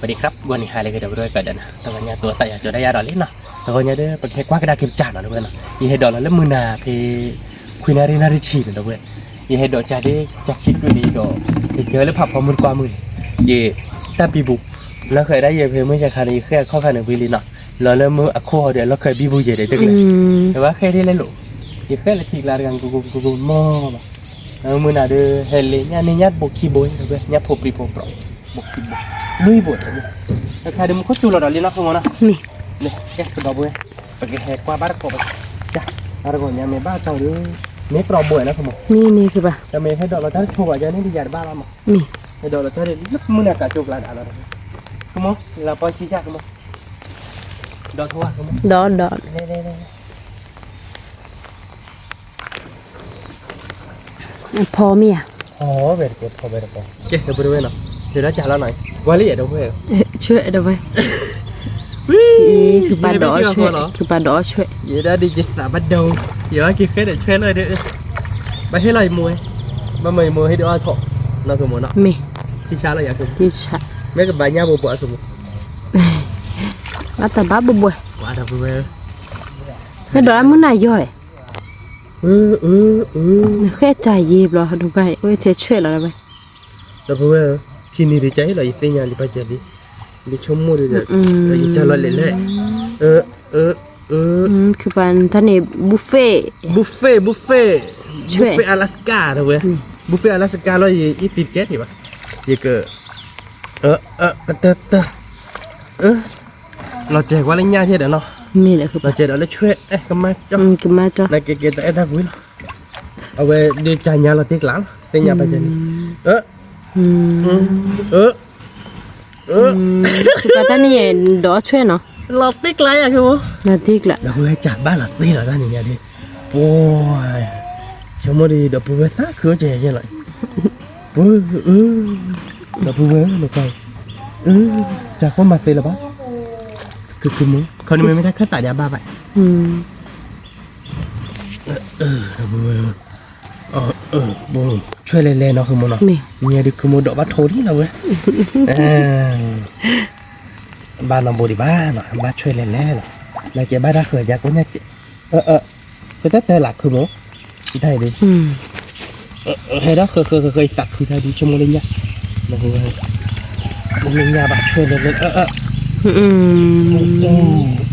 สวัสดีครับ ဂီၤနံၤဟါလၢအဂ့ၤ ဒီပုၢ်ဝဲၢ်ကိးဂၤဒဲးနီၤ, တဂီၤညါ သးသးယၤကၠီၤဒၣ်ယၤဒီးလံနီၤ, တဂီၤညါဒီး ပကဟဲကွၢ်ကဒါက့ၤပစၢ်နီၤ ဒီပုၢ်ဝဲၢ်နီၤ, ယဟဲဒိးလီၤလၢမုၢ်နၤဖဲ ခွံနၣ်ရံၣ်နၣ်ရံၣ်ဆံနီၤ ဒီပုၢ်ဝဲၢ်, ယဟဲဒိးကၢ်ဒ့ ကၢ်ခံကွံာ်ဒီး ယဒိး ယကၢလၢဖးဖီမုၢ်တကွၢ်မုၢ်န့ၣ်, ယတၢ်ဘံဘူ, လီၤဃဲၤဒၣ်ယဲဖဲမုၢ်ယဲခါန့ၣ် ယဃဲၤအခီၣ်ခါန့ၣ်ဝံၤလံနီၤ, လီၤလၢမုၢ်အခိၣ်ဟီဒီး လီၤဃဲၤဘံဘူယဲဒီးတကလဲာ်, အဝဲဃဲၤဒ်လဲၣ်လိာ်, ယဃဲၤလၢထံကျါတဂၤ ကကမီၤဘၣ် မုၢ်နၤဒီး ဟဲလ့ညၣ်န့ၢ်ညၣ်တဘိခံဘိ ညၣ်ဖိပြံဖိပြီ, ဘိခံဘိ, လွံၢ်ဘိ, တခါဒီးမူခိၣ်စူၤလီၤဒီးလံနီၤ ခိၣ်မီၤနီၤ, န့ၣ် ကဲ ကဒီပုၢ်ဝဲၢ်, ပကဟဲကွၢ်ဘၣ်တကိးပက, တၢ်တဂီၤညါမ့ၢ်ဘၣ်တီဒီး, မ့ၢ်ပြီဘိနီၤ ခိၣ်မီၤ, မ့ၢ်န့ၣ်ကဘၣ်, တမ့ၢ်ဟဲဒိးလီၤတၢ်တဆိဘၣ် ယန့ၣ်ဒ်ယၤတဘၣ်ဘၣ်မး, ဟဲဒိးလီၤတၢ်ဒ်လၢမုၢ်နၤကးကၠိကျါဒၣ်လီၤ, ခိၣ်မီၤ လၢပီဆံကၢ် ခိၣ်မီၤ, ဒီးထိဧါ ခိၣ်မီၤ, ဒီး ဒီး ဖီမ့ၢ်ဧါ, ဖီဝဲတကဲ ဖီဝဲတကဲ, ကဲ ဒီပုၢ်ဝဲၢ်နီၤ, ဒီးဒၣ်ကၢ်လီၤနီၤ, ကွၢ်လံယဲဒီပုၢ်ဝဲၢ်, ဆွဲဒီပုၢ်ဝဲၢ်, ဝံၤ ခုပာ်ဒီးအီၣ်ဆွဲ, ခုပာ်ဒီးအီၣ်ဆွဲ, ယဲဒၣ်ဒ်ယသးဘၣ်ဒိ, ယဝဲက့ၤဃဲဒီးဆွဲလီၤဒီး, ဘၣ်ဟ့ၣ်လီၤယမိၢ်ဝဲ, ဘၣ်မၤယမိၢ်ဟ့ၣ်ဒီးအီၣ်ထီၣ်, နီၤ ခိၣ်မီၤနီၤ, မ့ၢ်, ထံဆါလီၤယၤခိၣ်, ထံဆါ, မ့ၢ်ကဘၣ်ညါဘိဘိ ခိၣ်မီၤ, ဘၣ်တဘၣ်ဘိဘိ, ဒီပုၢ်ဝဲၢ် ဟဲဒိးလၢမုၢ်နၤယီၤ, ဃဲတၢ်ယံၤဘျီ ဒိဘၣ် ဝဲထဲဆွဲလီၤလၢၤဝဲ, ဒီပုၢ်ဝဲၢ်ဧၢ, ထံနံၤဒံးကဟ့ၣ်လီၤ ယသ့ၣ်ညါလံဘၣ်ကဲလံ, ယဆိကမိၣ်ဒီး, ယကၢ်လီၤလဲၣ်လဲၣ်, ခုပာ်တၢ်န့ၣ် buffet, buffet, buffet, buffet Alaska ဒီပုၢ်ဝဲၢ်, buffet Alaska လီၤ ယအံၤသံတကဲထံၣ်ဘၣ်, ယက, ကတၢၢ်တၢၢ်, လီၤစဲၤကွၢ်လၢညၣ်ယဲဒီးနီၤ, လီၤစဲၤဒီးလၢဆွဲ, ကမၤကၠီ, ကမၤကၠီ, နကဲကဲတၢ်အဲၣ်တၢ်ကွံလီၤ, အဝဲဒုးကၢ်ညါလီၤတ့ကျးလီၤ သ့ၣ်ညါဘၣ်ကဲလံ, ပှၤတၢ်န့ၣ်ဒီးဆွဲနီၤ, လီၤတ့ကျးယၤက့, လီၤတ့ကျး, ဒီပုၢ်ဝဲၢ်ကၢ်ဘၣ်လီၤတ့လီၤတၢ်န့ၣ်ညါဒ်, ပှၤ, ဆိကမိၣ်ဒီး ဒီပုၢ်ဝဲၢ်သးခုအိၣ်ကဲယဲလီၤ, ပှၤ, ဒီပုၢ်ဝဲၢ်နကွၢ်, ကၢ်ခိၣ်မၤသ့လၢၤဘၣ်, ခုခုမုၢ် ခီန့ၣ်မ့ၢ်မ့ၢ်တၢ်ခၢၣ်သးဒ်အဘၣ်ဘၣ် ဆွဲလဲၤလဲၤနီၤ ခုမိၢ်နီၤ, မ့ၢ်ဒုးခုမိၢ်ဒိးဘၣ်ထိးလံလီၤဝဲ, ဘၣ်နီၢ်ဘိဒံးဘၣ်နီၤ, ဘၣ်ဆွဲလဲၤလဲၤလီၤ, နကဲဘၣ်တၢ်ဃၢၤယၤကိးညါကဲ, ကတၢၢ်တၢၢ်လၢခုမိၢ်, တၢ်အံၤဒုး ဟဲဒီးဃၢဃၢဃၢဃၢ ယသးခုတၢ်ဒုး ဆိကမိၣ်လၢညၣ်, လၢညၣ်ဘၣ်ဆွဲလဲၤလဲၤ,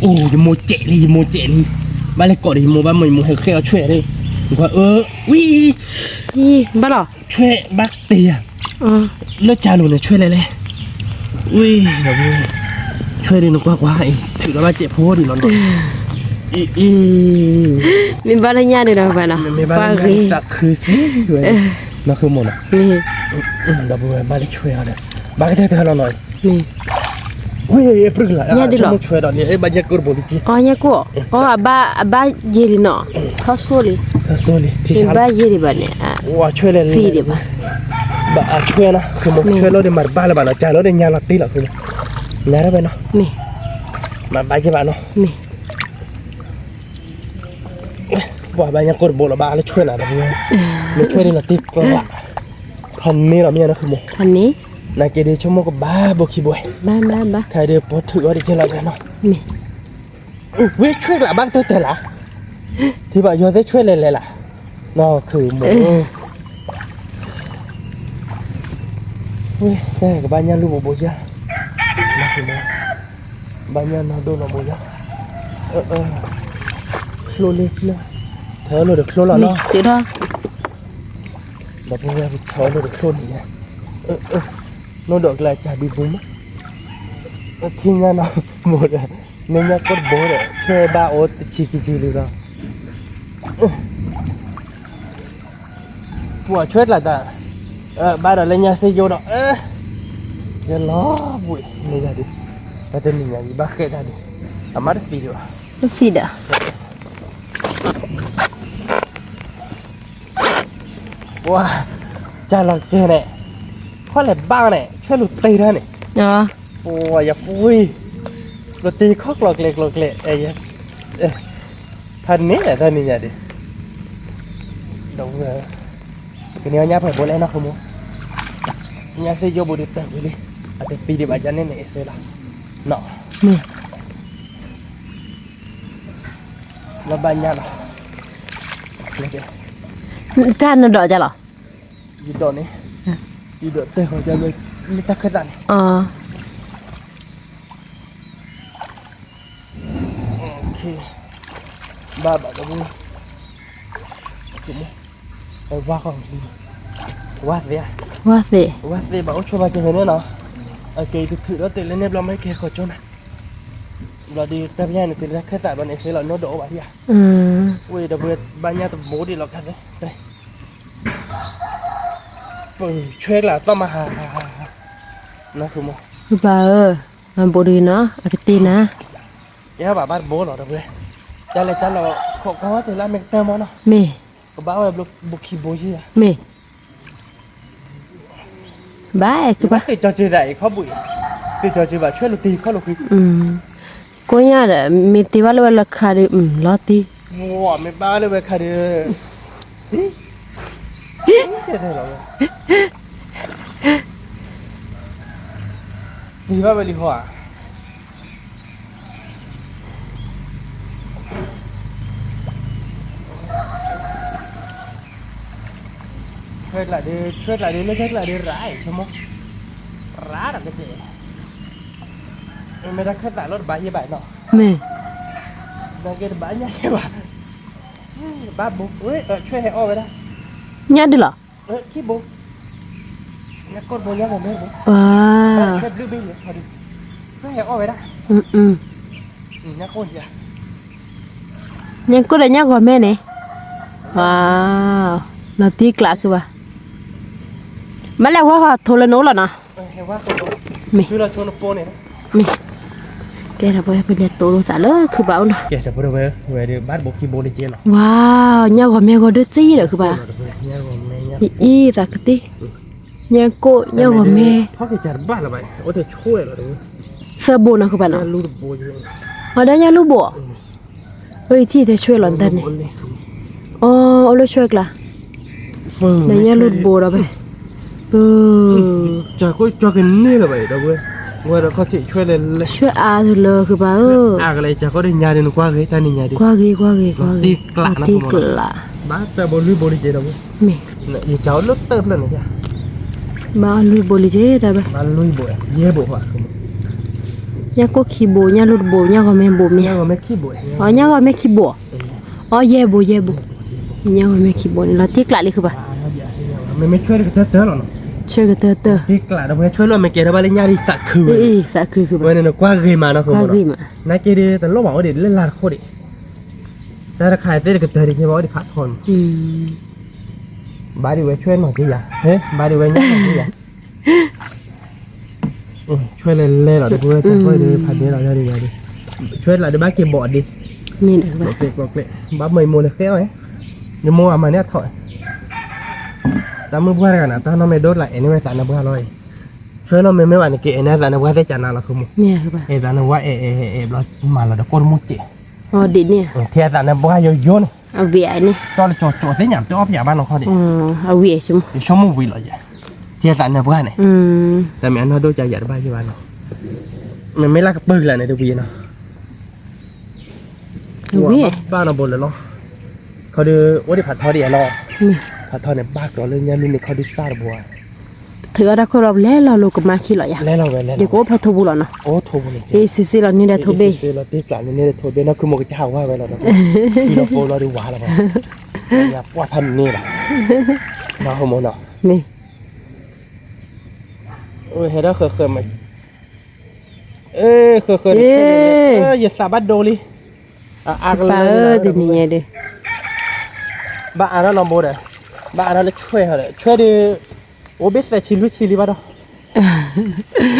အိၣ် ယမိၢ်စဲးလံ ယမိၢ်စဲးလံ, ဘၣ်လဲၤကိးဒီးယမိၢ် ဘၣ်မ့ၢ်ယမိၢ်ဟဲဃဲအီၤဆွဲး, ဝံၤ ဘၣ်လီၤ, ဆွဲးဘၣ်တ့ၢ်ယၤ, လၢကၢ်လိၤန့ၣ်ဆွဲးလဲၤလဲၤ, ဝံၤ ဆွဲးဒုးနကွၢ်ကွၢ်အံၤ ထုးလီၤဘၣ်စဲးဖိဒံးလီၤနီၤ, အံၤ မ့ၢ်ဘၣ်လၢညၣ်ဒုးဒီးဘၣ်နီၤ, မ့ၢ်ဘၣ်လၢညၣ်ဒုးသးခုသ့ဝဲ, နီၢ်ခုမိၢ်နီၤ, ဒီးပဝဲဘၣ်လၢဆွဲးအီၤဒီး ဘၣ်ကတၢၢ်တၢၢ်လီၤနီၤ, ဝံၤ ပြုၢ်လီၤ, ညၣ်ဒုးလီၤ, ဆွဲးဒီးန့ၣ် ဘၣ်ညၣ်ကိၢ်တဘိလံက့, အီ ညၣ်ကိၢ်, အီ အဘၣ်ယဲလံနီၤ, ထီၣ်စိလံ, ထီၣ်စိလံ, ဘၣ်ယဲဒံးဘၣ်န့ၣ်, ဝံၤဆွဲးလဲၤလံ, ဘၣ်အဆွဲးနီၤ ခုမိၢ်, ဆွဲးလီၤဒီးမၤတဘၣ်လၢၤဘၣ်နီၤ, ကၢ်လီၤဒီးညၣ်လီၤတ့လီၤ ခုမိၢ်, နၤထီၣ်ဝဲနီၤ, မၤဘၣ်ယဲဘၣ်နီၤ, ပှၤဘၣ်ညၣ်ကိၢ်တဘိလီၤ ဘၣ်လၢဆွဲးနၤဒီး, မ့ၢ်ဆွဲးဒုးလီၤတ့ကျါ, ဖးန့ၢ်လီၤမ့ၢ်နီၤ ခုမိၢ်, ဖးန့ၢ်, နာ်က့ဒုးဆိကမိၣ်ကဘၣ်ဘိခံဘိ, ဘၣ်ဘၣ်ဘၣ်, ခဲဒုးပှၤထုးအီၤဒံးကဲလီၤနီၤ, မ့ၢ် ဝံၤဆွဲးကျါ ဘၣ်ကတၢၢ်တၢၢ်လၢ်, ထံဘၣ်ယီၤသ့ၣ်ဆွဲးလဲၤလဲၤလၢ်, နီၢ်ခုမိၢ်, ဝံၤ ကဘၣ်ညၣ်လူၢ်ဘိဘိယါ, ဘၣ်ညၣ်နီၢ်ဒိၣ်နီၢ်ဘိယါ, ချိၣ်လံ, ထၢလိာ်ဒီးချိၣ်လီၤနီၤ, ဒီးပဝဲပထၢလိာ်ဒီးချိၣ်န့ၣ်, နီၢ်ဒိၣ်ကျဲစၢ်ဒံးပူၤမး, ထံညၣ်နီၢ်မိၢ်ဒီး, မ့ၢ်ညၣ်ကိၢ်တဘိဒီး ဆွဲးဘၣ်အိၣ်တဆံခံဆံလံဒီး ပှၤဆွဲးကျါတၢ်, ဘၣ်ဒီးလၢညါစ့ယိဒီး, ယလီၤဘှံးန့ၣ်ယၤဒုး, တၢ်တနံၤညါယဘၣ်ဃဲးတၢ်ဒုး, အမါတသံဒံးဘၣ်, တသံဒံး, ပှၤ, ကၢ်လီၤကဲန့ၣ်, ခီလဲၤဘၣ်န့ၣ် ဆွဲးလူၤတ့ထီၣ်န့ၣ်, ပှၤယပှံၤ, လူၤတ့ခီကျိၤကျဲကျိၤကျဲ, ဖးန့ၢ်တၢ်နံၤညါဒံး, ဒီးဝဲ, ကန့ၢ်အီၣ်ညၣ်ဖဲဘိလဲၣ်နီၢ်ခိမိၢ်, ညၣ်စ့ယိဘိဒုးတၢ်ဝံၤလံ, အတသံဒံးဘၣ်ယၤန့ၣ်န့ၣ် အစဲလီၤ, နီၤ, လၢဘၣ်ညါလီၤ, တၢ်နဒိးကလီၤ, ယဒိးန့ၣ်, ယဒိးတဲဃီၤကလၢ မ့ၢ်တၢ်ခၢၣ်သးန့ၣ် ဘၣ်ဘၣ်ကဘူ, ဝါဃီ, ဝါသ့, ဝါသ့, ဝါသ့ဘၣ်အိၣ်ဆိးဘၣ်ကဲဖဲန့ၣ်နီၤ, အကဲအံၤတထုးဒီးတဲလၢန့ၣ်ဘျီမ့ၢ်ကဲဃီၤကၠိနၤ, ဘျီဒီးတၢ်ပညၣ်န့ၣ် တဲလၢတၢ်ခၢၣ်သးဘျီန့ၣ် စဲလီၤနီၢ်ဒီးအိၣ်ဘၣ်ထံၣ်ဧါ, ဝဲဒီးပဘၣ်ညၣ်တဘိဒံးလီၤခါသ့, ပဆွဲကျါသီၣ်မးဟးဟးဟး, နၢ်ဃုမး, ဘၣ်ဧၢ, မၤဘိးဒ်နီၤ အကတ့နၤ, ယဲဘၣ်ဘၣ်တဘိလီၤဒီးဝဲ, ကလဲၤကလီၤ ခိးကီတဲလၢမ့ၢ်ကတၢၢ်မးနီၤ, မ့ၢ်, ကဘၣ်ဝဲဘိခံဘိယဲၢ်ဧါ, မ့ၢ်, ဘၣ်အဲၣ်ကဘၣ်, သ့ၣ်ကၠီၤစ့သးအံၤခီဘိအံၤ, သ့ၣ်ကၠီၤစ့ဘၣ်ဆွဲလိာ်တ့ၢ်ခီလိာ်ဃံ, ကိးညါဒီး မ့ၢ်တ့ဘၣ်လၢဝဲလၢခါဒီး လီၤတံၢ်, မ့ၢ်ဘၣ်လၢဝဲခါဒီး တ့ဘၣ်ဝဲလံဟီဧါ, ဆွဲကျါဒီး ဆွဲကျါဒီး လၢဆွဲကျါဒီး ရၤဆိမိၣ်, ရၤဒီးကတဲ, မ့ၢ်တၢ်ခၢၣ်သးလီၤတဘၣ်ယဲဘၣ်နီၤ, မ့ၢ်, နကဲတဘၣ်ညါယဲဘၣ်, ဘၣ်ဘိ, ဆွဲဟဲအီၣ်ဝဲဒၣ်, ညၣ်ဒုလီၤ ခံဘိ, ညၣ်ကိၢ်တဘိ ညၣ်ဂီၤမဲတဘိ, ဆွဲဘျုးဘ့ၣ်န့ၣ်, ဆွဲဟဲအီၣ်ဝဲဒၣ်, ညၣ်ကိၢ်ဒီးညၣ်ဂီၤမဲန့ၣ်, လီၤတံၢ်ကျးခုဘၣ်, မ့ၢ်လဲၤဝဲဃီထိးလၢနအိၣ်လီၤနီၤ, မ့ၢ်, မ့ၢ်, ကဲဒီးပဝဲပလဲၤတိလိာ်သးလၢခုဘၣ်အိၣ်နီၤ, ကဲဒီးပဝဲဝဲဒီးဘၣ်တဘိခံဘိလၢက့နီၤ, ဝါ, ညၣ်ဂီၤမဲဂီၤဒိၣ်စ့ဒီးခုဘၣ်, အံၤသးကတ့, ညၣ်ကိၢ်ညၣ်ဂီၤမဲ, အိၣ်တဆိလီၤ, သၢဘိနီၤခုဘၣ်နီၤ, အီၤဒီးညၣ်လူၢ်ဘိ, အံၤထံၣ်တဲဆွဲလီၤတၢ်န့ၣ်, အီၤ အိၣ်လၢဆွဲကျါ, ဒီးညၣ်လူၢ်တဘိဒီးဖဲ, ကၢ်ကိၢ်ကၢ်ကန့ၢ်လၢၤဘၣ်အံၤဒီးဝဲ, ဝဲဒီးခီၣ်ထံးဆွဲလဲၤလဲၤ, ဆွဲအါလၢခုဘၣ်ဧၢ, အါကလဲၤကၢ်ကိၢ်ဒီးညါဒီးနကွၢ်ဂ့ၤတၢ်န့ၣ်ညါဒီး, ကွၢ်ဂ့ၤကွၢ်ဂ့ၤကွၢ်ဂ့ၤ, တံၢ်ကျးနီၤ, ဘၣ်သၢဘိလွံၢ်ဘိလံက့ဒီးဝဲ, မ့ၢ်, ယကၢ်အိၣ်လၢတၢ်ဖျၢၣ်န့ၣ်, ဘၣ်လွံၢ်ဘိလံက့ဒီးဝဲ, ဘၣ်လွံၢ်ဘိ, ယဲၢ်ဘိဃီ, ညၣ်ကိၢ်ခံဘိ ညၣ်လူၢ်တဘိ ညၣ်ဂီၤမဲဘိမ့ၢ်ဧါ, အီၤ ညၣ်ဂီၤမဲခံဘိ, အီၤ ယဲၢ်ဘိယဲၢ်ဘိ, ညၣ်ဂီၤမဲခံဘိန့ၣ် လီၤတံၢ်ကျးလံခုဘၣ်, မ့မ့ၢ်ဆွဲကတၢၢ်တၢၢ်လီၤနီၤ, ဆွဲကတၢၢ်တၢၢ်, တံၢ်ကျးဒီးပှၤဆွဲလၢအမဲာ်ကဲထီၣ်ဘၣ်လၢညၣ်ဒံးသးခုဝဲ, သးခုခုဘၣ်, ဝဲန့ၣ်နကွၢ်ဂ့ၤမးနီၤ, ကွၢ်ဂ့ၤမး, နာ်က့ဒီးတလိၣ်ဘၣ်အိၣ်ဒံးလၢလၢ်တခိၣ်ဒံး, တၢ်တခါသ့ၣ်တကတၢၢ်ဒံးကဲဘၣ်အိၣ်ဒံးဖးထီန့ၣ် ဘၣ်ဒံးဝဲဆွဲနီၢ်က့ယၤ, ဘၣ်ဒံးဝဲညၣ်နီၢ်က့ယၤ, ဆွဲလဲၤလဲၤလီၤ တပဝဲတၢ်ဃီဒီးဖးဒဲလီၤယၤဒံးယၤဒံး, ဆွဲလၢဒံးဘၣ်က့ၤဘိးဒံး, မ့ၢ်ဒီး ကျိးကျဲ, ယမိၢ်အမၤန့ၢ်အထီၣ်, တၢ်မုၢ်ပှၢ်တဂၤန့ၣ် တၢ်နီၢ်မ့ၢ်ဒိၣ်တလးအဲၣ်န့ၢ်ဝဲသးနၢပှၢ်လီၤအံၤ, ဆွဲနီၢ်မ့မ့ၢ်ဘၣ်န့ၣ် ကအဲၣ်န့ၢ်သးနၢပှၢ်သ့ၣ်ကနၤလီၤခီမူ, အဲၣ်သးနၢပှၢ်အဲၣ်အဲၣ်အဲၣ်ဘျီမၤလီၤဒီးကိၢ်တမူကဲး ထံၣ်သးနၢပှၢ်ယိယိန့ၣ်, ကၠီလၢကၠီကၠီသ့ၣ်ညါတအီၣ်ဖျါဘၣ်နီၢ်ခီန့ၣ်, ယဆိကမိၣ်ဝံၤလီၤယဲ, ထံၣ်သးနၢပှၢ်န့ၣ်, တမ့ၢ်အနီၢ်ဒိၣ်ကယၤတဘၣ်ယဲဘၣ်နီၤ, မ့မ့ၢ်လၢကပၢၢ်ကလးန့ၣ်တဝံၤနီၤ, ဝံၤဘၣ်နီၤဘိလၢလီၤ, ခီဒီး အိၣ်ဒံးဖးထီဒံးနီၤ, ဖးထီန့ၣ် ဘၣ်ကျီၤလၢညါလူန့ၣ်ခီဒုးသၣ်တဘိ, ထုးအီၣ်တၢ်ခိၣ်လီၤ လဲၤလီၤလိာ်ကမါခံလီၤယၤ, လဲၤလီၤဝဲလဲၤလီၤ, ယကအိၣ်ဖဲထိးပူၤလီၤနီၤ, အိၣ်ထိးပူၤန့ၣ်, အ့ၣ် စံးစ့လီၤန့ၢ်ဒီးထိးဘ့ၣ်, စံးစ့လီၤတ့ကျးန့ၣ်န့ၢ်ဒီးထိးဘ့ၣ် နီၢ်ခုမိၢ်ကစၢ်ဟးဝါဝဲလီၤဒီး, ဖံလီၤဖိလီၤဒုးဝါလီၤဘၣ်, ယပှၢ်ဖးန့ၣ်လီၤ, နီၢ်ဟိမိၢ်နီၤ, မ့ၢ် ဟဲဒီးဃၢၤဃၢၤမး, အ့ ဃၢၤဃၢၤန့ၣ်, ယသးဘၣ်ဒိလံ, အါကလၢ, တနံၤညါဒီး, ဘၣ်အါထီၣ်နီၢ်ဘိဒီး, ဘၣ်အါထီၣ်လၢဆွဲဟီဒီး ဆွဲဒီး, အိၣ်ဘ့ၣ်သၢဆံ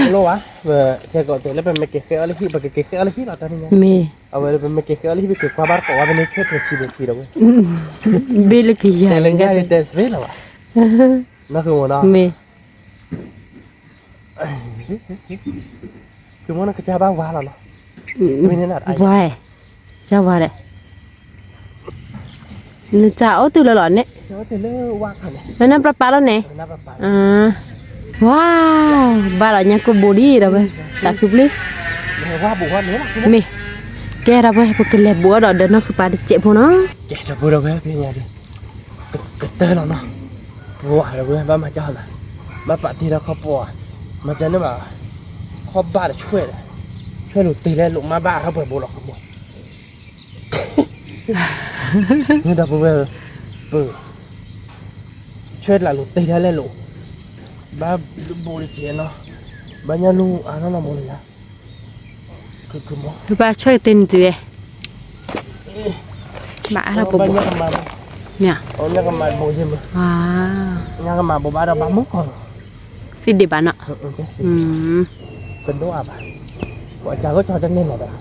လွံၢ်ဆံလံဘၣ်ဒီး, လိၣ်ဘၣ်, ကဲကီးတဲလၢပမ့ၢ်က့ၤဃဲအီၤလၢဟံၣ် ပကက့ၤဃဲအီၤလၢဟံၣ်လီၤတၢ်န့ၣ်ညါ, မ့ၢ်, အဝဲပမ့ၢ်က့ၤဃဲအီၤလၢဟံၣ် ပက့ၤကွၢ်ဘၣ်တကိးဝဲပန့ၣ်ဆွဲဖျိဆံဘ့ၣ်ဆံဒီးဝဲ, ဘ့ၣ်လၢကယၤ, တဲလၢညါန့ၣ်တဲသ့လီၤဘၣ်, နီၢ်ဃုမိၢ်နီၤ, မ့ၢ် ကမ့ၢ်နကစၢ်ဘၣ်ဝါလီၤနီၤ, ဝါ, ကစၢ်ဝါဒီး, နစၢ်အိၣ်တုၤလၢလီၤန့ၣ်, နနၢ်ပျၢ်ပာ်လီၤန့ၣ်, အါ ဝါ, ဘၣ်ဒီးညါကိၢ်ဘိဒံးဒီးဝဲ, တၢ်ခုပျ့ၤ, မ့ၢ်, ကဲဒီးဝဲ ပကလဲၤဘိးအီၤဒီးဒီးနီၢ်ခုပၤတစဲးဖိနီၤ, ကဲဒီးဝဲ ကတၢၢ်လီၤနီၤ, ပှၤဒီးဝဲ ဘၣ်မၤကၠီလီၤ, ဘၣ်ပာ်တ့ၢ်ဒီးခီပှၤ, မၤကၠီန့ၣ်ဘၣ်, ခီၣ်ဘၣ်တဆွဲၣ်ဒီး, ဆွဲၣ်လိာ်တ့ၢ်လဲၣ်လိာ် မၤဘၣ်ထီၣ်ပှဲၤဘိလီၤခီပှၤ မ့ၢ်ဒီပုၢ်ဝဲၢ်, ပ, ဆွဲၣ်တလးလိာ်တ့ၢ်ဒၣ်လဲာ်လိာ်, ဘၣ်ဘိတကဲနီၤ, ဘၣ်ညၣ်လူၤအါနီၢ်နီၢ်မးလၢယၤ, ကဘၣ်ဆွဲၣ်ကတ့ၢ်န့ၣ်တုၤဝဲ, ဘၣ်အါထီၣ်ပဘိ, မ့ၢ်, ညၣ်ကမၤဘိယ့ၢ်မး, ညၣ်ကမၤဘိဘၣ်ဒီးဘၣ်မူကီၢ်လီၤ သ့ဒံးဘၣ်နီၤ, တဒိၣ်အါဘၣ်, ပှၤကၢ်ဂိၢ်ကၠီတန့ၢ်လီၤဒီး,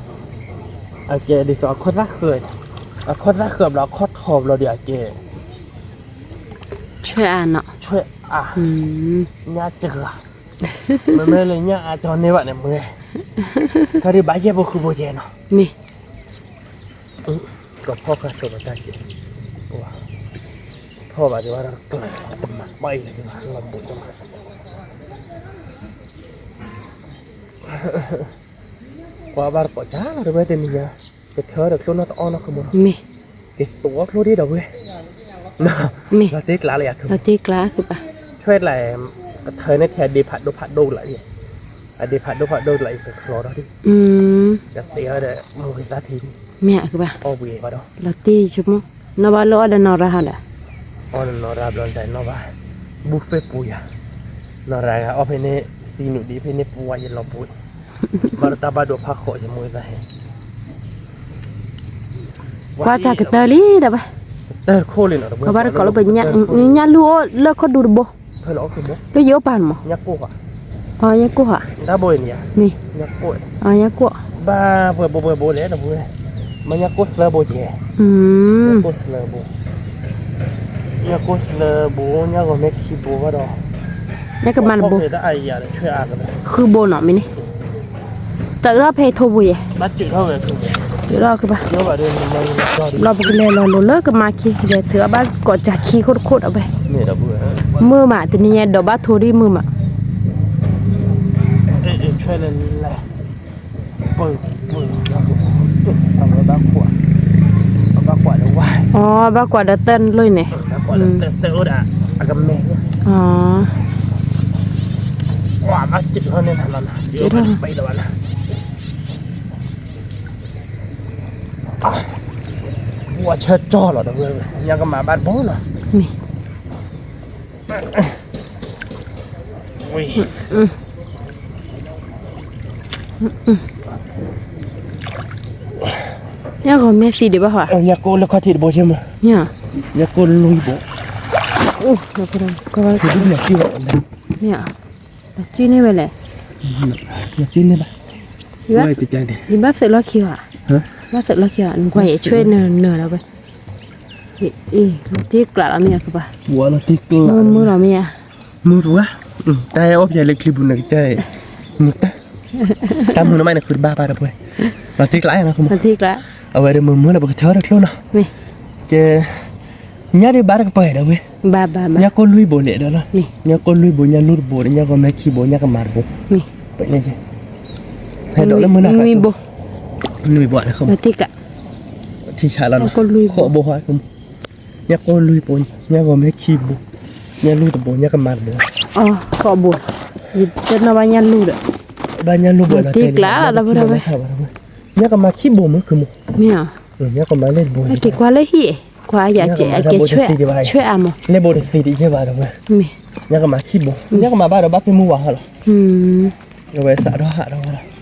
အကဲဒ်သိးအခီၣ်သၣ်ဃၢၤ, အခီၣ်သၣ်ဃၢၤဘျီ အခီၣ်ထီဘျီဒီးအကဲ, ဆွဲၣ်အါနီၤ, ဆွဲၣ်အါ, ညၣ်စှၤ, မ့မ့ၢ်လၢညၣ်အါကၠီန့ၢ်ဘၣ်န့ၣ်မ့ၢ်, ခါဒံးဘၣ်ယဲၢ်ဘိဃုဘိကဲနီၤ, မ့ၢ် ကဖီၣ်ဃာ်ဆိးပတၢ်ကဲ, ဖီၣ်ဘၣ်ဒံးဘၣ်ဒီးကျၢၤ, တမၤဘၣ်အံၤလၢဒံးဘၣ်လီၤဘိတမၤ, ကွၢ်ဘၣ်တကိးကၢ်လီၤတဝဲတနံၤညါ, ကထၢဒီးချိၣ်နီၢ်တအီၣ်နီၢ်ခီမး, မ့ၢ်, ကသိးအီၣ်ချိၣ်ဒံးဒီးဝဲ, မ့ၢ်, လီၤတ့ကျးလၢယၤ, လီၤတ့ကျး, ဆွဲၣ်တလး, ကထၢန့ၢ်ထဲအဒ့ဖးဒိၣ်ဖးဒိၣ်လၢအံၤ, အဒ့ဖးဒိၣ်ဖးဒိၣ်လၢအံၤကချီထီၣ်ဒံး, ကသ့အီၤဒီးမုၢ်ဂ့ၤသၣ်ထံ, မ့ၢ်အကဘၣ်, အီၣ်ဘှံးအံၤဘၣ်ဒီး, လီၤတ့ဆိကမိၣ်, နီၢ်ဘၣ်လၢအီၣ်ဒီးနီၢ်ရၢ်ဟီဒီး, အီၣ်ဒီးနီၢ်ရၢ်ဘျီတၢ်နီၢ်ဘၣ်, ဘူၣ်ဖ့ၣ်ပူၤယၤ, နီၢ်ရၢ်ဂၤအီၣ်ဖဲန့ၣ်, သံနုာ်ဒံးဖဲန့ၣ်ပှၤယလီၤပှဲၤ, ဘၣ်ဒီးတၢ်ဘၣ်ဒိဖးဃိးယမူသးဟဲ ကွၢ်တၢ်ကတၢၢ်လံဒီးဘၣ်, တၢၢ်ခိၣ်လံနီၤ, ကဘၣ်တကိးလၢပ, ညၣ်လူၤအိၣ်လၢခီၣ်ဒူတဘိ, လၢယအိၣ်ပာ်န့ၣ်မး, အ, ညၣ်ကိၢ်, မ့ၢ်, ညၣ်ကိၢ်, ဘၣ်ပှဲၤဘိပှဲၤဘိလဲၣ်တဘိ, မ့ၢ်ညၣ်ကိၢ်သၢဘိကဲ, ညၣ်ကိၢ်သၢဘိ, ညၣ်ကိၢ်သၢဘိ, ညၣ်ဂီၤမ့ၢ်ခံဘိဘၣ်ဒီး, ညၣ်ကမၤတဘိ, ဃုဘိနီၤမ့ၢ်န့ၣ် တၢ်အၢထီၣ်ဖဲထိဘိယဲၢ်, တၢ်အၢထီၣ်ကဘၣ်, ဘျီပကလဲၤလီၤလိၤလၢကမၤခံ, လဲၤထုးအီၣ်ဘၣ်ကိးစၢ်ခံခိၣ်တခိၣ်ဒီးဝဲ, မုာ်မး တနံၤညါဒိးဘၣ်ထိဒ်မုာ်မး, အ, ဘၣ်ကွၢ်ဒီးတၢၢ်လၢန့ၣ်, ဝဲဆၢကၠီလီၤဒီး, ညၣ်ကမၤဘၣ်တဘိလီၤ, ညၣ်ဂီၤမ့ၢ်သံဒံးဘၣ်ဟီ, ညၣ်ကိၢ်လၢခီၣ်ထံးတဘိဆ့မး, ညၣ်ကိၢ်လွံၢ်ဘိ, မ့ၢ်, တၢ်ကံၣ်န့ၢ်ဝဲလဲၣ်, တၢ်ကံၣ်န့ၢ်ဘၣ်, ယဘၣ်သုးလီၢ်ခံဧါ, ဘၣ်သုးလီၢ်ခံဧါ, နကွၢ်ယဆွဲနၢၤနၢၤလီၤဝဲ, လီၤတ့ကျးလီၤမ့ၢ်ဧါကဘၣ်, မုာ်မုာ်လီၤမ့ၢ်ဧါ, မုာ်တဝဲ, တၢ်အဲၣ်အိၣ်ဖျဲၣ်လၢချံပူၤန့ၣ်ကစၢ်, မုာ်တၢ်, တၢ်မုာ်နီၢ်မးန့ၣ်ဃုတဘၣ်ဘၣ်တပှဲၤ, လီၤတ့ကျးနီၤ, အဝဲဒၣ်မုာ်မုာ်လီၤ ပကထၢထီၣ်တချိၣ်နီၤ, ကဲ ညၣ်ဒုးဘၣ်တကပၤဒီးဝဲ, ညၣ်ကိၢ်လွံၢ်ဘိန့ၣ်ဒီးလီၤ, ညၣ်ကိၢ်လွံၢ်ဘိ ညၣ်လူၤတဘိဒီး ညၣ်ဂီၤမ့ၢ်ခံဘိ ညၣ်ကမၤတဘိ, ဖဲန့ၣ်, ဟဲဒိးလၢမုၢ်နၤဃး, နွံဘိ, ထံဆးလီၤ, ဃိးဘိ, ညၣ်ကိၢ်လွံၢ်ဘိ, ညၣ်ဂီၤမ့ၢ်ခံဘိ, ညၣ်လူၤတဘိ ညၣ်ကမၤတဘိ, ဃိးဘိ, ယတနီၣ်ဘၣ်ညၣ်လူၤဒီး, ဘၣ်ညၣ်လူၤဘိ, ညၣ်ကမၤခံဘိမ့ၢ်, မ့ၢ်, ညၣ်ကမၤလၢတဘိ, က့ၤကွၢ်လၢဟံၣ်, ကွၢ်ယၤကဲ ဆွဲအါမး, လၢဘိတသ့ဒံးယဲၢ်ဘၣ်ဒီးဝဲ, မ့ၢ်, ညၣ်ကမၤခံဘိ, ညၣ်ကမၤဘၣ်ဒီးဘၣ်ဖဲမုၢ်ဝါဟီလီၤ, အဝဲစးထီၣ်ဟးထီၣ်ဝဲလီၤ,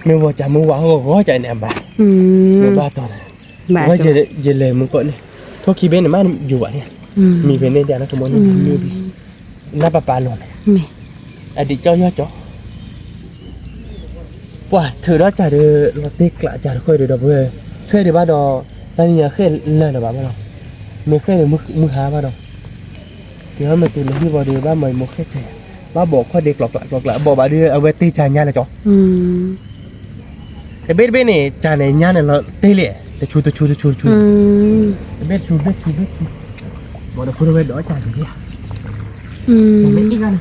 မ့ၢ်ဝီၤကးမုၢ်ဝါဟီဂီၤဂီၤကန့ၣ်အဘၣ်, မ့ၢ်ဘၣ်တီၤန့ၣ်, ဝဲယလဲၤမုၢ်ကီၢ်န့ၣ်, ထိၣ်ခံဘ့ၣ်န့ၣ်မးယူၤဘၣ်န့ၣ်, မံၤဖဲန့ၣ်ဒ်န့ၣ်ကမီၤန့ၣ်, နၢ်ပၢ်ပၢ်လီၤန့ၣ်, အဒံးကၠီယီၢ်ကၠီ ပှၤထုးထီၣ်ကၢ်ဒီး လီၤတ့ကျးကၢ်တဃၢၣ်ဒီး ဒီပုၢ်ဝဲၢ်, ထွဲဒံးဘၣ်ဒီး တၢ်နံၤညါဃဲၣ်လၢာ်လၢၤဘၣ်မးလီၤ, မ့ၢ်ဃဲၣ်ဒီးမုၢ်ဟါဘၣ်ဒီး, ကဲထီၣ်မ့ၢ်တုၤလၢဟံၣ်ဘီဒီး ဘၣ်မၤအံၤမိၢ်ဃဲၣ်ကၢ်, ဘၣ်ဘိးခီၣ်ဒ့ကျိးကျးကျိးကျး ဘိးဘၣ်ဒီး အဝဲတ့ၢ်ကၢ်ညါလၢကၠီ တဘ့ၣ်တဘ့ၣ်န့ၣ် ကၢ်န့ၣ်ညါန့ၣ်လီၤတ့ၢ်လံ, တဆူတဆူတဆူတဆူ, တဘ့ၣ်တဆူဘ့ၣ်တဆူဘ့ၣ်တဆူ, ဘၣ်ဒီးဖိတဝဲဒိးကၢ်တဘ့ၣ်ဧါ, မ့ၢ်အ့ၣ်ဂၤန့ၣ်,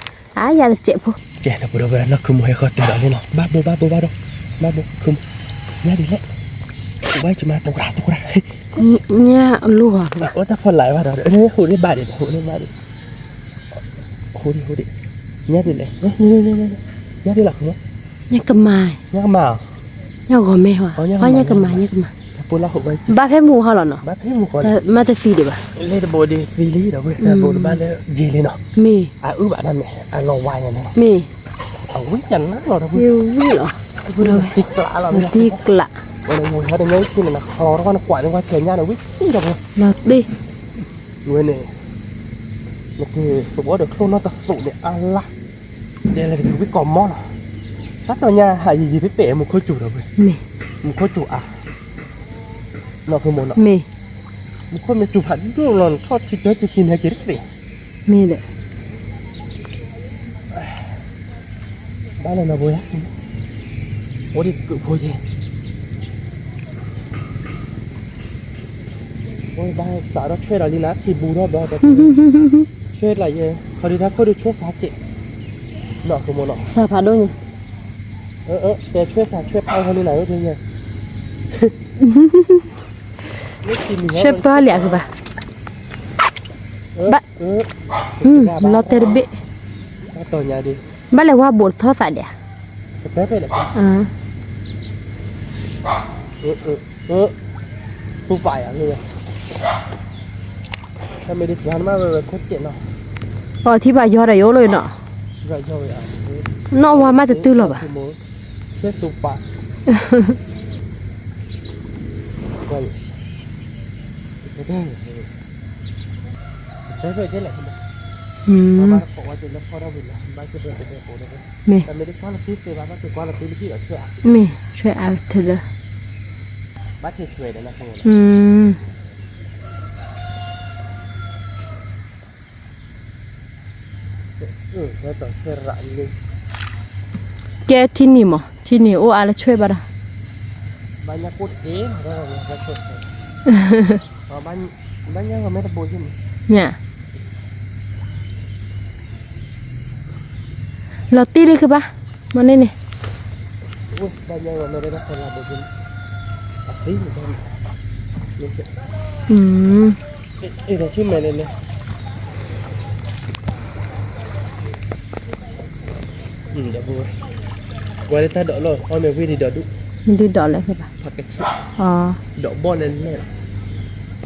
အါယၤတစဲးဖိ, ကဲ ဒီပုၢ်ဒီဝဲၢ် နီၢ်ခုမိၢ်ဟဲဃီတုၤဒီးလံနီၤ, ဘၣ်ဘိဘၣ်ဘိဘၣ်ဒီး, ဘၣ်ဘိ ခုမိၢ်, ညါဒ်လဲၣ်, ဘၣ်ကမၤတဝၤတဝၤ, ညါအလိၣ်ဟီ, အိၣ်တၢ်ဖီလာ်ဘၣ်ဒီး ဟူးဒ့ဘၣ်ဒ့း ဟူးဒ့ဘၣ်ဒ့း, ဟူးဒ့ဟူးဒ့, ညါဒ်လဲၣ်, ညါဒ်လဲၣ်, ညါကမၤ, ညါကမၤ, ညါဂီၤမဲဟီ, ညါကမၤ ညါကမၤ, ဘၣ်ဖဲမူဟီလီၤနီၤ, မ့ၢ်တသံဒံးဘၣ်, လၢတဘိဒ့သံလံဒီးဝဲ တဘိတဘၣ်လၢယ့ၤလံနီၤ, မ့ၢ်, အအုၣ်ဘၣ်ဒၣ်မ့ၢ် အလီၤဝါညါန့ၣ်, မ့ၢ်, အဝံၣ်ကနၣ်လီၤဒီးဝံၣ်, ဝံၣ်လီၤ, တံကျးလီၤ, တံကျး, ဝဲန့ၣ် ဝဲဟဲဒီးညါအံၤထံန့ၣ် နချီထီၣ်နကွၢ်န့ၢ်ဝဲခဲညါန့ၣ် ဝံၣ်သံဒီးဝဲ, လီၤတံၢ် ဝဲန့ၣ်, နကသဝီဒီးချိၣ်နီၢ်တသူးန့ၣ်အါလါ, ဒ်လဲၣ်တက့ၤဝံၣ်ကီးမီၢ်လီၤ, တၢ်တီၤညါဟးယံာ်ယံာ်တတဲာ် မူခိၣ်စူၤဒီးဝဲ, မ့ၢ်, မူခိၣ်စူၤအါ, နီၢ်ဖုမိၢ်နီၤ, မ့ၢ်, မူခိၣ်မ့ၢ်စူၤဖးဒိၣ်လီၤ နထီၣ်ထံကၢက့ၤခံန့ၣ်ဟဲက့ၤတတဲာ်, မ့ၢ်ဒီး ဘၣ်လၢနီၢ်ဘိယါ, အိၣ်ဒံးကုးဖိယဲ, အိၣ်ဘၣ်စးထီၣ်ဆွဲဒီးလံနၤ ထံဘူးထီၣ်ဘျီဒီး, ဆွဲလၢယဲ, ခီဒုးတၢ်ခိၣ်ဒုးဆွဲစးကဲး, နီၢ်ကမိၢ်နီၤ, စးဖးဒိၣ်န့ၣ်, တဲဆွဲစးဆွဲဖးဟီလံနၤ, ဆွဲပၢလံအကဘၣ်, ဘၣ်, လီၤတဲာ်တဘ့ၣ်, ဘၣ်လဲၤဝါဘိးထီၣ်သးဒံးဧါ, အီထံဘၣ်ယီၤဒီးယအိၣ်လီၤနီၤ, နီၢ်ဝါမးတတုၤလီၤဘၣ်, မ့ၢ်, မ့ၢ်, ဆွဲအါထၢၣ်လၢ, ကဲထံနံၤမး ထံနံၤအိၣ်အါလၢဆွဲဘၣ်ဒီး, ညါ, လီၤတံၢ်လံကဘၣ်, မ့ၢ်န့ၣ်န့ၣ်, ဒီပုၢ်ဝဲၢ်, ကွၢ်လၢတၢ်ဒိးလီၤ အီၣ်မ့ၤဝံၤဒံးဒီးဒူၣ်, ဒ်ဒိးလၢ, ဖးကဆံး, ဒိးဘီၣ်လဲၣ်လဲၣ်လီၤ, မ့ၢ်, ဘီၣ်ပဲလဲၣ်, ဒီပုၢ်ဝဲၢ်ဘၣ်ညၣ်လူၢ်ဘၣ်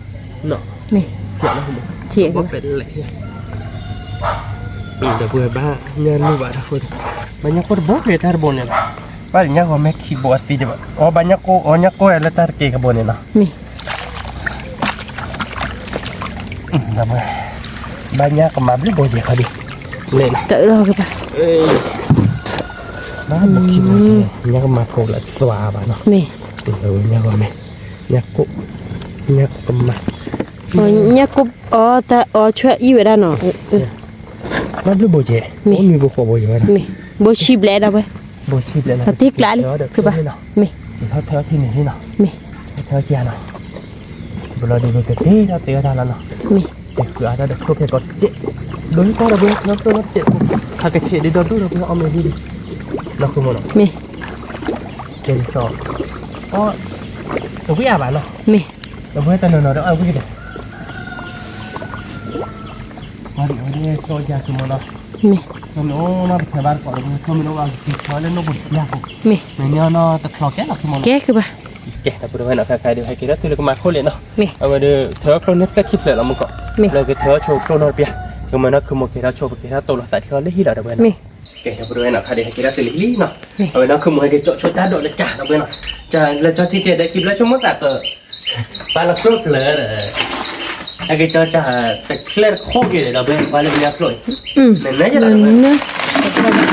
တၢ်ဃိ, ဘၣ်ညၣ်ကိၢ်တဘိက့ၤတၢ်တဘိန့ၣ်လီၤ, ဘၣ်ညၣ်ဂီၤမ့ၢ်ခံဘိအသံဒံးဘၣ်, အီၣ်ဘၣ်ညၣ်ကိၢ် အီၣ်ညၣ်ကိၢ်လၢတၢ်တက့ၤကဘိန့ၣ်လီၤ, မ့ၢ် ဘၣ်ညၣ်ကမၤဘျုးဘိယဲၢ်ခီဒံး, လဲၣ်, ဘၣ်ဘိခံဘိ, ညၣ်ကမၤဖိလၢသးဘၣ်နီၤ, မ့ၢ်, ညၣ်ဂီၤမ့ၢ်, ညၣ်ကိၢ်, ညၣ်ကိၢ်ကမၤ, ညၣ်ကိၢ်အီၣ်တၢ်အီဆွဲအံၤဝဲဒၣ်နီၤ, ဘၣ်ဘျုးဘိယဲၢ်, မ့ၢ်ဘိဃိးဘိယဲၢ်ဝဲဒၣ်, မ့ၢ်, ဘိဆံဘျဲၣ်ဒၣ်ဝဲ, ဘိဆံဘျဲၣ်လီၤ, ပတံၢ်ကျးလံ, ကဘၣ်, မ့ၢ်, ထီထီထံန့ၣ်လံနီၤ, မ့ၢ်, ထီထီထံနီၤ ဘျီဒ်ပကသ့ၣ်ထီၣ်သ့ၣ်အီၣ်တၢ်လီၤနီၤ, မ့ၢ်, တဃုအါတၢ်ဒီးချိၣ်ဖဲကီးတက့ၢ်, ဒိးလံတၢ်ဒီးပှၤထီၣ်ကျိၣ်နီတစဲးဖိ, ဟးကဆံးဒ်ဒီဒူၣ်ဒီးပှၤအီၣ်မ့ၤဒ်ဒံး, နီၢ်ခိမိၢ်နီၤ, မ့ၢ်, ကဲဒ်သိး, အီၣ်, တဝံၣ်အါဘၣ်နီၤ, မ့ၢ်, ဒီးပှၤတနီၤနီၤဒီးအီၣ်ဝံၣ်ကဒီး, ဝံၣ်ဒ်အီၣ်ဒ်ချိၣ်ယၤခိမိၢ်နီၤ, မ့ၢ်, မ့ၢ်အိၣ်နီတဖျၢၣ်ဘၣ်တကိးဒီးပှၤ မ့ၢ်အိၣ်ဘၣ်က့ၤဆီလၢနိၣ်ဘိတဘျါဖိ, မ့ၢ်, မ့ၢ်န့ၣ်နီၤတချီကဲလီၤခိမိၢ်နီၤ, ကဲကဘၣ် ကဲ ဒီပုၢ်ဒီဝဲၢ်နီၤ ခဲခါဒုး ဟဲက့ၤထီၣ်တုၤလၢကမၤခိၣ်လံနီၤ, မ့ၢ်, အဝဲဒုး ထၢထီၣ်ချိၣ်န့ၢ်ဖျၢၣ်ခံဖျၢၣ်လီၤမူကီး, မ့ၢ်, လၢကထၢထီၣ်ဆိချိၣ်နီတပျၢ်, ကမၤနီၢ်ခိမိၢ်က့ၤထီၣ်ဆိ ပက့ၤထီၣ်တိၢ်လီၤသးခံလၢဟံၣ်လီၤ ဒီပုၢ်ဝဲၢ်နီၤ, မ့ၢ်, ကဲ ဒီပုၢ်ဒီဝဲၢ်နီၤ ခဲဒုး ဟဲက့ၤထီၣ်တုၤလၢဟံၣ်လံနီၤ, မ့ၢ်, အဝဲနီၢ်ခိမိၢ်ဟဲက့ၤကၠီၣ်ဆိတၢ်ဒိးလၢကၢ် ဒီပုၢ်ဝဲၢ်နီၤ, လၢကၠီထံကဲဒီး ကံဘျၢဆိကမိၣ်သးပၢၤ ပှၤလီၤကျိၣ်ဖျၢၣ်ဒီး, ဟဲက့ၤကၠီၣ်တၢ်တချဲတခိၣ်က့ၤဒီး ဒီပုၢ်ဝဲၢ် ပှၤလၢပညါကျိၣ်အံၤ, နနၢယၤလီၤ နတံၤကျါလီၤ,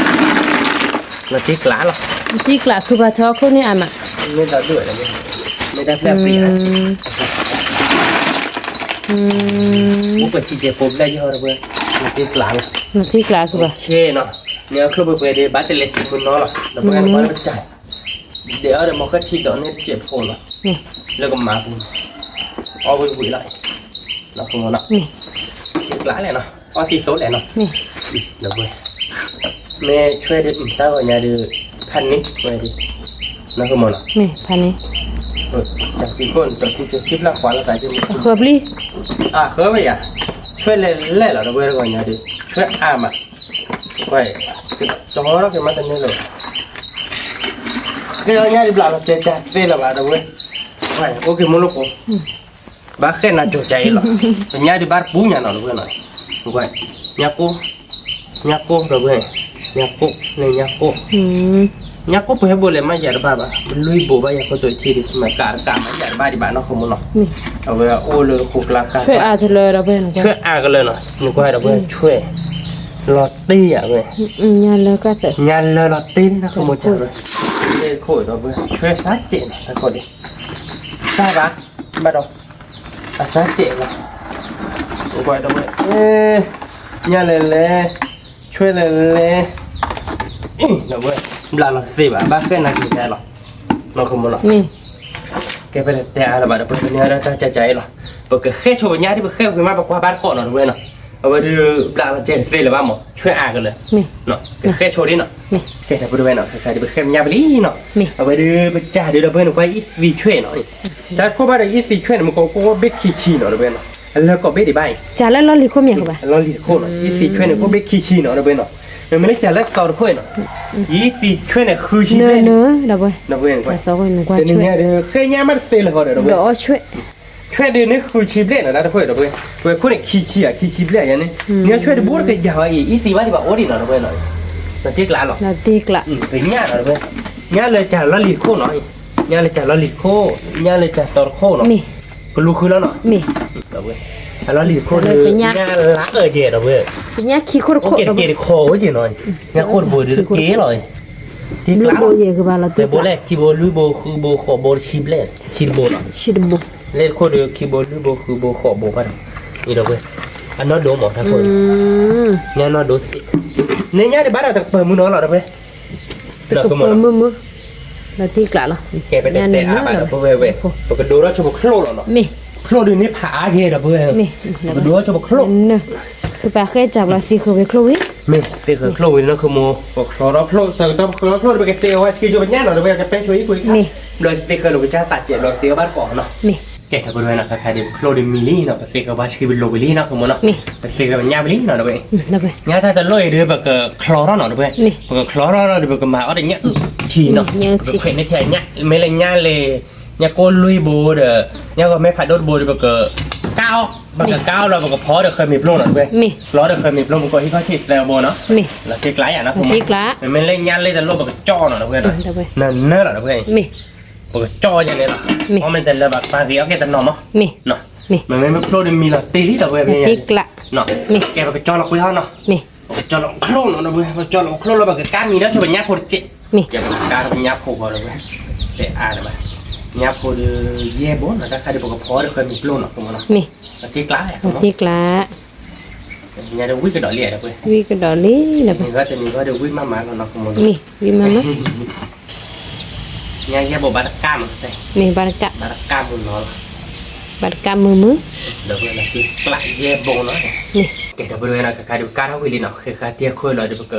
နတံၤကျါ ခုပှၤထၢခိၣ်န့ၣ်အမး, မ့ၢ်တၢ်ဒိၣ်ဝဲ, မ့ၢ်တၢ်ဖျဲၣ်အပျံၤဧါ, မ့ၢ်ပှၤစံးကဲးဖိဘျဲၣ်ယီၤဒီပုၢ်ဝဲၢ်, နတံၤကျါလီၤ, နတံၤကျါ ခုပှၤ, ခဲနီၤ, မ့ၢ်အချိၣ်ပှဲၤပှဲၤဒီး ဘၣ်တလဲၤစံးမုၢ်နီၤလီၤ ဒီပုၢ်ဝဲၢ် နကွၢ်လၢပစၢ် ဒဲးအီၤဒီး မ့ၢ်ဃဲထံဒီးန့ၣ်တစဲးဖိနီၤ, လၢကမၤပူၤ, အီၣ်ဝံၤဝံၤလီၤ, နီၢ်ခိမိၢ်နီၤ, တံၤကျါလဲၣ်နီၤ, အီၣ်သံသိးလဲၣ်နီၤ, ဒီပုၢ်ဝဲၢ် မ့ၢ်ဆွဲဒုး တၢ်ဂီၤညါဒုး ဖးန့ၢ်ဝဲဒုး နီၢ်ဃုမီၤနီၤ, မ့ၢ်ဖးန့ၢ် တၢ်ဖံးခိၣ်န့ၣ် တၢ်ဖံးခိၣ်ခံဖျၢၣ်ဃီလီၤသးဒုး အဃၢပျံၤ အဃၢဝဲယၤ ဆွဲလဲၤလဲၤလီၤ ဒီပုၢ်ဝဲၢ် တၢ်ဂီၤညါဒုး ဆွဲအါမး ဝဲ ကတီထီၣ်က့ၤမးတန့ၢ်လၢၤဘၣ် ဃဲအီၣ်ညၣ်ဒုးဘျးလီၤတဲာ်ကၢ်သ့လၢၤဘၣ် ဒီပုၢ်ဝဲၢ် ဝဲ အိၣ်က့ၤမိၢ်လိၣ်ကိး ဘၣ်ဃဲနၤကၠီၤကၠါအံၤလီၤ, ပညၣ်ဒုးဘၣ်တပူၤညါနီၤ ဒီပုၢ်ဝဲၢ်နီၤ, ဝဲ ညၣ်ကိၢ် ညၣ်ကိၢ် ဒီပုၢ်ဝဲၢ် ညၣ်ကိၢ်န့ၣ် ညၣ်ကိၢ် ညၣ်ကိၢ်ပဟဲဘိးလဲၤမးယၤတဘၣ်ဘၣ်, ပလွံၢ်ဘိးဘၣ်ယၤခိၣ်တိၢ်ထံဒုး မ့ၢ်ကးတကးမးယၤတဘၣ်ဒံးဘၣ်နီၢ်ဃုမီၤနီၤ, အဝဲအိၣ်လၢဃိးကျါဃါ ဆွဲအါကလၢၤနီၤ, နကွၢ်ဒီပုၢ်ဝဲၢ် ဆွဲ လီၤတ့ၢ်ယၤဝဲ ညါလၢလီၤတ့ၢ်နီၢ်ဃုမီၤကၢ်ဝဲ, လ့ၢ်ခိၣ်ဒီပုၢ်ဝဲၢ် ဆွဲစးကဲးနီၤ တၢ်ခိၣ်ဒံး တၢ်ဘၣ် ဘၣ်ဒီး အစးကဲးလီၤ, ဒီပုၢ်ဝဲၢ် ညၣ်လဲၤလဲၤ ဆွဲလဲၤလဲၤ ဒီပုၢ်ဝဲၢ် ဘျးလီၤတသ့ဘၣ် ဘၣ်ဃဲနၤကၠီၤကၠါလီၤ, နီၢ်ဃုမီၤနီၤ, ကဲဖဲလဲၣ်တဲအါလၢၤဘၣ် ဒီပုၢ်ဝဲၢ် ပန့ၢ်ဝဲဒၣ်တၢ်ကၠီၤကၠါအံၤလီၤ, ပကဃဲဆိပညၣ်ဒ်ပဃဲပှ့ၤမး ပကွၢ်ဘၣ်တကိးနီၤ ဒီပုၢ်ဝဲၢ်နီၤ, အဝဲဒုး ဘျးလီၤကဲးတသ့လၢၤဘၣ်မး ဆွဲအါကလၢၤ ကဃဲဆိဒ်နီၤ, ကဲဒီပုၢ်ဝဲၢ်နီၤ ခဲခါဒ်ပဃဲပညၣ်ပလံနီၤ, အဝဲဒုး ပစၢ်ဒုး ဒီပုၢ်ဝဲၢ်န့ၣ် ကွၢ်အံသံဆွဲနီၤ, တၢ်တခိၣ်ဘၣ်ဒီးအံသံဆွဲန့ၣ် မ့ၢ်ကအိၣ်ဘ့ၣ်ခံဆံနီၤ ဒီပုၢ်ဝဲၢ်နီၤ, အလၢကီးဘ့ၣ်ဒံးဘၣ်အံၤ, စၢ်လၢလီၢ်လံၤခိၣ်မ့ၢ်ကဘၣ်, လီၢ်လံၤတခိၣ်နီၤ အံသံဆွဲန့ၣ် ကအိၣ်ဘ့ၣ်ခံဆံနီၤ ဒီပုၢ်ဝဲၢ်နီၤ, မ့မ့ၢ်လၢစၢ်လၢသီတခိၣ်နီၤ, အံသံဆွဲန့ၣ်ဃုဆံဘျဲၣ်န့ၣ်, ဒီပုၢ်ဝဲၢ် တနံၤညါဒုး ဃဲညါမးတသ့လၢၤဃီဒီး ဒီပုၢ်ဝဲၢ် ဆွဲဒုးန့ၣ်ဃုဆံဘျဲၣ်နီၤ တၢ်တခိၣ်ဒီပုၢ်ဝဲၢ်, ဝဲခိၣ်န့ၣ်ခံဆံဧါ ခံဆံဘျဲၣ်ယၤန့ၣ်, နဆွဲတဘိတကယၤအံၤ အံသံဘၣ်ဒံးဘၣ်အိၣ်ဒံးနီၤ ဒီပုၢ်ဝဲၢ်နီၤ, ပသ့ကျးလီၤ, ပညၣ်နီၤ ဒီပုၢ်ဝဲၢ်, ညၣ်လၢစၢ်လီၢ်လံၤတခိၣ်နီၤ, ညၣ်လၢစၢ်လီၢ်လံၤတခိၣ်, ညၣ်လၢစၢ်သီတခိၣ်နီၤ, ကလူဃုလီၤနီၤ, အလီၢ်လံၤတခိၣ်ဒုး ညၣ်လါအၢကဲး ဒီပုၢ်ဝဲၢ်, ကဲးတခိၣ်အိၣ်က့ၤနီၤ, ညၣ်ခိၣ်တဘိဒုးက့ၤလီၤ, သ့ကျးလီၤ, တဘိလဲၣ် ခံဘိလွံၢ်ဘိဃုဘိဃိးဘိတဆံဘျဲၣ် ဆံတဘိနီၤ, လ့ၢ်တခိၣ်ဒုး ခံဘိလွံၢ်ဘိဃုဘိဃိးဘိဘၣ်ဒီး, ဒီပုၢ်ဝဲၢ်, အနီၢ်ဒိၣ်မး တၢ်ခိၣ်, ညၣ်နီၢ်ဒိၣ်တက့ၢ်, န့ၢ်ညၣ်ဒံးဘၣ်ဒီးတကပၢၤမုၢ်နီၤလီၤ ဒီပုၢ်ဝဲၢ်, တကပၢၤမုၢ်မုၢ်, လီၤသ့ကျးလီၤ, ကဲပတဲတဲအါဘၣ်ဒီပုၢ်ဝဲၢ်ဝဲ, ပကဒိထီၣ်ဆိပချိၣ်လီၤနီၤ, ချိၣ်ဒုးန့ၢ်ဖးအါကဲး ဒီပုၢ်ဝဲၢ်, ပကဒိထီၣ်ဆိပချိၣ်, ကပာ်ဃဲစၢ်ဘျီသံဃုာ်ဝဲချိၣ်ဝံၤ, မ့ၢ်သ့ဃုာ်ချိၣ်ဝံၤနီၤ ခိၣ်မိၢ်, ပချိၣ်ထီၣ်ချိၣ် ဆၢကတီၢ်ပချိၣ်ထီၣ်ချိၣ်ဒီး ပကသ့အဝဲဆံဆိပညၣ်နီၤ ဒီပုၢ်ဝဲၢ် ကပဲဆိအံၣ်ကွံာ်, ဘျီသ့ဃုာ်လိာ်ကစၢ်သးစဲး ဘျီကသ့အီၤဘၣ်တကိးနီၤ, ကဲ ဒီပုၢ်ဝဲၢ်နီၤ ခဲခါဒုးပချိၣ်ဒုးမံလံနီၤ ပသ့ဃုာ်ဝဲဆံပလိာ်ဝံၤလံနီၤ ခိၣ်မိၢ်နီၤ, ပသ့ဃုာ်ပညၣ်ဝံၤလံနီၤ ဒီပုၢ်ဝဲၢ်, ညၣ်တၢ်တလိၣ်အံၤဒုး ပကချိၣ်ထီၣ်နီၤ ဒီပုၢ်ဝဲၢ်, ပကချိၣ်ထီၣ်ဒီး ပကမၤအီၣ်ဒီးညၣ်အုၣ်ထံနီၤ, ပခွဲးန့ၢ်ထဲညၣ် မ့ၢ်လၢညၣ်လၢ ညၣ်ကိၢ်လွံၢ်ဘိဒီး ညၣ်ဂီၤမဲဖးဒိၣ်တဘိဒီး ပကကါအီၣ်, ပကကါအီၣ်လီၤ ပကဖီဒီးဃဲမံၤပျိၢ်နီၤ ဒီပုၢ်ဝဲၢ်, ဖီဒီးဃဲမံၤပျိၢ် ပကအိၣ်ဟံၣ်ခီၣ်ထံးသၢဘိနီၤ, လီၤတ့ကျးယၤနီၤ ခိၣ်မိၢ်, မ့မ့ၢ်လၢညၣ်လၢတလိၣ် ပကကၠီၣ်နီၤ ဒီပုၢ်ဝဲၢ်နီၤ, နၢၤနၢၤလီၤ ဒီပုၢ်ဝဲၢ်, ပကကၠီၣ်ယၤန့ၣ်လီၤ, အီၣ်မ့ၢ်တလၢဘၣ် ပာ်ဂ့ၤအီၣ်က့ၤတနီၤမး, မ့မ့ၢ်ပချိၣ်ဒုးမံလီၤတ့လံ ဒီပုၢ်ဝဲၢ်, ကဲပကကၠီၣ်လီၤကွံာ်ဟီနီၤ, ပကကၠီၣ်လီၤချိၣ်နီၤ ဒီပုၢ်ဝဲၢ်, ပကကၠီၣ်လီၤချိၣ်လီၤ ပကကါမံၤဒီးဆိပညၣ်ဖိတစဲး, ကဲပကကါပညၣ်ဖိဃီ ဒီပုၢ်ဝဲၢ်, တဲအါလၢၤဘၣ်, ညၣ်ဖိဒုး ယဲၢ်ဘိနီၤ တၢ်ခါဒုး ပကဖီဒီးဃဲမံၤပျိၢ်နီၤ ခိၣ်မိၢ်နီၤ, လီၤတ့ကျး, တ့ကျး ညါဒုးဝံကဒီးလံ ဒီပုၢ်ဝဲၢ်, ဝံကဒီးလံ ဒီပုၢ်ဝဲၢ်, တနံၤဂီၢ်တနံၤဂီၢ်ဒုးဝံမးမးလီၤနီၤ ခိၣ်မိၢ်နီၤ, ဝံမးမး, ညါယဲၢ်ဘိဘၣ်တကးမး, မ့ၢ်ဘၣ်တကး, ဘၣ်တကးမုၢ်နီၤလီၤ, ဘၣ်တကးမုၢ်မုၢ်, ဒီပုၢ်ဝဲၢ် လီၤတ့ကျးယဲၢ်ဘိနီၤ, ကဲ ဒီပုၢ်ဝဲၢ်နီၤ ခဲခါဒုးကါထီၣ်ဝံၤလံနီၤ ဃဲဃါတံၢ်ခိၣ်လီၤဒီး ပက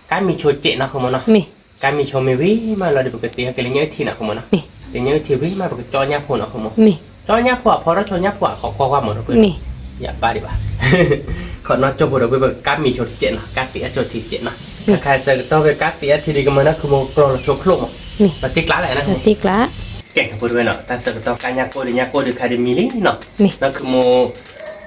ကါမံၤဆိစဲးနီၤ ခိၣ်မိၢ်နီၤ, ကါမံၤဆိမ့ၢ်ဝံၤမးလီၤဒီး ပကတ့ဟဲက့ၤလၢညၣ်အုၣ်ထံနီၤ ခိၣ်မိၢ်နီၤ, တ့ညၣ်အုၣ်ထံဝံၤမး ပကကၠီၣ်ညၣ်ဖိနီၤ ခိၣ်မိၢ်, ကၠီၣ်ညၣ်ဖိအဖီထီၣ်ဆိညၣ်ဖိအခိးကွၢ်ကွၢ်မး ဒီပုၢ်ဝဲၢ်, ယဘၣ်ဒံးဘၣ်, ခိၣ်နီၢ်ကၠီၣ်ဖိဒီး ပကကါမံၤဆိတစဲးနီၤ ကါတ့အဆိထံစဲးနီၤ, ခါဆၢကတီၢ်ဝဲကါတ့အထံဒံးကမၤနီၤ ခိၣ်မိၢ် ကျီၢ်လီၤဆိချိၣ်မး, လီၤတ့ကျးလဲၣ်နီၤ ခိၣ်မိၢ်, ကဲ ဒီပုၢ်ဝဲၢ်နီၤ တၢ်ဆၢကတီၢ်ကါညၣ်ကိၢ်ဒီးညၣ်ကိၢ်ဒုးခါဒုးမံလံနီၤ, နီၤ ခိၣ်မိၢ်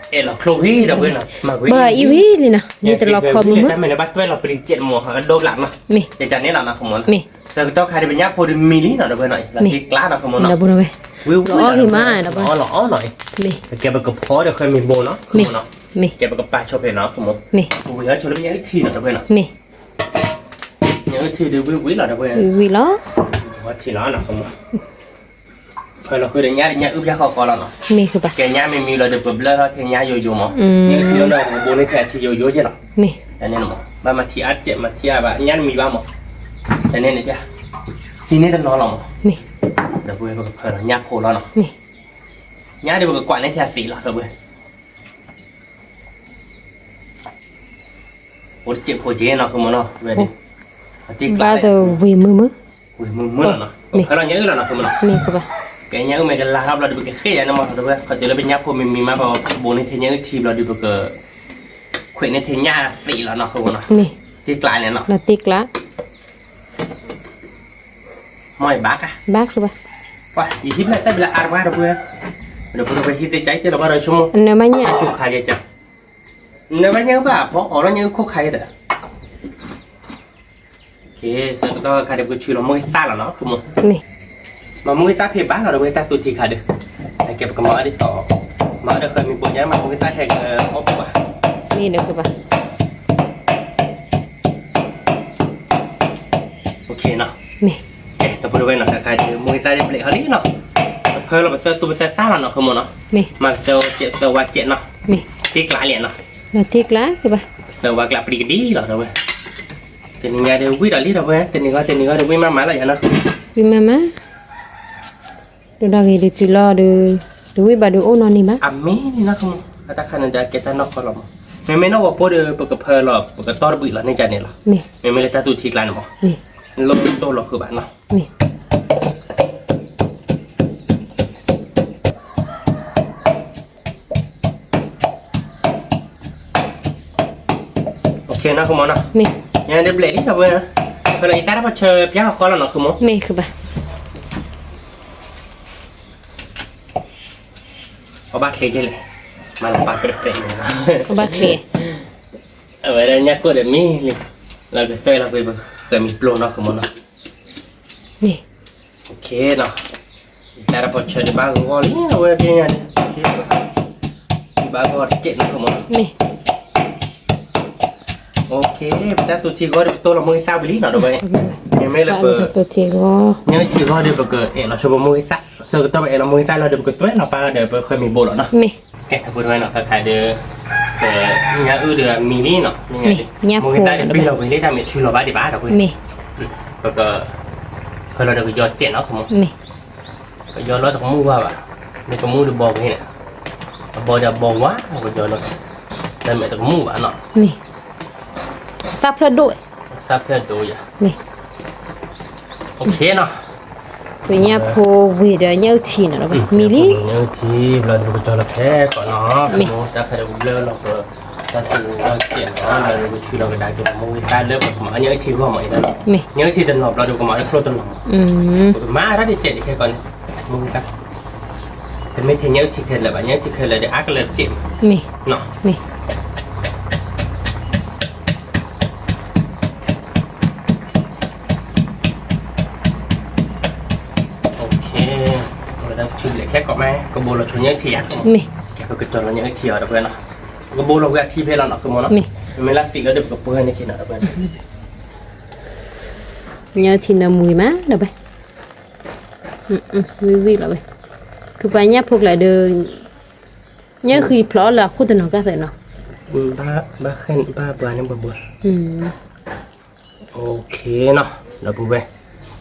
အဲၣ်လီၤချိၣ်ဝံၤ ဒီပုၢ်ဝဲၢ်နီၤ, မၤဝံၤ ဘၣ်အံၤဝံၤလံနီၤ န့ၣ်တလီၤခီမုၢ်မုၢ်, တၢ်မ့ၢ်လၢဘၣ်တွဲလီၤပလံၤစဲးမး အဒိဘျးနီၤ, ကဲန့ၣ်လီၤနီၤ ခိၣ်မိၢ်နီၤ, ဆၢကတီၢ်ခါဒုးပညၣ်ဖိဒုးမံလံနီၤ ဒီပုၢ်ဝဲၢ်နီၤ, လီၤတ့ကျးနီၤ ခိၣ်မိၢ်နီၤ, ဝံၤဝံၤလီၤအီၣ်ဂ့ၤမး ဒီပုၢ်ဝဲၢ်, လီၤအီၣ်နီၤ, ကဲပကဖီဒီးဃဲမံၤဘိနီၤ ခိၣ်မိၢ်နီၤ, ကဲပကပာ်ဆိဖဲနီၤ ခိၣ်မိၢ်, ဝံၤဟဲဆိလၢပညၣ်အုၣ်ထံနီၤ ဒီပုၢ်ဝဲၢ်နီၤ, ညၣ်အုၣ်ထံဒုးဝံၤဝံၤလီၤ ဒီပုၢ်ဝဲၢ်, ဝံၤလီၤ, ထံလီၤနီၤ ခိၣ်မိၢ်, ဖဲလီၤဃုာ်ဒီးညၣ်ဒုးညၣ်အုၣ်ဖျါဃီဃီလီၤနီၤ, ကဲညၣ်မ့ၢ်မံလီၤဒီး ပဘျၢထီၣ်ထဲညၣ်ယိယိမး, ညၣ်အုၣ်ထံလီၤဒီး ပဘိန့ၢ်ထဲထံယိယိကဲလီၤ, ဘၣ်မၤထံအါတစဲး မၤထံအါဘၣ် ညၣ်တမံဘၣ်မး, တန့ၢ်န့ၣ် ဟံးန့ၢ်တနီၤလီၤမး, ဒီပုၢ်ဝဲၢ် ပကဖၢလီၤညၣ်ဖိလီၤနီၤ, ညၣ်ဒုးပကကွၢ်န့ၢ်ထဲအသံးလီၤ ဒီပုၢ်ဝဲၢ် အိၣ်တစဲးဖိက့နီၤ ဃုမၢ်နီၤ, ဝဲဒၣ်, ဘၣ်သဝ့ၢ်မုာ်မုာ်, ဝ့ၢ်မုာ်မုာ်လီၤနီၤ, ပဖၢလီၤညၣ်အုၣ်လီၤနီၤ ဃုမၢ်နီၤ, ကဲညၣ်အုၣ်မ့ၢ်ကလါထီၣ်ဘျီဒီး ပကဃ့ၢ်ယၤန့ၣ်မး ဒီပုၢ်ဝဲၢ်, ခီတုၤလၢပညၣ်ဖိမံၤမံၤမး ပဘိန့ၢ်ထဲညၣ်အုၣ်ထံဘျီဒီး ပကခွဲးန့ၢ်ထဲညၣ်သ့ၣ်လီၤနီၤ ဃုမၢ်နီၤ, တ့ကျးလဲၣ်နီၤ, တ့ကျး မ့ၢ်ဘၣ်ကါ, ဘၣ်ဃုဘၣ်, ပှၤ ယဟံးဖျဲၣ်သၣ်ဘျါအါတပှၢ်ဒီပုၢ်ဝဲၢ်, ဒီပုၢ်ဝဲၢ်ဟံးသ့ၣ်ကၠဲကဲလီၤဘၣ်ဒီးဆိကမိၣ်, နၢမါညၣ်, ခိၣ်ခါယဲကၠ, နၢမါညၣ်အုၣ်ဘၣ် ပှၤအိးထီၣ်ညၣ်အုၣ်ခိၣ်ခါယဲဒီး, ဆၢကတီၢ်ခါဒီး ပကဆူးလီၤမုၢ်ဂ့ၤသၣ်လီၤနီၤ ဃုမၢ်, မ့ၢ်မုၢ်ဂ့ၤသၣ်ဖဲဘၣ်လီၤဒီပုၢ်ဝဲၢ် တၢ်သူထံခါဒီး, အကဲပကမၤအီၤဒ်သိး, မၤအီၤဒီးဃၢၤမံၤဘိညါ မ့ၢ်မုၢ်ဂ့ၤသၣ်ဟဲကအီၣ်ပှၤ, မ့ၢ်ဒီးဃုဘၣ် မ့ၢ်, ကဲ ဒီပုၢ်ဝဲၢ်နီၤ တခါဒီး မုၢ်ဂ့ၤသၣ်ဒ်ဘျဲးဟီလံနီၤ, ပဖၢလီၤပသၢသူပသၢသၣ်လီၤနီၤ ဃုမၢ်နီၤ, မၤကတၢၢ်ကဲးသၢဝါကဲးနီၤ, တ့ကျးလဲၣ်နီၤ, သၢဝါကျးပျံၤကဒံလီၤဒီပုၢ်ဝဲၢ်, တနံၤညါဒီးဝံၣ်ဒီးလံဒီပုၢ်ဝဲၢ်, တနံၤဂီၢ်တနံၤဂီၢ်ဒီးဝံၣ်မးမးလီၤယၤနီၤ, ဝံၣ်မးမး ဒိၣ်ဒီဂ့ၤဒုးတုၤလီၤဒီး, တဝံၣ်ဘၣ်ဒီးအိၣ်နီၢ်န့ၣ်ဘၣ်, အမ့ၢ်နီၤ အတၢ်ခါန့ၣ်ဒီး အကဲတၢ်နီၢ်ကီၢ်လီၤမး, မ့မ့ၢ်နီၢ်ဂီၤဖိဒီး ပကဖၢလီၤ ပကတီၢ်တဘှံးလီၤန့ၢ်ကန့ၣ်လီၤ, မ့မ့ၢ်လၢတၢ်သူထံကျါန့ၣ်မး, လီၢ်တိၢ်လီၤဃုာ်ဘၣ်နီၤ, မ့ၢ်, နီၤ ဃုမၢ်နီၤ, မ့ၢ်, ယၤဒ်ဘျဲးလံဒီပုၢ်ဝဲၢ်, ဖဲလီၤယတၢ်တၢ်ပီၢ်ဆၢပျါဃီဃီလီၤနီၤ ဃုမၢ်, မ့ၢ်ဃုဘၣ် အီၣ်ဘၣ်ချ့ကဲလဲၣ်, မၤလီၤပာ်ပြဲးပြဲးန့ၣ်, အီၣ်ဘၣ်ချ့, အဝဲဒၣ်ညၣ်ကိၣ်ဒီးမံလံ, လီၤကသွဲၣ်လီၤပှ့ၤပဃၢၤမံၤပျိနီၤ ဃုမၢ်နီၤ, မ့ၢ်, နီၤ, ယတၢ်တၢ်ပီၢ်ဆၢဒံးဘၣ်ဂီၢ်လံ အဝဲပျဲညါန့ၣ်, ဒံးဘၣ်ဂီၢ်တစဲးနီၤ ဃုမၢ်နီၤ, မ့ၢ် ပတၢ်သူထံဂီၢ်ဒီး ပတိၢ်လီၤမုၢ်ဂ့ၤသၣ်ဝံၤလံနီၤ ဒီပုၢ်ဝဲၢ်, မ့မ့ၢ်လၢပ, ညၣ်အုၣ်ထံဂီၢ်ဒီး ပကအဲၣ်လီၤဆိပမုၢ်ဂ့ၤသၣ်, ဆၢကတီၢ်ပအဲၣ်လီၤမုၢ်ဂ့ၤသၣ်လီၤဒီး ပကသွဲၣ်လီၤပာ်ဒီးပဃၢၤမံၤဘိလီၤနီၤ, မ့ၢ်, ကဲ ဒီပုၢ်ဝဲၢ်နီၤ ခဲခါဒီး, ပညၣ်အုၣ်ဒီးမံလံနီၤ, မုၢ်ဂ့ၤသၣ်ဒီးပျံၤလီၤဝံၤလံ တၢ်မ့ၢ်ဆူလီၤဘၣ်ဒံးဘၣ်ဒီပုၢ်ဝဲၢ်, ပက, ဖဲလီၤဒီးကယီၤစဲးနီၤ ကယီၤလီၤတကမူၣ်ဝါဘၣ်, မ့ၢ်ကမူၣ်ဒီးဘီဝဲန့ၣ်, အဘီဒီးဘီဝါ ကယီၤလီၤ, တၢ်မ့ၢ်တကမူၣ်ဘၣ်နီၤ, မ့ၢ်, သၣ်ဖျၢၣ်ဒိၣ်, သၣ်ဖျၢၣ်ဒိၣ်ယၤ, မ့ၢ်, ပညၣ်ဖိဝံၤဒီးညၣ်အုၣ်ထံနီၤ မံလံ, ညၣ်အုၣ်ထံ ဘျီဒီးပကတီၤလီၤခဲကိာ်နီၤ, မ့ၢ်, တၢ်ဖဲဒီးပဘျၢလီၤပ, တၢ်သူဝဲကဲးနီၤ ဘျီဒီးပဆူလီၤကဒါက့ၤပမုၢ်ဂ့ၤသၣ်လၢပကမၤညၣ်အုၣ်ထံဂီၢ်မးအံၤ, မ့ၢ်, ညၣ်အုၣ်ထံတနီၤဘျီဒီးပကမၤလၢချိၣ်တနီၤမး, ပကမၤတၢ်တစဲးဒံးခဲကိာ်န့ၣ်, မုၢ်ဂ့ၤသၣ်, တမ့ၢ်ထဲညၣ်အုၣ်ထံခဲလၢာ်ဘၣ် ညၣ်အုၣ်ထံခဲလၢာ်ဒီးအါကလၢာ်တစဲးမး, မ့ၢ်, မ့ၢ် ကဘျဲးခဲကိာ်မး ကဘိလီၤဆိညၣ်အုၣ်ထံယၤ, မ့ၢ်, ကဲပကတီၤလီၤညၣ်အုၣ်ထံအီၤဒီပုၢ်ဝဲၢ်နီၤ, ပကဘိလီၤဝံၤအထံဖဲလီၤနီၤ ကမၢ်နီၤ, မ့ၢ်, မ့မ့ၢ်လၢသံးလီၤဒီးပကပှဲၤန့ၢ်က့ၤနီၤ ဒီပုၢ်ဝဲၢ်, ညၣ်အုၣ်ထံနၢမူဂ့ၤမးဒီပုၢ်ဝဲၢ်, ဝံၣ်ဝံၣ်လီၤဝဲ, ဖုပှၤညၣ်ဖိကျဲဒီး, ညၣ်ဃံဖျိးလၢအခိၣ်တနီၤကသ့နီၤ, ဘၣ်, ဘၣ်ဃဲန့ၣ်ဘၣ်ပှၤန့ၣ်ဘၣ်ဘၣ်, နီၤ, ဒီပုၢ်ဝဲၢ်,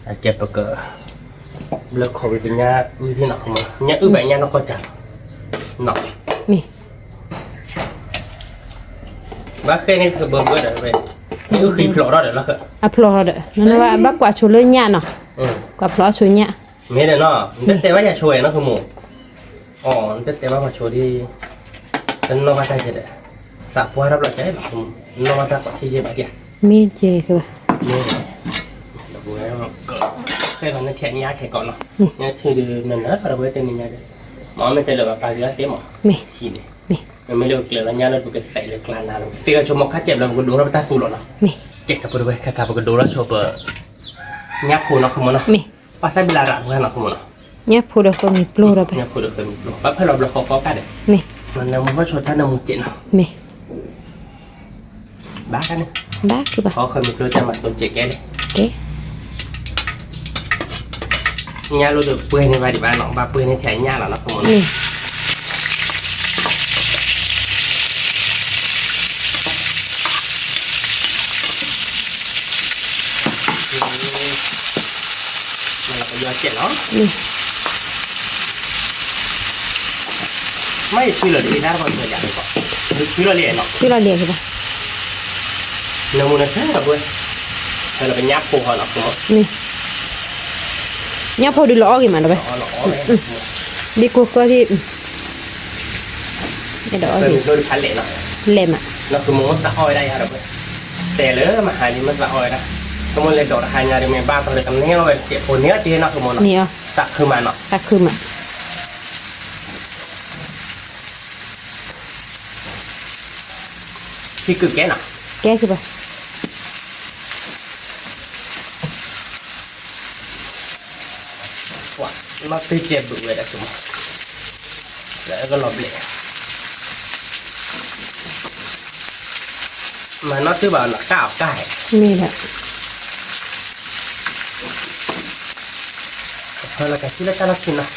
အကဲပက, ဘျၢခီဝံၤပညၣ်အုၣ်ထံနီၤ ကမၢ်, ညၣ်အုၣ်ဘၣ်ညၣ်နီၢ်ကီၢ်ကၢ်, မ့ၢ်, ဘၣ်ဃဲန့ၣ်ကဘၢဘၢဒီး, အုၣ်ဃံဖျိးထီၣ်ဒီးလီၤ, အဖျိးထီၣ်ဒီး, ဘၣ်ကွၢ်ဆိလၢညၣ်နီၤ, ကွၢ်ဖျိးဆိညၣ်, မ့ၢ်ဒီးနီၤ နတတဲဘၣ်ယၤဆိဝဲနီၤ ကမၢ်, အိ နတတဲဘၣ်ပှၤဆိဒ်, တနီၣ်ဘၣ်တၢ်ကဲဒီး, သးပှၢ်ထီၣ်ဘျီကဲလီၤ, နီၣ်ဘၣ်တၢ်ကီးထံယဲဘၣ်ဒံး, မ့ၢ်ကဲ, မ့ၢ်, ဒီပုၢ်ဝဲၢ်, ဃဲလီၤန့ၣ်ထဲညၣ်ခဲကိာ်နီၤ, ညၣ်ထံဒုးနနၢ်ဒီပုၢ်ဝဲၢ်တနံၤညါဒီး, မ့ၢ်မ့ၢ်တဲလၢၤဘၣ်ပာ်က့ၤအီၤသ့မး, ထံန့ၣ်, မ့မ့ၢ်လၢပကျဲၤလီၤညၣ်လၢပကသဲးလၢကျါနၤလီၤ ပကသ့လီၤဆိမီၤခါကဲဘျီပကဒိထီၣ်ပတၢ်သူလီၤနီၤ, ကဲ ဒီပုၢ်ဝဲၢ် ခဲခါပကဒိထီၣ်ဆိပ ညၣ်ဖိနီၤ ကမၢ်နီၤ, ပှၤသၣ်ဘံလၤရးပှၤနီၤ ကမၢ်နီၤ, ညၣ်ဖိဒီးဃၢမံၤပျိဒီး, ညၣ်ဖိဒီးဃၢမံၤပျိ ဘၣ်ဖဲလီၤဘျီဃီဃီကါဒီး, မ့ၢ်, နၢမူဟီၣ်ဆိတၢ်နၢမူစဲးနီၤ, မ့ၢ်, ဘၣ်န့ၣ်, ဘၣ်ကဘၣ်, ဃၢမံၤပျိတၢ်မၤတိစဲးကဲလဲၣ်, ကဲ ညၣ်လိၣ်ဒီးပှဲၤန့ၢ်ဘၣ်ဒံးဘၣ်နီၤ ဘၣ်ပှဲၤန့ၢ်ထဲညၣ်လီၤနီၤ ကမၢ်နီၤ, မ့ၢ် မ့ၢ်, မ့ၢ်ယဆူလီၤဒ်အံၤ တၢ်တပီၢ်ဆၢယၤန့ၣ်ကီး, ဆူလီၤလံနီၤ, ဆူလီၤလံကဘၣ်, နၢမူနဆၢလီၤပှဲၤ, ဖဲလၢပညၣ်ဖိဃီနီၤ, ညၣ်ဖိဒုးလီၤအီၣ်ဂ့ၤမးဒီးဝဲ, ဒ်ကိးဃၢသ့ၣ်, အဲၣ်ဒိးအီၣ်ဂ့ၤ, လဲၤမး, နီၤ ဃုမိၢ်သးအီၣ်ဝဲဒၣ်ယၤဒီးဝဲ, တဲလၢမဟါလံမ့ၢ်သးအီၣ်ဝဲဒၣ်, ဃုမိၢ်လဲၤဒိးတဟါညါဒီးမ့ၢ်ဘၣ်ကီးဒီးကန့ၢ်အီၣ်ဝဲတစဲးဖိန့ၢ်အီၣ်တ့ၢ်နီၤ ဃုမိၢ်နီၤ, သးခုမးနီၤ, သးခုမး ဟံးကုာ်ကဲနီၤ, ကဲကဘၣ်, ပှၤနီၢ်တံၢ်ကဲဘုးဝဲဒၣ်ကမး, လၢကလီၤဘျဲး, မၤနီၢ်တံၢ်ဘၣ်နီၤ ကၣ်အီၤကၣ်ဟဲ, န့ၣ်လီၤ ဖဲလီၤကဆံလၢတၢ်လီၢ်ခံနီ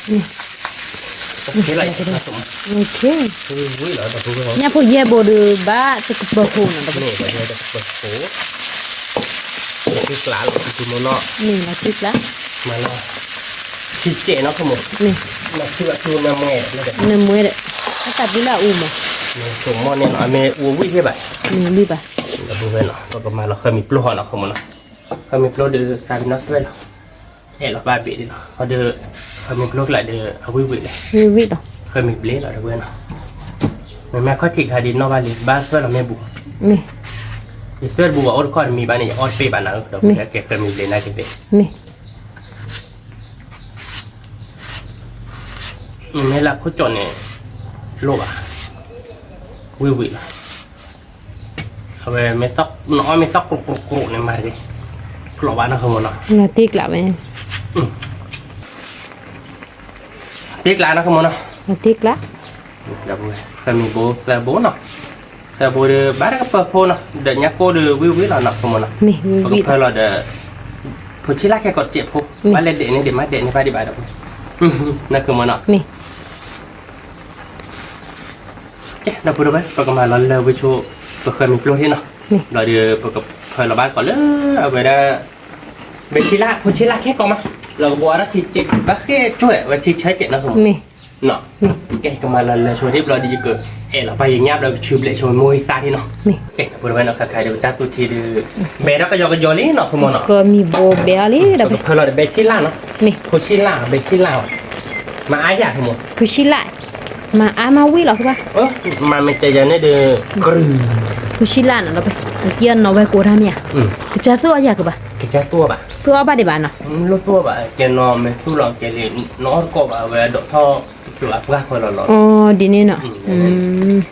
ၤ, ညၣ်ဖိယဲၢ်ဘိဒီးဘၣ်တကပၤဖိနီၤ, တံၢ်ကျးလီၤတံၢ်မနီၤ, န့ၣ်လီၤတံၢ်ကျး, ထံစဲးနီၤ နမှဲဒီး, အတၢ်ဘုလၢအအူမး, ဆိမိၣ်န့ၣ်နီၤ အမ့ၢ်အူဝံၣ်ဟ့ၣ်ဘၣ်, မ့ၢ်ဝံၣ်ဘၣ်, ဒီပုၢ်ဝဲၢ်နီၤ ပကမၤလီၤဃၢမံၤပျိၢ်ဟီနီၤ နမှဲနီၤ, ဃၢမံၤပျိၢ်ဒီးသးပ့ၤနီၣ်သွဲၣ်လီၤ, အဲၣ်လီၤဘၣ်ဘ့ၣ်ဒ်နီၤ အဒီး, ဃၢမံၤပျိၢ်ကျးဒီး အဝံၣ်ဝံၣ်လဲၣ်, ဝံၣ်ဝံၣ်လီၤ, ဃၢမံၤဘျ့လီၤ ဒီပုၢ်ဝဲၢ်နီၤ, မ့မ့ၢ်ခီၣ်ထံးခါဒ်နီၣ်ဘၣ်လံ ဘၣ်သွဲၣ်လီၤမ့ၢ်ဘူး, ယသွဲၣ်တဘူးဘၣ်အိၣ်တခီတမံၤဘၣ်န့ၣ် ယအီၣ်တပ့ၢ်ဘၣ်နၤဧၢ ဒီပုၢ်ဝဲၢ် ကဲဃၢမံၤဘျ့နၤက့ၤသ့ၣ် မ့ၢ်လၢခိၣ်ကၠီၣ်န့ၣ်, လိၣ်ဘၣ်, ဝံၣ်ဝံၣ်လီၤ, အဝဲ, နအီၣ်မ့ၢ်သီၣ်ကြိးကြိးန့ၣ်မၤတဂ့ၤ, ကျိးဘၣ်နီၤ ဃၢမုၢ်နီၤ, တံၢ်ကျးဝဲ, တံၢ်ကျးနီၤ ဃၢမုၢ်နီၤ, တံၢ်ကျး, ဃၢမံၤဘိသၢဘိနီၤ, သၢဘိဒီး ဘၣ်တကပၤဖိနီၤ ဒီးညၣ်ကိၢ်ဒီးဝံၣ်ဝံၣ်လီၤနီၤ ဃၢမုၢ်နီၤ, ပကဖၢလီၤဒီး, ဖိဆံးလၢ်ခဲကိးတစဲးဖိ, ဘၣ်လဲၤဒဲးန့ၣ်ဒံးမးဒဲးန့ၣ်ဘၣ်ဒံးဘၣ်ဒီး, နဃၢမုၢ်နီၤ ကဲ ဒီပုၢ်ဝဲၢ် ပကမၤလီၤလၢဝဲဆိ, ပဃၢမံၤပျိၢ်ထံနီၤ, ဘျီဒီး ပကဖၢလီၤဘၣ်ကီးလၢအဝဲဒၣ်, ဘဲဆံလၢ် ဖိဆံလၢ်ခဲကိးမး, လီၤကဘီအါထီၣ်ထံစဲး ဘၣ်ဃ့ၢ်ကွဲးဝဲထံဆၢစဲးနီၤ, ကဲ ကမၤလီၤလၢဆိထံဘျီဒီး ယကအဲၣ်လီၤပၢ်ယညၣ်ဘျီကဆူဘျဲးဆိမိၢ်ဂံၢ်သၣ်ထံနီၤ, ကဲ ဒီပုၢ်ဝဲၢ်နီၤ ခါခါဒီး ပတၢ်သူၣ်ထံဒီး, ဘဲထီၣ်ကယီကယီလံနီၤ ဃၢမုၢ်နီၤ, ဃၢမံၤဘိဘဲအီၤလံ ဒီး ပကဖၢလီၤဒီးဘဲဆံလၢ်နီၤ, ဖိဆံလၢ် ဘဲဆံလၢ်, မၤအါယၤ ဃၢမုၢ်, ဖိဆံလၢ်, မၤအါမၤဝံၣ်လီၤ ကဘၣ်, မၤမ့ၢ်တဲယၤန့ၣ်ဒီး, ဖိဆံလၢ်နီၤ ဒီး, က့ၤအနီၢ်ဝဲကိးတၢ်မ့ၢ်ဧါ, ကစၢ်သူၣ်အီၣ်ယၤကဘၣ်, ကစၢ်သူၣ်အီၣ်ဘၣ်, သူၣ်အီၣ်ဘၣ်ဒံးဘၣ်နီၤ, လိၣ်သူၣ်အီၣ်ဘၣ် ကဲနီၤ မ့ၢ်သူၣ်လီၤကဲလံ, နအီၣ်တကိးဘၣ်ဝဲအဒိးထီၣ်, ကျိးအပှၢ်ဃီလီၤလီၤ, ဒ်န့ၣ်နီ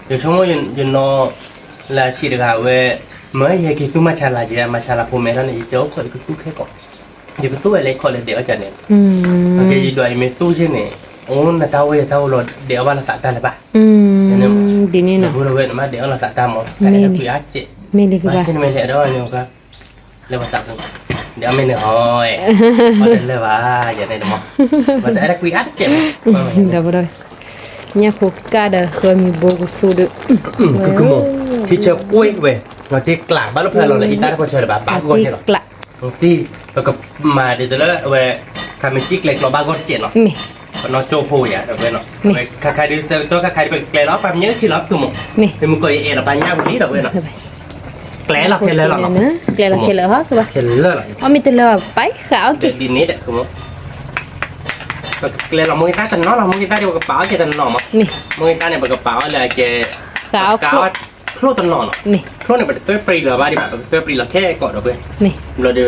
ၤ, ယဆိကမိၣ်ယနီၤ, လၢအဆံးတဂၤဝဲ, မ့ၢ်ယဟဲက့ၤသူၣ်မၤဆါလၤက့ၤ မၤဆါလၤဖိမဲထီၣ်န့ၣ် ယတဲအိၣ်ခိးယကသူၣ်ခဲကိး, ယကသူၣ်ဝဲလၢခီၣ်လၢဒဲးအီၣ်ကန့ၣ်, အကဲယဒွးအံၤမ့ၢ်သူၣ်ယဲၢ်န့ၣ်, အိၣ်နတၢ်ဝဲယတၢ်အိၣ်လီၤ ဒဲးအီၣ်ဘၣ်လီၤသးတၢ်လၢၤဘၣ်, ဒ်န့ၣ်နီၤ, ဒီပုၢ်ဝဲၢ် နမ့ၢ်ဒဲးအီၣ်လီၤသးတၢ်မး တၢ်အဲၣ်ကွံာ်အါစဲး, မ့ၢ်လၢကဘၣ်, ဘၣ်ဆၣ်နမ့ၢ်လဲၤဒီးန့ၣ်, လၢပသးပူၤ, ဒဲးအီၣ်မ့ၢ်န့ၣ်ဟီ, အီၣ်တလၢာ်ဘၣ် ယန့ၣ်တမး, ဘၣ်တၢ်အဲၣ်ကွံာ်အါစဲး, ဒီပုၢ်ဝဲၢ်, ညၣ်ဖိကၢ်ဒီးဃၢမံၤဘိကသူဒီး, ကမီၤ, ထံဆၢကွံာ်ဝဲ, နီၤတံၢ်ကျး ဘၣ်လၢဖဲလီၤလၢအံသၣ်တခီဆၢလၢၤဘၣ် ဘၣ်ဂီၢ်န့ၣ်လီၤ, နီၤတံၢ်, ပကမၤဒ်သိးလၢအဝဲ, ခါမ့ၢ်ကံၣ်ကျဲကျီဘၣ်ဂီၢ်တစဲးနီၤ, ပနီၣ်ကၠိဖိဝဲယၤ ဒီပုၢ်ဝဲၢ်နီၤ, ခါခါဒုးဆၢကတီၢ်ခါခါဒုးပကကျဲလီၤ ပှၤမ့ၢ်ထံၣ်လီၤဖုမး, မ့ၢ်မုၢ်ကီၢ်ယအဲၣ်လီၤပှၤညၣ်ဝံၤလံ ဒီပုၢ်ဝဲၢ်နီၤ, ကျဲလီၤခဲလၢာ်လီၤနီၤ, ကျဲလီၤခဲလၢာ်ဟီ, ခဲလၢာ်လီၤ, အီၣ်မ့ၢ်တလၢာ်ဘၣ်ပာ်ဃာ်အီၣ်က့ၤ, ဒ်န့ၣ်ဒီး ပကကျဲလီၤ မိၢ်ဂံၢ်သၣ်တနီၤလီၤ မိၢ်ဂံၢ်သၣ်ဒီးပကပာ်အီၣ်က့ၤတနီၤမး, မိၢ်ဂံၢ်သၣ်န့ၣ် ပကပာ်အီၣ်လၢအကဲ, ဃာ်အီၣ်ချိၣ်တနီၤနီၤ, ချိၣ်န့ၣ် ပတသွဲၣ်ပြံလီၤဘၣ်ဒံးဘၣ် ပကသွဲၣ်ပြံလီၤခဲကိး ဒီပုၢ်ဝဲၢ်, ဘျီဒီး,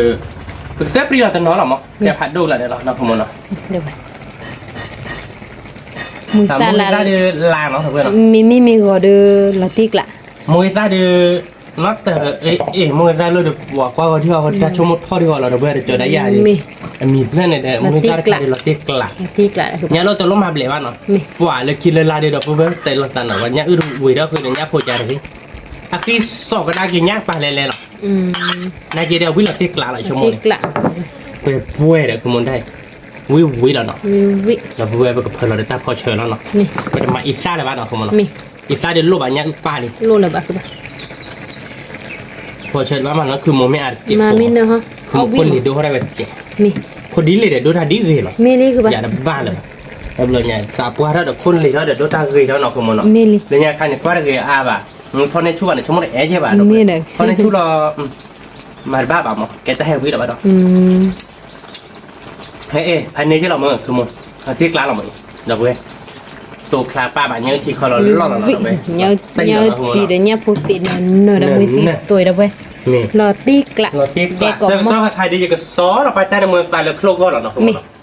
ပကသွဲၣ်ပြံလီၤတနီၤလီၤမး ကဲဖးဒိၣ်လီၤဒီးလီၤနီၤ ဖုမးနီၤ, မိၢ်ဂံၢ်သၣ်လၢ, မ့မ့ၢ်မ့ၢ်ဂီၤဒီး လီၤတံၢ်ကျး, မိၢ်ဂံၢ်သၣ်ဒီး, နီၢ်တၢ်, အ့ၣ် မိၢ်ဂံၢ်သၣ်လၢဒီး ပှၤကွၢ်ဂီၤဒံၣ်အီၤ တၢ်ဆိကမိၣ်ထီၣ်ဒံၣ်အီၤလီၤ ဒီပုၢ်ဝဲၢ် တကၠီၤဒၣ်ယၤ, အမံၤဖျၢၣ်န့ၣ်ဒီး မိၢ်ဂံၢ်သၣ်တခါဒီးလီၤတံၢ်ကျး, ညါလီၤတလိၣ်မၤဘျဲးဘၣ်နီၤ, ပှၤလၢခံလၢလာ်ဒီး ဒီပုၢ်ဝဲၢ် တဲလီၤသးနီၤ ပှၤညၣ်အုၣ်တဝံၤဒီးဃုာ်ဒီးညၣ်ဖိကါတဂ့ၤ, အဃံစီၣ်ကဒါက့ၤညၣ်ပာ်လဲၤလဲၤလီၤ, နာ်က့ဒီးဝံၣ်လီၤတံၢ်ကျးလီၤ ယဆိကမိၣ်န့ၣ်, ပှဲၤပှဲၤဒီး ဖုမးနီၤ, ဝံၣ်ဝံၣ်လီၤနီၤ, ဒီပုၢ်ဝဲၢ် ပကဖၢလီၤဒီးတၢ်ဖီဆၢလီၤနီၤ, ပတမၤအံသၣ်လၢၤဘၣ်နီၤ ဖုမးနီၤ, အံသၣ်ဒီးလိၣ်ဘၣ်ညၣ်အုၣ်ပၢ်လံ, ဖီဆၢလၢၤဘၣ်မးနီၤ ခုမိၢ်မ့ၢ်အါတစဲးဖိ, ခိၣ်လ့ၤဒိၣ်ထီၣ်ဒၣ်ဝဲတစဲး, ခိၣ်ဒ်လဲၣ်ဒီးဒိၣ်တၢ်ဒ်ဂ့ၤလီၤ, ယၤတဘၣ်လၢၤဘၣ်, တဘျီညါ သးပှၢ်ထီၣ်ဒီးခိၣ်လ့ၤထီၣ်ဒီးဒိၣ်တၢ်ဂ့ၤထီၣ်နီၤ ဖုမးနီၤ, လၢညါခါန့ၣ် ကွၢ်တဂ့ၤအါဘၣ် ဖီန့ၢ်ဆူၣ်ဘၣ်န့ၣ် ဆိကမိၣ်တအဲၣ်ယဲၢ်ဘၣ်ဒီး, ဖီန့ၢ်ဆူၣ်လီၤ, မၤတဘၣ်ဘၣ်မး ကဲတၢ်ဟဲဝံလီၤဘၣ်ဒီး, ဟဲအ့ၣ် ဖဲန့ၣ်ယဲၢ်လီၤမး ခမူ, တ့ကျါလီၤမး, ဒီပုၢ်ဝဲၢ်, သိးချါပၢ်ဘၣ် ညၢထံခီလီၤလီၢ်လီၤလီၤဒီပုၢ်ဝဲၢ်, ညၢထံဒီးညၢဖိသ့ၣ်နီၢ်နီၢ်ဒီပုၢ်ဝဲၢ်သ့ၣ်သိးဒီပုၢ်ဝဲၢ်, လီၤတ့ကျါ, လီၤတ့ကျါဆၢကတီၢ်ခါခါဒီး ယကစီၤလီၤပှၤတၢ်နၢမူနသါလၢချိၣ်ဂီၢ်လီၤနီၤ, မ့ၢ်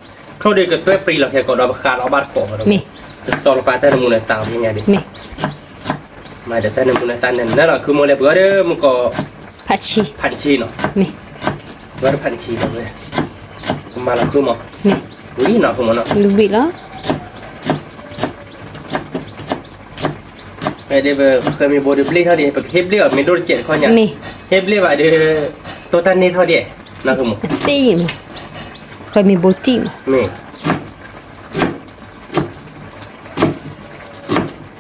ချိၣ်ဒီးကတွဲပျံၤလီၤခဲကိးဒီးပဃါလီၤအီၣ်ဘၣ်တကိးဒီး, မ့ၢ် ကစီၤလီၤပှၤတၢ်နၢမူနသါမ့ၢ်ညါဒီး, မ့ၢ် မၤဒီးတၢ်နၢမူနသါန့ၣ်လီၤ ခမူ လဲၤပှၤဒီးမုၢ်ကီး, ဖးဆံနီၤ, မ့ၢ် ပှၤဒီးဖးဆံဒီပုၢ်ဝဲၢ်, ကမၤလီၤခမူ, မ့ၢ် ဝံၤနီၤ ခမူနီၤ, ဝံၤလီၤ ဖဲဒၣ်ပဃၢၤမ့ၤဘိဒုးဘျ့ၣ်ထီၣ်ဒံး ပကဟ့ၣ်ဘျ့ၣ်အီၤ မ့ၢ်ဒိၣ်တစဲးတခီညါ, မ့ၢ် ဟ့ၣ်ဘျ့ၣ်ဘၣ်ဒီး တိၢ်တၢ်န့ၢ်ထီၣ်ဒံး, တ့ၢ်မး, ဃၢၤမ့ၤဘိတံၢ်မး, မ့ၢ်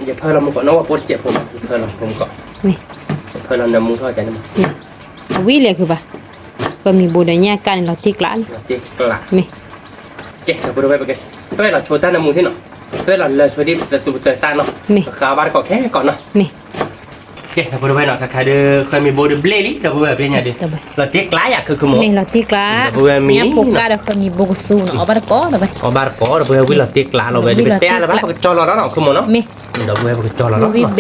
ယဖၢလီၤမုၢ်ကီး နီၢ်ဝဲပိၢ်တစဲးဖိမး ယဖၢလီၤမုၢ်ကီး, မ့ၢ် ယဖၢလီၤနၢမူထီၣ်ကန့ၣ်မး, အဝံၤလဲၤခုဘၣ်, ဃၢၤမ့ၤဘိဒီးညၣ်ကၣ်န့ၣ် လီၤတ့ကျါလံ, လီၤတ့ကျါ, မ့ၢ် ကဲ ဒီပုၢ်ဝဲၢ် ပကသွဲၣ်လီၤဆိတၢ်နၢမူထံနီၤ, သွဲၣ်လီၤလၢဆိဒ်ပသူပသွဲၣ်သၣ်နီၤ, မ့ၢ် ပဃါဘၣ်တကိးခဲကိးနီၤ, မ့ၢ် ကဲ ဒီပုၢ်ဝဲၢ်နီၤ ခါခါဒီး ဃၢၤမ့ၤဘိဒုးဘျ့ၣ်လံ ဒီပုၢ်ဝဲၢ် ဖဲညါဒီး, လီၤတ့ကျါယၤခုခမူ, မ့ၢ်လီၤတ့ကျါ, ညၣ်ဖိကၣ်ဒီးဃၢၤမ့ၤဘိကသူနီၤ အီၣ်ဘၣ်တကိးဒီပုၢ်ဝဲၢ်, အီၣ်ဘၣ်တကိး ဒီပုၢ်ဝဲၢ် ဝံၤလီၤတ့ကျါလီၤဝဲဒီး ပတဲအါလၢၤဘၣ် ပကကၠီလီၤနီၤ ခမူနီၤ, မ့ၢ် ဒီပုၢ်ဝဲၢ် ပကကၠီလီၤနီၤ, ဝံ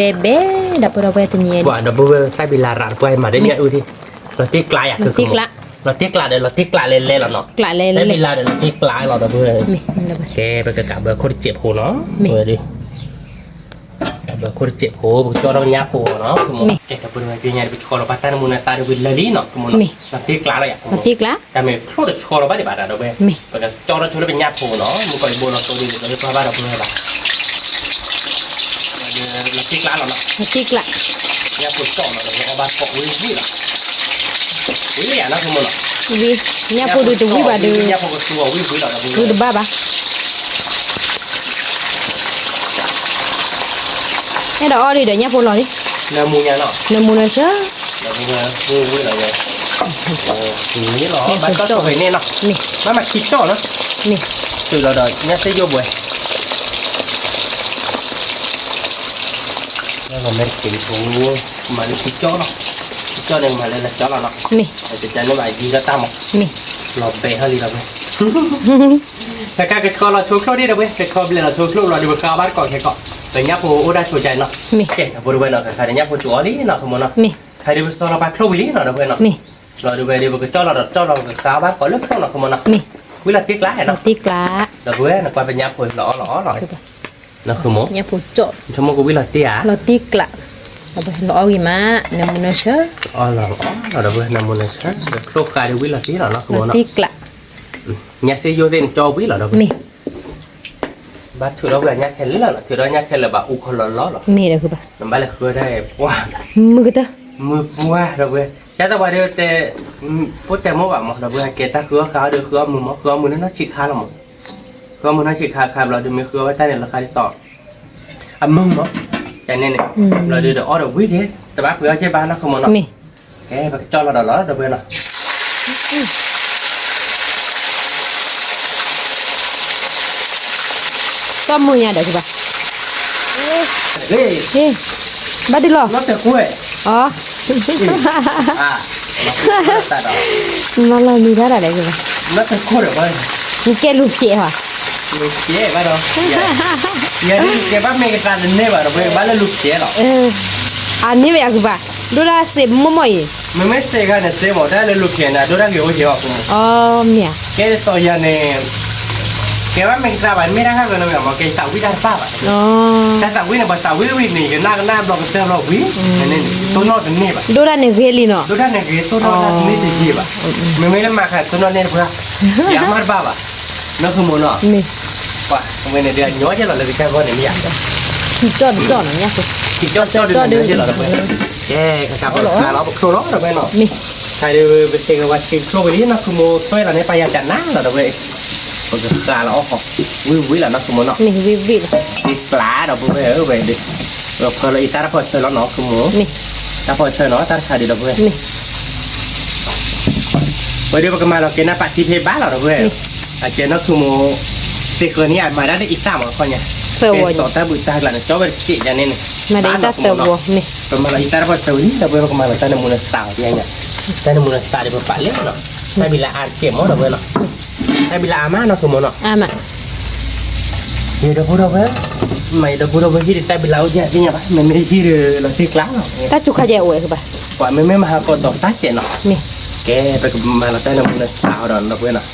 ၤဘဲဘဲ ဒီပုၢ်ဝဲၢ် တနံၤ ပှၤဒီပုၢ်ဝဲၢ် သၣ်ဘံလၤရးတပှၢ်အံၤမၤဒ်မ့ၢ်အုၣ်ထံ, လီၤတ့ကျါယၤခုခမူ, လီၤတ့ကျါဒီး လီၤတ့ကျါလဲၤလဲၤလီၤနီၤ, သၣ်ဘံလၤဒီး လီၤတ့ကျါလီၤ ဒီပုၢ်ဝဲၢ်, ကဲ ပကကးဘၢခိၣ်တစဲးဖိနီၤ, ဝဲဒီး ကးဘၢခိၣ်တစဲးဖိ ပကကၠီထီၣ်ညၣ်ဖိနီၤ, ကဲ ဒီပုၢ်ဝဲၢ် ဖဲညါဒီး ပဆီလီၤပှၤတၢ်နၢမူနသါဒီး ဝံၤလၢာ်လံနီၤ ခမူနီၤ, လီၤတ့ကျါလီၤယၤ တၢ်မ့ၢ်ချိၣ်တဆီလီၤဘၣ်ဒံးဘၣ်ဒီး ဒီပုၢ်ဝဲၢ်, ပကကၠီထီၣ်ဆိလၢပညၣ်ဖိနီၤ, မုၢ်ကီးယဘိလီၤသိဒီး ပကဟ့ၣ်ပှၤဘၣ်ဒီပုၢ်ဝဲၢ်ဘၣ် လီၤတ့ကျါလီၤနီၤ, လီၤတ့ကျါ, ညၣ်ဖိကၠီလီၤဒီး အီၣ်ဘၣ်ကိးဝံၤဝံၤလီၤ, ဝံၤလၢယၤနီၤ ခမူနီၤ, ဝံၤ, ညၣ်ဖိဒုးတဝံၤဘၣ်ဒီး, ညၣ်ဖိကသူအီၤဝံၤဝံၤလီၤ ဒီပုၢ်ဝဲၢ်, ဝံၤတဘၣ်ဘၣ်, အဲၣ်ဒိးအီၣ်ဒံးဒီးညၣ်ဖိလီၤလံ, နၢမူညါနီၤ, နၢမူနၢဆၢ, ဒီပုၢ်ဝဲၢ် ဝံၤဝံၤလီၤဝဲ, ဝံၤလီၤ ဘၣ်ကၠီၣ်ဆိဝဲန့ၣ်နီၤ, မ့ၢ် ဘၣ်မၤခံကၠီၣ်နီၤ, မ့ၢ် တုၤလီၤဒီး ညၣ်စ့ယိၣ်ဘှဲ လၢလီၤမဲာ်တက့ၢ်ဖိ, မၤလၢခံကၠီၣ်လီၤ, ခံကၠီၣ်န့ၣ် မၤလၢလၢကၠီၣ်လီၤနီၤ, မ့ၢ် တၢ်န့ၣ်ဘၣ်ယံၤလီၤတၢ်မး, မ့ၢ် လီၤဘဲးထီၣ်လံဒီပုၢ်ဝဲၢ်, တၢ်ကကဆီလီၤဆိချိၣ်ဒံးဒီပုၢ်ဝဲၢ်, ကဆီဘျဲးလီၤဆိချိၣ်လီၤဒီး ပဃါဘၣ်တကိးခဲကိး, ပညၣ်ဖိအိၣ်ဒၣ်ဆိကါနီၤ, မ့ၢ် ကဲ ဒီပုၢ်ဝဲၢ်နီၤ ခါခါဒီးညၣ်ဖိကၠီအီၤလံနီၤ ခမူနီၤ, မ့ၢ် ခါဒီးပဆီလီၤပှၤချိၣ်ဝံၤလံနီၤ ဒီပုၢ်ဝဲၢ်နီၤ, မ့ၢ် လီၤဒီပုၢ်ဝဲၢ်ဒီး ပကကၠီလီၤဒီးကၠီလီၤ ပကဃါဘၣ်တကိးလၢချိၣ်နီၤ ခမူနီၤ, မ့ၢ် ဝံၤလီၤတ့ကျါနီၤ, လီၤတ့ကျါ, ဒီပုၢ်ဝဲၢ် နကွၢ်ပညၣ်ဖိလီၤအီၣ်လီၤအီၣ်လီၤ, ညၣ်ဖိကၠီ, ဆိကမိၣ်ကဝံၤလီၤတ့ဧါ, လီၤတ့ကျါ, လီၤအီၣ်ဂ့ၤမး, နၢမူနၢဆၢ, အီၣ်လီၤအီၣ်လီၤ ဒီပုၢ်ဝဲၢ် နၢမူနၢဆၢ, ဒီးချိၣ်ဃါဒီးဝံၤလီၤတ့လီၤနီၤ ခမူနီၤ, လီၤတ့ကျါ, ညၣ်စ့ယိၣ်သ့ၣ်န့ၣ်ကၠီဝံၤလီၤ ဒီပုၢ်ဝဲၢ်, မ့ၢ် ဘၣ်ထုးထီၣ်ဝဲညၣ်ခဲလၢာ်လီၤ, ထုးထီၣ်ညၣ်ခဲလၢာ်ဘၣ်အူခီလီၤလီၤလီၤ, မ့ၢ်ဒီးဘၣ်, နဘၣ်လဲၤဃုတၢ်ပှၢ်, မုၢ်ကတၢၢ်, မုၢ်ပှၢ် ဒီပုၢ်ဝဲၢ်, ကဲသးပှၤဒီးတဲ, ဖိတဲမိၢ်ဘၣ်မး ဒီပုၢ်ဝဲၢ် ကဲတၢ်ဃုအီၣ်ဃါအီၣ်ဒီးဃုအီၣ်မုၢ်မး ဃုအီၣ်မုၢ်လၢနီၢ်ဆံးခါလီၤမး, ဃုအီၣ်မုၢ်နီၢ်ဆံးခါခါဘျီဒီးမ့ၢ်ဃုအီၣ်ဝဲတၢ်န့ၣ်လီၤခါဒ်သိး အမုၢ်မး, ကန့ၣ်န့ၣ်, ဘျီဒီးအီၣ်ဒီးဝံၤက့ၤ, တဘၣ်ပှ့ၤအီၣ်က့ၤဘၣ်နီၤ ခမီၤနီၤ, မ့ၢ်, ကဲ ပကကၠီလီၤဒီးလီၤ ဒီပုၢ်ဝဲၢ်နီၤ, ကၠီမုၢ်ညါဒီးကဘၣ်, ဘၣ်ဒုးလီၤ, အီ, မၤလီၤနံၤတၢ်ဒီးကဘၣ်, နကဲလူၤဖျဲးဟီ, လူၤဖျဲးဘၣ်ဒီး, ယၤဒ်ကဲဘၣ်မ့ၢ်ကသးတန့ၢ်ဘၣ်ဒီး ပကဘၣ်လၢလူၤဖျဲးလီၤ, အန့ၣ်ဝဲယကဘၣ်, ဒိၣ်ဒၣ်စ့မိၢ်မိၢ်အံၤ, မ့မ့ၢ်စ့ခါန့ၣ် စ့မး တၢ်လၢလူၤဖျဲးန့ၣ် အဒိၣ်တၢ်ဂ့ၤအိၣ်က့ၤအီၤ, အီ, မ့ၢ်ဧါ, ကဲဒ်သိးယၤန့ၣ်, ကဲဘၣ်မ့ၢ်ကသးဘၣ် မ့ၢ်တၢ်ဟးဂီၤနီၤမ့ၢ် ကဲသးဝံၣ်တၢ်တပၣ်ဘၣ်, တၢ်သးဝံၣ်န့ၣ် ပှၤသးဝံၣ်ဝံၣ်န့ၣ် ကနၣ်ကနၣ်ဘျီကတၢၢ်ဘျီဝံၤ, တိၢ်နီၣ်တန့ၢ်ဘၣ်, ဒိၣ်ဒၣ်န့ၣ်ဂ့ၤလံနီၤ, ဒိၣ်ဒၣ်န့ၣ်ဂ့ၤ တိၢ်နီၣ်တန့ၢ်တယံာ်ဘၣ်, မ့မ့ၢ်လၢမၤခါတိၢ်နီၣ်န့ၢ်တပှၢ်, ယၤမ့ၢ်တဘၣ်ဘၣ်, နီၢ်ခမီၤနီၤ, မ့ၢ်, ပှၤ အဝဲန့ၣ်ဒီးအညီယဲလီၤလၢကစၢ်ဂီၢ်န့ၣ်မ့ၢ်ယၤ, ထံကၠီၣ်တကၠီၣ်နီၤ ညၣ်ဖိ, ထံကၠီၣ်တကၠီၣ်ဒ်န့ၣ်ယဲလီၤဒီး, ကဲ ကကးပဃါလီၤပချိၣ်လီၤဒီးဝဲနီၤ, မ့ၢ်, ခါဒီးပသ့ၣ်ကဝဲဆံချိၣ်ဝံၤလံ နီၢ်ခမီၤ သွဲၣ်လီၤန့ၣ် ပှၤယၤကနၣ်လီၤဒီးဝဲ, ပကဃါလီၤအီၣ်ဃီ, ဝံၣ်ဝံၣ်လီၤနီၢ်ခမီၤနီၤ, မ့ၢ်ဝံၣ်ဝံၣ်လီၤ, သ့ပျၢ်ဒီးပုၢ်ဝဲၢ်ဧၢဝဲဒီး, ပဖၢလီၤအံၤတၢ်တဖီၣ်ဆၢလီၤနီၢ်ခမီၤ, မ့ၢ်, တၢ်ဖီၣ်ဆၢနီၤ တၢ်တခါဒီးဒီးပုၢ်ဝဲၢ်, မ့ၢ် ဝဲဒီးပကမၤလီၤက့ၤနၢ်ပာ်တံၢ်ဖဲဘၣ်လီၤဒီးပုၢ်ဝဲၢ်, အကဲနီၢ်ခမီၤ, သ့ၣ်ဃၢၤန့ၣ် အမၤဒၣ်လၢအံသၣ်မးခီညါ, သၢဝီၤ ကဲသိးတၢ်ဘုးတၢ်ကျးန့ၣ် ကၠီဝဲတစဲးယၤန့ၣ်န့ၣ်, မၤဒီးတၢ်သၢဝီၤန့ၣ်, ပမၤလီၤအံသၣ်တပှၢ်ဆၢဝံၤလံ ဒီပုၢ်ဝဲၢ် ပကမၤလီၤတၢ်နၢမူနသးအီၤဒ်အံၤ, တၢ်နၢမူနသးဒီးပပာ်လဲၣ်နီၤ, တၢ်ဘံလၤအါတစဲးမး ဒီပုၢ်ဝဲၢ်နီၤ, တၢ်ဘံလၤအါမးနီၤ ကမီၤနီၤ, အါမး, ယဒီပုၢ်ဒီဝဲၢ်, မ့ၢ်ယဒီပုၢ်ဒီဝဲၢ်ဟံၣ်ဒီးတၢ်ဘံလၤအိၣ်ဒ်အံၤသ့ၣ်ညါဘၣ်, မ့မ့ၢ်ဟံၣ်ဒီးလီၤတ့ၢ်ကျးလီၤ, တၢ်စူၤခါယဲအိၣ်ဝဲကဘၣ်, ပှၤမ့မ့ၢ်မၤဟးကီးဒီးစၢ်ကဲးနီၤ, ကဲ ပကမၤလီၤတၢ်နၢမူနသးအီၤဒီး ဒီပုၢ်ဝဲၢ်နီၤ,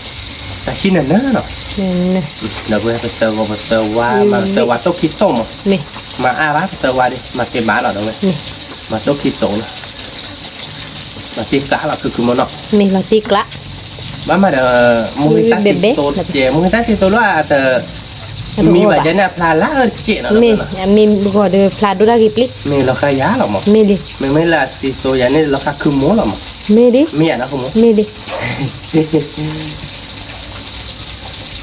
တၢ်ဆံၣ်နၢၤနၢၤနီၤ, ဒီပုၢ်ဝဲၢ် ပသၢဂီၤပသၢဝါ မၤပသၢဝါတိၢ်ခံတိၢ်မး, မၤအါဘၣ်ပသၢဝါဒီး မၤကဲဘၣ်လီၤ ဒီပုၢ်ဝဲၢ်, မၤတိၢ်ခံတိၢ်လီၤ, လီၤတ့ၢ်ကျးလီၤ ခုခုမီၤနီၤ, မ့ၢ်လီၤတ့ၢ်ကျး, ဘၣ်မးဒီး မ့ၢ်ဂ့ၤတၢ်သံသိကဲး မ့ၢ်ဂ့ၤတၢ်သံသိလီၤ အတ မံဘၣ်ယဲန့ၣ် အဖျါလၢအၢတစဲးနီၤ, မ့ၢ်အမံဂီၤဒီးဖျါဒိၣ်တၢ်ဂ့ၤပျ့ၤ, မ့ၢ်လီၤဃာ်ယၤလီၤမး, မ့ၢ်လံ, မ့မ့ၢ်လၢအသံသိယၤန့ၣ် လီၤဃာ်ခုမိၢ်လီၤမး, မ့ၢ်လံ, မ့ၢ်ယၤနီၤ ခုမိၢ်, မ့ၢ်လံ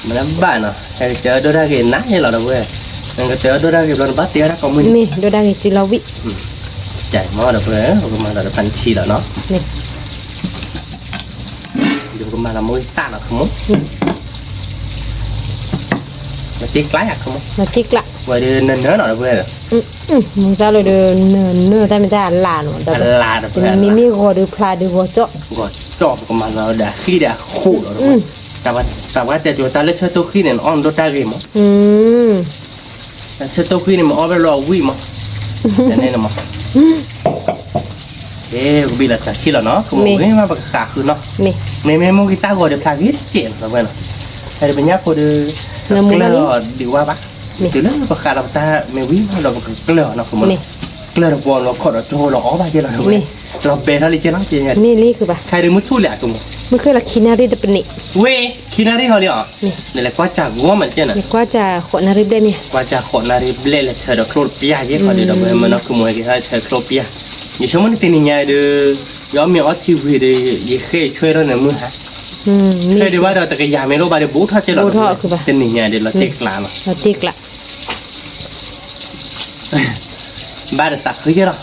မ့ၢ်လၢဘၣ်နီၤ ဟဲကတၢၢ်ဒိၣ်တၢ်ဂ့ၤနးယဲလီၤ ဒီပုၢ်ဝဲၢ်, နကတၢၢ်ဒိၣ်တၢ်ဂ့ၤဘျီ နဘၣ်တ့အီၣ်တၢ်ကိးမုၢ်နံၤ, မ့ၢ်ဒိၣ်တၢ်ဂ့ၤစုလီၤဝံၣ်, ကဲမး ဒီပုၢ်ဝဲၢ် ပကမၤလီၤဒီးဖးနံထံလီၤနီၤ, ဒီးပကမၤလီၤမ့ၢ်ဂ့ၤသၣ်နီၤ ခုမိၢ်, လီၤတ့ၢ်ကျးယၤ ခုမိၢ်, လီၤတ့ၢ်ကျး, ဝဲဒီးနၢၤနၢၤနီၤ ဒီပုၢ်ဝဲၢ်, မ့ၢ်သၣ်လၢဒီး နၢၤနၢၤ တၢ်မ့ၢ်တၢ်အလါနီၤ, တၢ်လါ မ့မ့ၢ်ဂီၤဒီးဖျါဒီးဂီၤကၠီၣ်, ဂီၤကၠီၣ် ပကမၤလီၤဒီးအဃံဒီးအဃိလီၤ ဒီပုၢ်ဝဲၢ်, တၢ်ဝဲတဲကၠိတၢ်လၢဆၢတိၢ်ဃံန့ၣ် နအီၣ်နဒိၣ်တၢ်ဂ့ၤမး, တၢ်ဆၢတိၢ်ဃံန့ၣ် မ့ၢ်အီၣ်ဘၣ်လီၤအဝံၣ်မး, န့ၣ်မး, ကဲ ကဘံၣ်လီၤတၢ်ဆံၣ်လီၤနီၤ ခုမိၢ်, မ့ၢ်မးပကဃးဃုနီၤ, မ့မ့ၢ်မ့ၢ်ဂ့ၤသၣ်ဂီၤဒီးဖျါဂ့ၤတစဲးနီၤ ဒီပုၢ်ဝဲၢ်နီၤ, ဟဲဒီးပညၣ်ဖိဒီး ကျၢၢ်အီၤဒံးဝါဘၣ်, တုၤလၢပဃးဒီးပတၢ်မ့ၢ်ဝံၤမးဒီးပကကျၢၢ်အီၤနီၤ ခုမိၢ်နီၤ, ကျၢၢ်ဒီးပှၤလီၤခီၣ်ဒီးကၠိလီၤအီၣ်ဘၣ်ကဲလီၤ ဒီပုၢ်ဝဲၢ်, လီၤဘဲထီၣ်လံကဲနီၤ, မ့ၢ်လံခုဘၣ်, ခဲဒီးမုၢ်ထူၣ်လံ ခုမိၢ်, မုၢ်ဃ့လီၤခံနၣ်ရံၣ်တပနံး, ဝဲ ခံနၣ်ရံၣ်ဟီလံအီၤ, နလဲၤကွၢ်စၢ်ဂီၢ်မးကဲနီၤ, နကွၢ်စၢ်ဃိးနၣ်ရံၣ်ဘျဲၣ်မ့ၢ်, ကွၢ်စၢ်ဃိးနၣ်ရံၣ်ဘျဲၣ်လဲၤထၢဒီးချိၣ်တပျၢ်ကဲခီဒီး ဒီပုၢ်ဝဲၢ် မ့ၢ်နီၤ ခုမိၢ် ကဟဲထၢချိၣ်တပျၢ်, ယဆိကမိၣ်န့ၣ်တနံၤညါဒီး ယအီၣ်မ့ၤအီထံဝံၤဒီး ယဃ့ဆွဲထီၣ်န့ၣ်မုၢ်ဟါ, ဆွဲဒံးဘၣ်ဒီးတကယၤမ့ၢ်တအိၣ်ဘၣ်ဒီး ဘူးထီၣ်ကဲလီၤ တနံၤညါဒီး လီၤတ့ၢ်ကျးလီၤ, လီၤတ့ၢ်ကျး ဘၣ်ဒီးသးခုကဲလီၤ,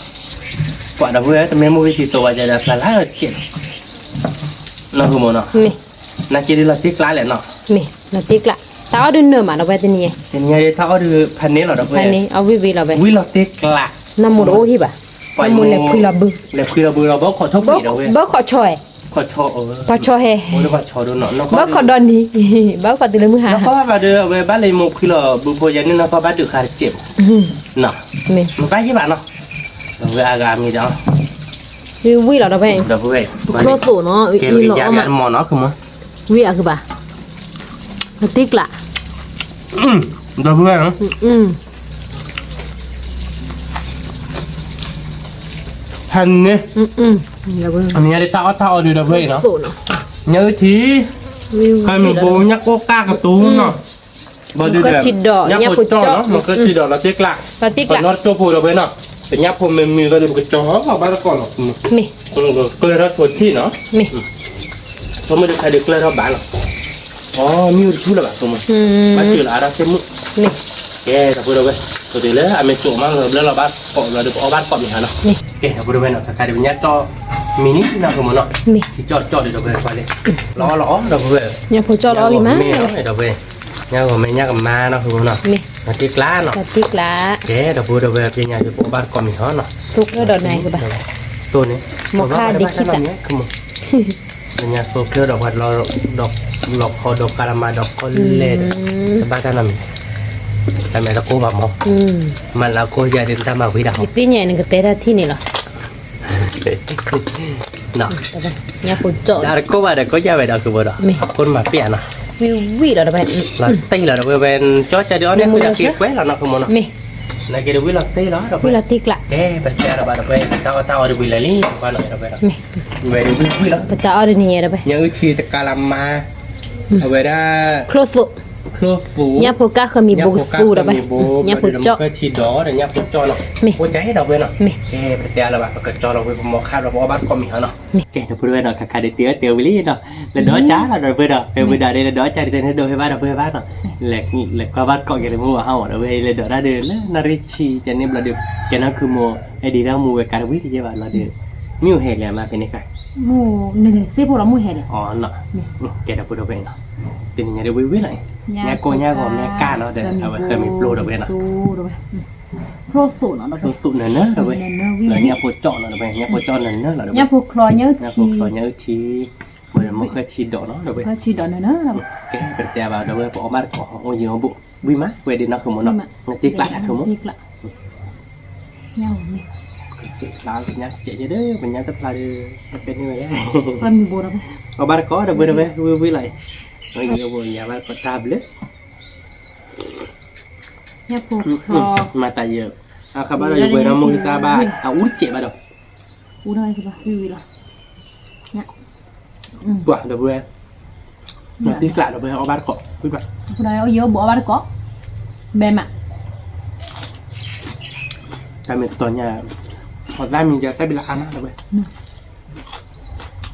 ပှၤဒီပုၢ်ဝဲၢ် တမ့ၢ်မိၢ်ဂ့ၤသံသိးဝဲဒၣ်ဒီး ဖျါလၢကဲလီၤ, နီၤ ခုမိၢ်နီၤ, နာ်က့ဒီးလီၤတ့ၢ်ကျးလဲၣ်နီၤ, မ့ၢ်လီၤတ့ၢ်ကျး, တၢ်အီၣ်ဒုးနၢၤမး ဒီပုၢ်ဝဲၢ် တနံၤညါ, တနံၤညါဒီးတၢ်အီၣ်ဒုးဖးန့ၢ်လီၤ ဒီပုၢ်ဝဲၢ်, ဖးန့ၢ်အီၣ်ဝံၣ်ဝံၣ်လီၤဝဲ, ဝံၣ်လီၤတ့ၢ်ကျး, နမိၢ်တအိၣ်ဟံၣ်ဘၣ်, နမိၢ်လဲၤဖှံလီၤဘု, လဲၤဖှံလီၤဘုလီၤ ဘၣ်ခိးထိၣ်ဖံးဒီပုၢ်ဝဲၢ်, ဘၣ်ခိးဆီ, ပှၤဆီဟဲ, ပှၤဆီဒိၣ်နီၤ, ဘၣ်ခိးဒီနံၤ, ဘၣ်ခိးတုၤလၢမုၢ်ဟါ, နီၢ်ကီၢ်ဘၣ်ဒီး အဝဲဘၣ်လၢမိၢ်ဖှံလီၤဘုဖိယဲန့ၣ် နီၢ်ကီၢ်ဘၣ်ဒုးဃာ်တစဲးမး, မ့ၢ်ဘၣ်ယဲဘၣ်နီၤ, ဒီပုၢ်ဝဲၢ်အဂၤမံၤဒီး ဝံၣ်ဝံၣ်လီၤ ဒီပုၢ်ဝဲၢ်, ဒီပုၢ်ဝဲၢ်, ကျိၣ်သိးနီၤ, အံၤလီၤအီၣ်မး, မ့ၢ်နီၤ ခုမိၢ်, ဝံၣ်အကဘၣ်, လီၤတ့ၢ်ကျး, ဒီပုၢ်ဝဲၢ်, ဖဲန့ၣ်, အနံၤညါဒ်တၢ်အီၣ်တၢ်အီဒုး ဒီပုၢ်ဝဲၢ်အံၤနီၤ, ညၣ်အုၣ်ထံ, ကမံၤဘိ ညၣ်ကိၣ်ကၢ်ကတူနီၤ ဘၣ်ဒုးဒီး, ညၣ်ဖိကၠီၣ်နီၤ, မ့ၢ်ကၢထံဒီးလီၤတ့ၢ်ကျး, ပနီၣ်တကၠိဖိဒီပုၢ်ဝဲၢ်နီၤ, ပညၣ်ဖိမ့ၢ်မံၤဒီး ပကကၠီဘၣ်တကီၢ်လီၤ, မ့ၢ်, ကျၢၢ်ထီၣ်ဆိထံၣ်နီၤ, မ့ၢ်, ဆိကမိၣ်ဒုးခဲဒုးကျၢၢ်ထီၣ်ဘၣ်လီၤ, အီ မံအိၣ်တဆူလၢၤဘၣ် ဆိကမိၣ်, ဘၣ်စၢၤလီၤအါထီၣ်သ့ၣ်မုၣ်, မ့ၢ်, ကဲ ဒီပုၢ်ဝဲၢ်, ပတုၤလၢအမ့ၢ်ကၠိမးလီၤ ဘျၢလီၤဘၣ်ကိးဘျီဒီး ပအီၣ်ဘၣ်ကိးမံၤဟါနီၤ, ကဲ ဒီပုၢ်ဝဲၢ်နီၤ ခါခါဒုးပညၣ်ကၠီၣ်မံၤန့ၣ်နီၤ ဆိကမိၣ်နီၤ, မ့ၢ်, ကၠီၣ်ကၠီၣ်ဒီး ဒီပုၢ်ဝဲၢ်ကွၢ်လံ, လီၤအီၣ်လီၤအီၣ် ဒီပုၢ်ဝဲၢ်, ညၣ်ဖိကၠီၣ်လီၤအီၣ်လံမး, ဒီပုၢ်ဝဲၢ်, ညၣ်ဂီၤမ့ၢ်ညၣ်ကမါနီၤ ဆိကမိၣ်နီၤ, မ့ၢ်, လီၤတ့ၢ်ကျးနီၤ, လီၤတ့ၢ်ကျး, ကဲ ဒီပုၢ်ဝဲၢ် ပညါဒုး ပအီၣ်ဘၣ်ကိးမံၤဟါနီၤ, သိကျၢၢ်ဒီးနၤကဘၣ်, သိန့ၣ်, မ့ၢ်ခါဒုးခံသး ပညါသိကျၢၢ်ဒီးပှၤ လီၤခီဒီးကါလမါဒီးကီၢ်လဲၢ်ဒီး တဘၣ်တၢ်နီတမံၤ, တၢ်မ့ၢ်တကိၢ်ဘၣ်မး, မ့ၢ်လၢကိၢ်ယၤဒုးတၢ်မၤဝံၤဒၣ်, ယသ့ၣ်ညါနကတဲတၢ်ထံၣ်န့ၣ်လီၤ, တကိၢ်ဘၣ်ဒီးကိၢ်ယၤဝဲဒီး ကဘၣ်ဒီး အခိၣ်နမၤပျဲနီၤ, ဝံၣ်ဝံၣ်လီၤတဝဲ, လီၤတ့ၢ်လီၤတဝဲဝဲ, ကၠီၣ်ကၠီၣ်ဒုးအီၣ်န့ၣ် ဃုာ်ဒီးဃ့ကွဲလီၤနီၤ ဆိကမိၣ်နီၤ, မ့ၢ်, နက့ၤဒုးဝံၣ်လီၤတ့ၢ်လီၤ ဒီပုၢ်ဝဲၢ်, ဝံၣ်လီၤတ့ၢ်ကျး, ကဲ ပတဲလီၤဘၣ် ဒီပုၢ်ဝဲၢ် တၢ်အီၣ်တၢ်အီဒုးဝံၤလၢာ်လံ ပှၤနီၤ ဒီပုၢ်ဝဲၢ်နီၤ, မ့ၢ်, ဝဲဒုးဝံၣ်ဝံၣ်လီၤ, ပတၢ်အီၣ်ဒုးန့ၣ်ယဲ ဒီပုၢ်ဝဲၢ်, ညၣ်အုၣ်ထံတကါလမါ, အဝဲဒၣ်, ချိၣ်သိး, ချိၣ်သိး, ညၣ်ဖိကၢ်ဃၢမံၤဘိကသူ ဒီပုၢ်ဝဲၢ်, ညၣ်ဖိကၠီၣ်, ညၣ်ဖိကၠီၣ်နီၤ, မ့ၢ်, အိၣ်ကဲ ဒီပုၢ်ဝဲၢ်နီၤ, မ့ၢ်, ကဲ ပတဲလီၤဘၣ် ပကကၠီလီၤဝဲ ပမီၤခါဒီး ပအီၣ်ဘၣ်ကိးမံၤဟါနီၤ, မ့ၢ်, ကဲ ဒီပုၢ်ဝဲၢ်နီၤ ခါခါဒုးတ့ၢ်ဝဲတ့ၢ်ဝံၤလံနီၤ, လဲၤဒိးကၢ်လီၤ ဒီပုၢ်ဝဲၢ်ဒီး ဖဲဝံၤဒၣ်ဒ်လဲၤဒိးကၢ်ဒ်တဲန့ၣ် ဒိးဖဲဘၣ် ဒီပုၢ်ဝဲၢ်ဘၣ်နီၤ, လဲၤကွၢ်ဘၣ်ကိးက့ၤလၢမုၢ်ဝါဟီၣ်မး ဒီပုၢ်ဝဲၢ် လဲၤဒိးတၢ်ဒုးလၢနၣ်ရံၣ်ဆံကဲန့ၣ်ဘျီဒုး ကဲနီၤ ခုမိၢ် အဲၣ်ဒိးတၢ်မူဝဲကါတဝံၤတယဲၢ်ဘၣ်လီၤဒုး, မ့ၢ်အိၣ်ဟဲလဲၣ်မးဖဲန့ၣ်ခါ, မ့ၢ်, စ့ဖိလီၤမ့ၢ်ဟဲလဲၣ်, ကဲ ဒီပုၢ်ဝဲၢ်နီၤ တနံၤညါဒ်ဝံၤဝံၤလီၤ, ညါကိၢ်ညါဂီၤမ့ၢ်ကၢ်နီၤဒီး အဝဲဃဲမ့ၢ်ပျိဒီးဝဲနီၤ, ဖျိသိးနီၤဒီးဝဲ, ဖျိသိးနၢၤနၢၤဒီးဝဲ, လၢညၣ်ဖိကၠီၣ်နီၤဒီးဝဲ, ညၣ်ဖိကၠီၣ်နၢၤနၢၤလီၤဒီးဝဲ, ညၣ်ဖိချီညၣ်အုၣ်ထံ, ညၣ်ဖိချီညၣ်အုၣ်ထံ, ဝဲဒီးမ့ၢ်ဃဲထံဒီးနီၤဒီးဝဲ, ဃဲထံဒီးနၢၤနၢၤလီၤ, ကဲပတဲဘၣ်ဒီးဝဲ ပအီၣ်ဘၣ်တကိး အိၣ်ယံၤအိၣ်ဘူး, ဝံၤမး ဝဲဒ်နီၢ်ခိမ့ၢ်နီၤ, နတ့ကျးတၢ်ခိမ့ၢ် ညၣ်ဝဲမ့ၢ်, ကစံးဖျါကညါကဲးယဲဒီး ကညါတဖျါဒီး ဖဲန့ၣ်ဝဲ, အီၣ်ဘၣ်တကိးဒီးဝဲဒီးဝဲ ဝံၤဝံၤလီၤအံၤ, ဝဲယံၤအိၣ်ဘူးယၤဘၣ်တကိးတၢ်ဘျုး, ညၣ်ဖိချီ, မၤသးယဲ, အခါဘၣ်ဒီးယဝဲဒီးမိၢ်ကစၢ်ဘၣ် အအူတကဲးဘၣ်ဒီး, အူတကဲးဘၣ်ဝံၤဝံၤလီၤ, ပှၤဒီးဝဲ, နတ့ကျးဒီးဝဲအီၣ်ဘၣ်တကိး, ဝံၤဘၣ်, ယအိၣ်ဘူးအီၣ်ဘၣ်တကိး, ဘဲမး တၢ်မ့ၢ်တတီၤညါ, အီၣ်သၣ်မံၤယၤသၣ်ဘံလၢအါမးဒီးဝဲ,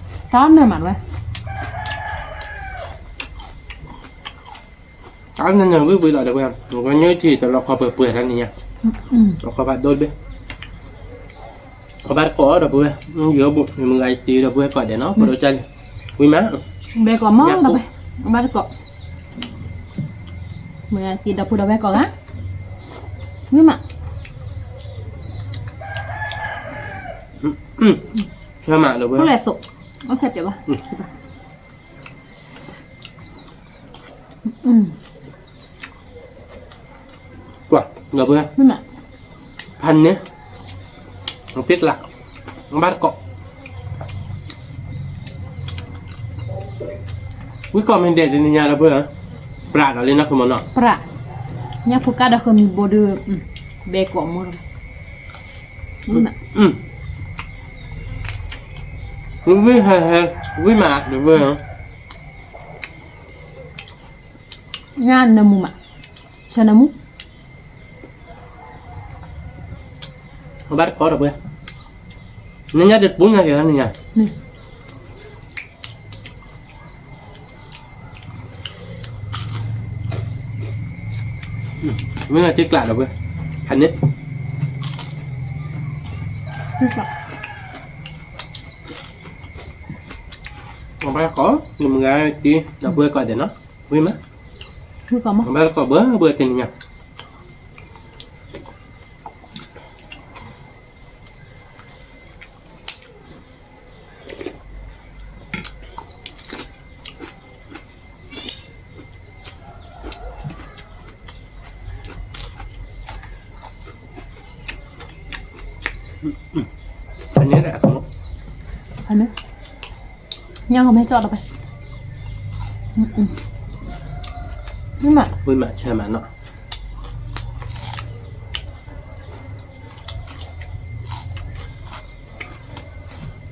တၢ်နၢၤမးဒီးဝဲ, တၢ်နၢၤနၢၤဝံၤဝံၤလီၤဒီးဝဲ, ဝဲညၣ်ထံတလီၤခီပှဲၤပှဲၤတၢ်နံၤညါ, လီၤခီဖးဒိၣ်တဘ့ၣ်, အီၣ်ဘၣ်တကိးဒီးဝဲ, ယအိၣ်ဘူး မုၢ်ဂၤတ့ဒီးဝဲကိးဒဲးနီၤ ပဒိၣ်ကၢ်န့ၣ်, ဝံၤမး, ဘဲကိးမးဒီးဝဲ, အီၣ်ဘၣ်တကိး, မုၢ်ဂၤတ့ဒီးဖိဒီးဝဲကိးဂၤ, ဝံၤမး, ဆၢမးဒီးဝဲ, အီၣ်စဲးပျဲဘၣ် ကွၢ်, ဒီပုၢ်ဝဲၢ်, ဖးန့ၣ်, တ့ကျး, ဘၣ်တကိး, ဝံကိးမ့ၢ်ဒဲးတနံၤညါဒီပုၢ်ဝဲၢ်, ပြးဒီးလၢနီၢ်ခိမ့ၢ်နီၤ, ပြး, ညၣ်ဖိကၢ်ဒီးဃၢမံၤဘိဒီး, ဘဲကိးမ့ၢ်, ဝံၤမး, ဝံၤဟဲဟဲ, ဝံၤမး ဒီပုၢ်ဝဲၢ်, ညၣ်နၢမူမး, ဆၢနၢမူ, အဘၣ်တကိးဒီပုၢ်ဝဲၢ်, နညၣ်ဒ်ပူၤညါက့ၤလၢနညါ, မ့ၢ်နတ့ကျး ဒီပုၢ်ဝဲၢ်, ဖးန့ၣ်, အဘၣ်တကိး, နမုၢ်ဂၤတ့ ဒီပုၢ်ဝဲၢ်ကိးဒဲးနီၤ, ဝံၤမး, အဘၣ်တကိး ဘၢဘၢတနံၤညါ ဖးန့ၣ်, ညၣ်ကမ့ၢ်ကၠီၣ်ဒီးဖဲ, ဝံၤမး, ဝံၤမး ဆၢမးနီၤ.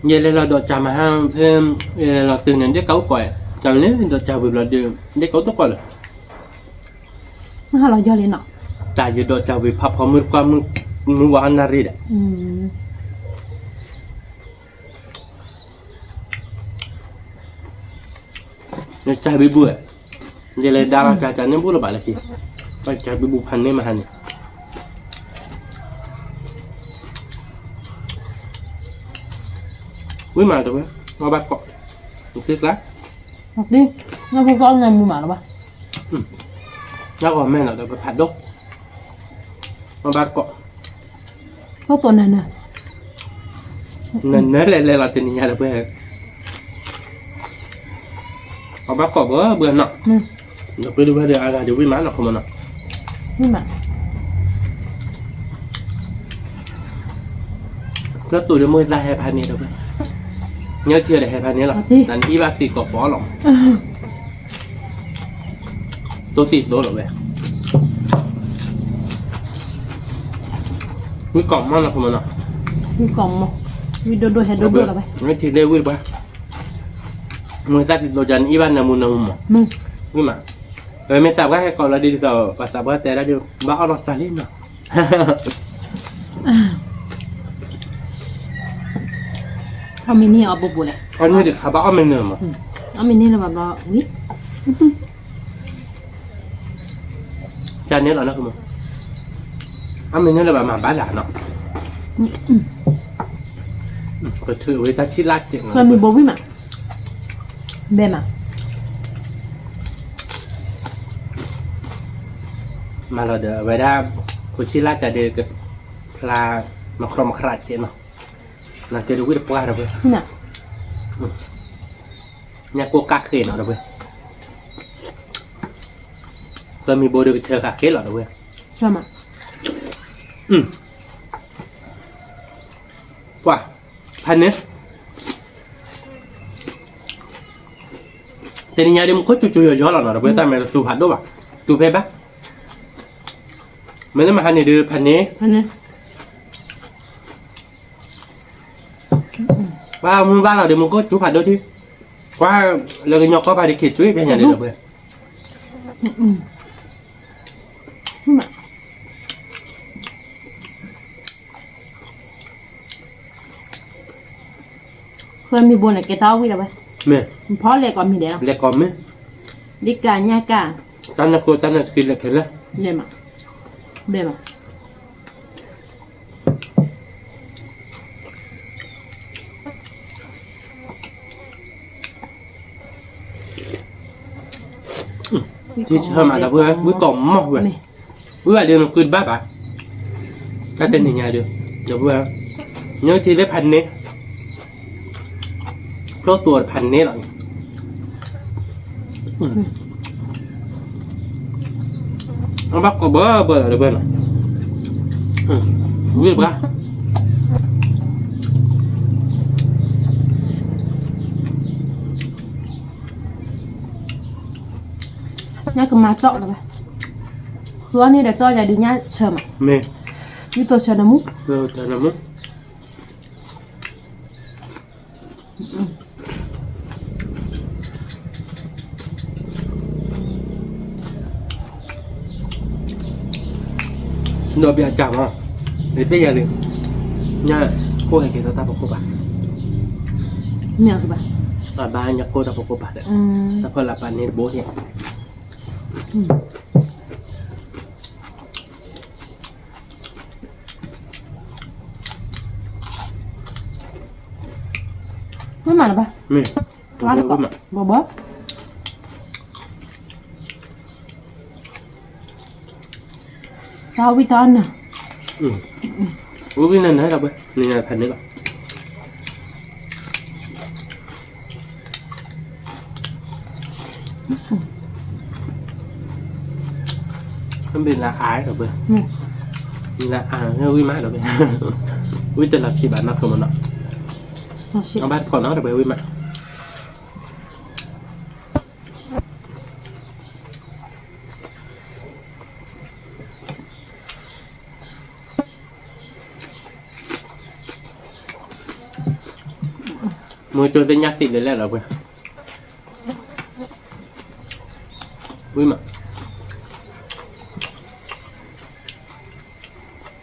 ယလဲၤလီၤဒီးစၢ်မဟါ, ယလဲၤလီၤတုၤန့ၣ် ဒ့ၣ်ကးအိၣ်ကိး, တၢ်န့ၣ်ဒီးစၢ်ဝံၤဘျီဒီး ဒ့ၣ်ကးအိၣ်တကိးလၢၤ, မဟါလီၤယီၤလံနီၤ, တၢ်ယဒီးစၢ်ဝံၤဖးဖီမုၢ်တကွၢ်, မုၢ်ဝါနၣ်ရံၣ်ဒီး နစၢ်ဘံဘူဧါ, ယလဲၤဒါလီၤစၢ်န့ၣ်ဘူလၢၤဘၣ်လၢခံ, ဘၣ်စၢ်ဘံဘူဖးန့ၣ်မဟါန့ၣ်, ဝံၤမးတဝဲ, အီၣ်ဘၣ်ကိး, နတ့ကျါ, နဖိကီၢ်နမုာ်မးလၢၤဘၣ်, နဂီၢ်မဲာ်လီၤဒီးပဖးဒိၣ်, အီၣ်ဘၣ်ကိး နနၢၤလဲၤလဲၤလီၤတနံၤညါဒီးပှဲၤ, အီၣ်ဘၣ်ကိးဘၢဘၢနီၤ, ဒီးပှဲၤဒုးဝဲဒီးအဂၤဒုးဝံၤမးနီၤ ခိၣ်မနီၤ, လၢတူၢ်ဒီးမိၢ်သၣ်ဟဲဖးန့ၣ်ဒီးပှဲၤ, ညၢထံဒီးဟဲဖးန့ၣ်လီၤ, နအံၣ်ဘၣ်သံကိးပီလီၤ တိၢ်သံသိးလီၤဝဲ, ဝံကိးမီၢ်နီၤ ခိၣ်မနီၤ, ဝံကိးမီၢ်, ဝံဒိၣ်ဒိၣ်ဟဲဒိၣ်ဒိၣ်လီၤဝဲ, ဝံထံလၢဝံတပှၢ်, မိၢ်သၣ်သံသိးကနအံၣ်ဘၣ်နၢမူနၢမူမီၢ်, ဝံမး, ဝဲမ့ၢ်သးပှၢ်ဟဲကိးလီၤဒ်သိး ပှၤသးပှၢ်တဲဒၣ်ဒ် ဘၣ်အီၣ်လီၤစၢ်လံနီၤ အီၣ်မ့ၢ်န့ၢ်အီၣ်ဘိဘိလဲၣ်, အီၣ်မ့ၢ်တခါဘၣ်အီၣ်မ့ၢ်န့ၢ်မး, အီၣ်မ့ၢ်န့ၢ်လၢၤဘၣ်ဘျီဝံၤ, ကန့ၣ်လီၤနီၤ အီၣ်မ့ၢ်န့ၢ်လၢၤဘၣ်မၤဘၣ်လၢ်နီၤ, ကထုးဝဲတၢ်ထံၣ်လၢ်ကဲးနီၤ, မံၤဘိဝံမး, ဘဲမး, မၤလီၤဒီး အဝဲဒၣ် ခိၣ်ဆံလၢ်ကဒီး ကဖျါ မၤခြီမၤခြးကဲနီၤ, နကဲဒီးဝံၣ်တပှၢ်ဒီးဖဲ ညၣ်ကိၢ်ကၣ်ဃ့နီၤဒီးဖဲ ကမံၤဘိဒီးကဆၢဃာ်ဃ့လီၤဒီးဖဲ ပှၤ ဖးန့ၣ် တနံၤညါဒ်မူခိၣ်ကၠူကၠူယီၤယီၤလီၤနီၤဒီးဖဲ တၢ်မဲာ်တတူၢ်ဖးဒိၣ်ဘၣ်, တူၢ်ဖဲဘၣ်, မ့ၢ်လၢမဟါန့ၣ်ဒီးဖးန့ၣ် ပှၤမူဘၣ်လီၤဒီးမူခိၣ်ကၠူဖးဒိၣ်ထံ, ကွၢ်လၢကညီကီၢ်ပၤဒ်ခံးကွံာ်ဖဲညါဒီးဖဲ ဃၢမံၤဘိန့ၣ် ကဲတၢ်အီၣ်ဝံၣ်ဒီးဝဲ, မ့ၢ်ဖီလဲၤကိးမံၤဒဲးလီၤ, လဲၤကိးမံၤ, ဒ်ကးညၣ်ကး, တၢ်နၢ်ဃိတၢ်နၢ်စကံးလဲၤခဲလၢာ်, လဲၤမး, ဘဲမး ထံဆၢမးဒီးဖုဝဲ ဝံၣ်ကိးမီၢ်ဝဲ, ဝံၣ်ဘၣ်ဒီးနကုတဘၣ်ဘၣ်, တၢ်တနံၤညါဒီး ဒီးဖုဝဲ ညၣ်ထံလၢဖးန့ၣ် ဖျိသူၣ်အီၤတဖးန့ၣ်လီၤ, အဘၣ်ကိးဘၢဘၢလီၤဒီးဖုဝဲနီၤ, ဝံၣ်တပှၢ် ညၣ်ကမၤကၠီၣ်လီၤဘၣ်, ဃုအီၣ်န့ၣ်ဒီးကၠီၣ်ယၤဒုးညၣ်ဆၢမး, မ့ၢ်, ဒ်သိးဆၢနမူ, ဆၢနမူ, ဒီးဘၣ်တၢ်မး, ယပ့ၢ်ယၤလံ, ညၣ်ကိၢ်ဟဲက့ၤဒီးတၢ်ဖိကိၢ်ပၤ, မ့ၢ်အကဘၣ်, အဘၣ်ညၣ်ကိၢ်တၢ်ဖိကိၢ်ပၤဒီး, တၢ်ဖီလာ်ပာ်န့ၢ်တဘိဟ့ၣ် မ့ၢ်မးလၢၤဘၣ်, မ့ၢ်, ဘီဘီ, တၢ်ဝံၣ်တၢ်နၢ်, ဝံၣ်ဝံၣ်နၢ်နၢ်ဒီးဘၣ်, နံၤနၤဖးန့ၣ်လီၤ. မ့ၢ်လၢအါဒီးဘၣ်, မ့ၢ်လၢအါဝံၣ်မးဒီးဘၣ်, ဝံၣ်တလီၤဆံးဘၣ်နီၢ်ခိမးနီၤ, အဘၣ်တဖီၣ်နီၤဒီးဘၣ်ဝံၣ်မး မ့ၢ်ကၠိသ့ၣ်ညါသံးလဲၤလဲၣ်လီၤပှဲၤ, ဝံၣ်မး,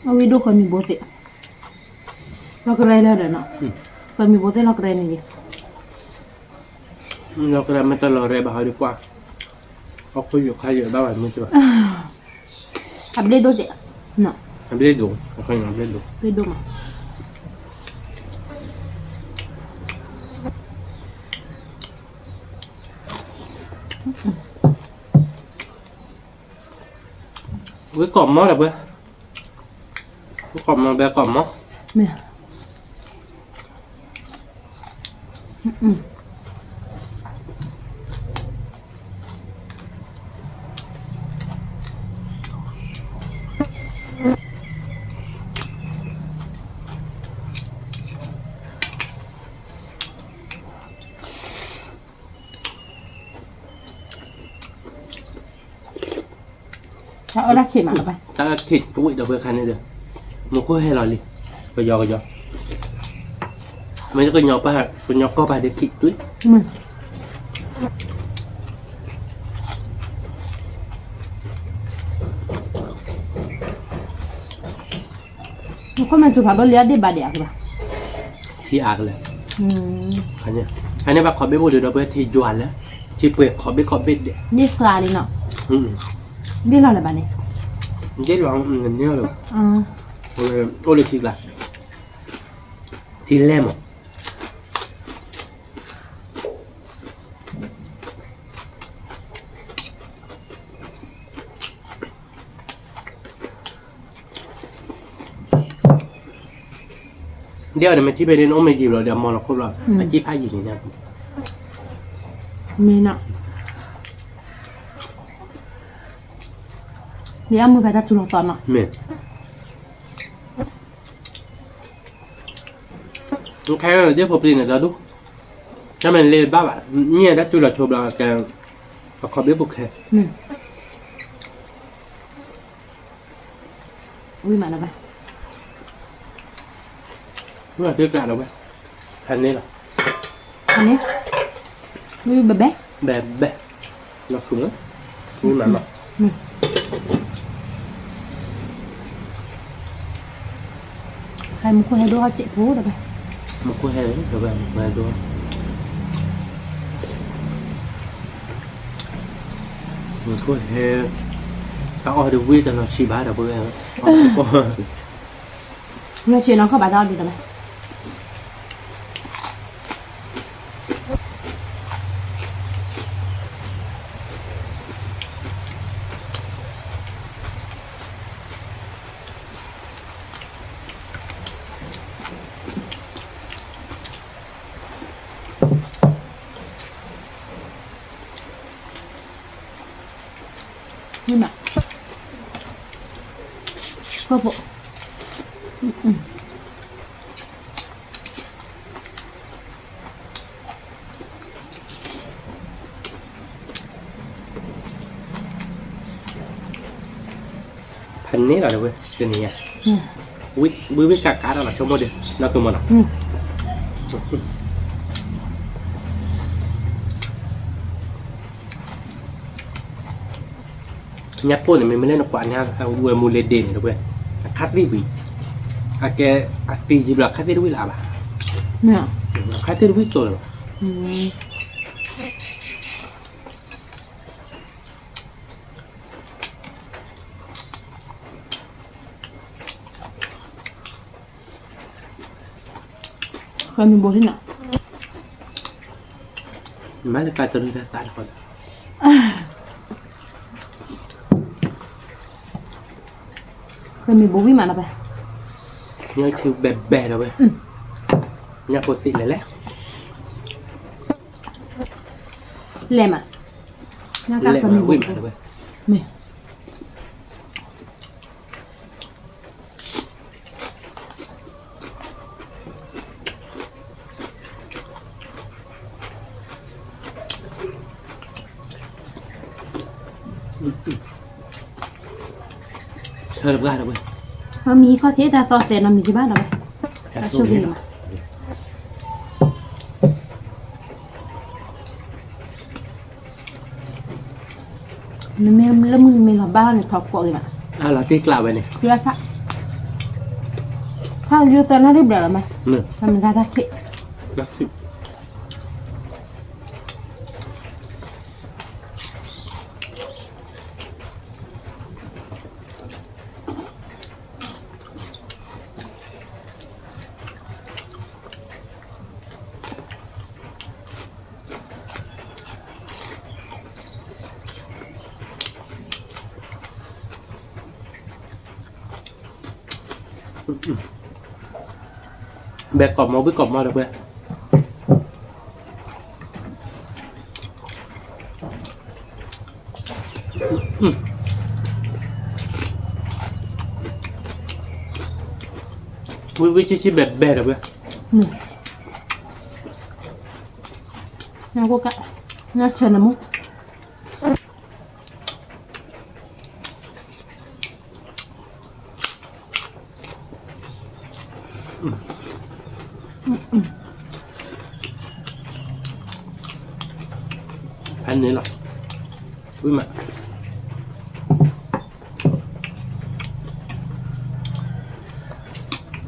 အဝံၣ်ဒိၣ်ဃၢမံၤဘိသ့ၣ်, လီၤကရဲလၢဒီးနီၤ, ဃၢမံၤဘိသ့ၣ်လီၤကရဲန့ၣ်, လီၤကရဲမ့ၢ်တလီၤရဲဘၣ်ဟီဒ်ပှၤ, ဟီၣ်ခိၣ်ယိာ်ခါယိာ်ဘၣ်ဝဲမ့ၢ်တဘၣ် အဘျ့ဒိၣ်စဲး, အဘျ့ဒိၣ်, အဘျ့ဒိၣ်မး, ဝံၣ်ကိးမီၢ်ဒီးပှဲၤ, ဝံၣ်ကိးမီၢ်ဘဲကိးမီၢ်, မ့ၢ် တၢ်အၢၣ်တၢ်ခံးမးလၢၤဘၣ်, တၢ်အၢၣ်ခံးတဝံၣ်ဒီးပှဲၤခါန့ၣ်ဒီး, မူခိၣ်ဟဲလီၤလံ, ကယီကယီ, မ့ၢ်ကညီပၢ်, ကညီကီၢ်ပၢ်ဒီးခံးတွံၢ် နခိၣ်မ့ၢ်စူၤဖးဒိၣ်လံအဒ့ၣ်ဘၣ်ဒံးအကဘၣ်, ထံအါကလဲၣ်, အန့ၣ်ဘၣ်ခိးဘ့ၣ်ဘိၣ်ဒုးဒီးပှဲၤထံယွၤလၢ, ထံပှဲၤခိးဘ့ၣ်ခိးဘ့ၣ်ဒဲး, န့ၢ်စှၤလံနီၤ, ဒ့ၣ်လီၤလၢၤဘၣ်န့ၣ်, ဒ့ၣ်လီၤ, န့ၢ်လီၤ, အိၣ်လၢထံကျါ, ထံလဲၢ်မး မ့ၢ် ဒ်အီၤဒီး မ့ၢ်ထံၣ်ဖဲန့ၣ် နအိၣ်မ့ၢ်ယံာ်ဘျီဒီး အမီၤလီၤခိၣ်ဘျီ, အကံၢ်ဖးယံာ်န့ၣ်ညါ, မ့ၢ်နီၤ, ဒ်အမုၢ်ဖဲတၢ်စူၤလီၤသီနီၤ, မ့ၢ် နခဲဒ်ဖိပျံၤန့ၣ်ဒီဒူၣ်, တၢ်မ့ၢ်လ့ဘၣ်ဘၣ်, မ့ၢ်ဒၣ်စူၤလီၤဆိဘျီကဲ, အခီဘ့ၣ်ပူၤခဲ, ဝံၤမးလၢၤဘၣ်, ဝံၤမးသ့ကျးလၢၤဝဲ, ဖဲန့ၣ်လီၤ, ဖဲန့ၣ်, ဝံၤဘဲဘဲ, ဘဲဘဲ, လီၤခုၣ်လၢ, ဝံၤမးလီၤ, ဟဲမူခိၣ်ဟဲဒိၣ်ဟီၣ်စ့ၣ်ဖိတဘဲ, မူခိၣ်ဟဲ, တဘဲမူခိၣ်ဟဲဒိၣ်, မူခိၣ်ဟဲ, တၢ်အီၣ်ဒ်ဝံၣ်တလီၤဆံးဘၣ်ဒီးပဝဲ, လီၤဆံးနီၤ ခီၣ်ဘၣ်တၢ်အီၣ်ဒ်တဘဲ မ့ၢ်မး, ဖိဖိ, ဖဲန့ၣ်လီၤဝဲ တနံၤညါ, ဝံၤဝံၤကးကးဒီးလီၤ ဆိကမိၣ်ဒီး နီၢ်ကမီၤနီၤ. ညၣ်ပိၢ်န့ၣ် မ့မ့ၢ်လၢနကွၢ်ညါ အဝဲမူလ့ၤဒ့ၣ်န့ၣ်တဝဲ, အခါသ့ၣ်ဝံၤ, အကဲ အသံယံၤဘျီ အခါသ့ၣ်တဝံၣ်လၢၤဘၣ်, အခါသ့ၣ်တဝံၣ်တိၢ်လၢၤဘၣ်. ဃဲမ့ၢ်ဘိဟံၣ်နီၤ, မ့ၢ်လၢကတရံးတၢ်သးတခီ, ဃဲမ့ၢ်ဘိဝံၣ်မးနီၤပၢ်, ညၣ်ဆူဘဲဘဲဒီးဝဲ, ညၣ်ဖိသ့ၣ်လဲၣ်လဲၣ်, လဲၣ်မး, ညၣ်ကဃဲမ့ၢ်ဘိဝံၣ်မး, မ့ၢ် ဆၢတဘၣ်ဒီးဝဲ, မ့ၢ်မံခီၣ်ထံးတၢ်သီသဲးနီၤ မံစံးဘၣ်ဒီးဝဲ, အဆိၣ်ဂ့ၤမး. နမ့ၢ်လၢမုၢ်နမ့ၢ်လီၤဘၣ်လီၤန့ၣ် ထီၣ်ကိးဂ့ၤမး, အလီၤတ့ၢ်ကျးဝဲန့ၣ်, ခါယိသၢနၣ်ရံၣ်ဘျဲၣ်လီၤမး, မ့ၢ်မတၤတၢ်ခံး ဘဲကိးမီၤ ဘုကိးမီၤဒီးပှဲၤ, ဝံၣ်ဝံၣ်ဆံးဆံးဘဲဘဲဒီးပှဲၤ, ညၣ်ကိၢ်ကး, ညၣ်ဆၢနမူ ဖဲန့ၣ်လီၤ, ဝံၣ်မး,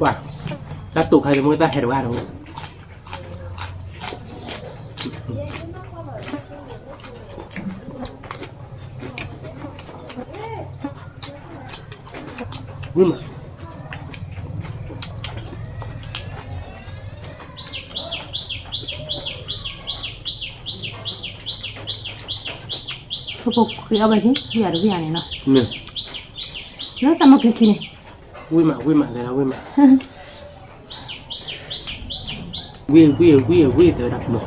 ပှၤ, တၢ်တိာ်ခါန့ၣ် မ့ၢ်တၢ်ဟဲတဂၤဒီး ဝံၣ်မး, ပခိးအီၣ်ဘၣ်က့ၤ ဝံၣ်ယၤတဝံၣ်ယၤန့ၣ်နီၤ, လၢသးမီၤကျံၤခံန့ၣ်, ဝံၣ်မး ဝံၣ်မး လဲၤလီၤဝံၣ်မး. ဝံၣ်ဝံၣ်ဝံၣ်ဝံၣ် တဲဝဲဒၣ်မး.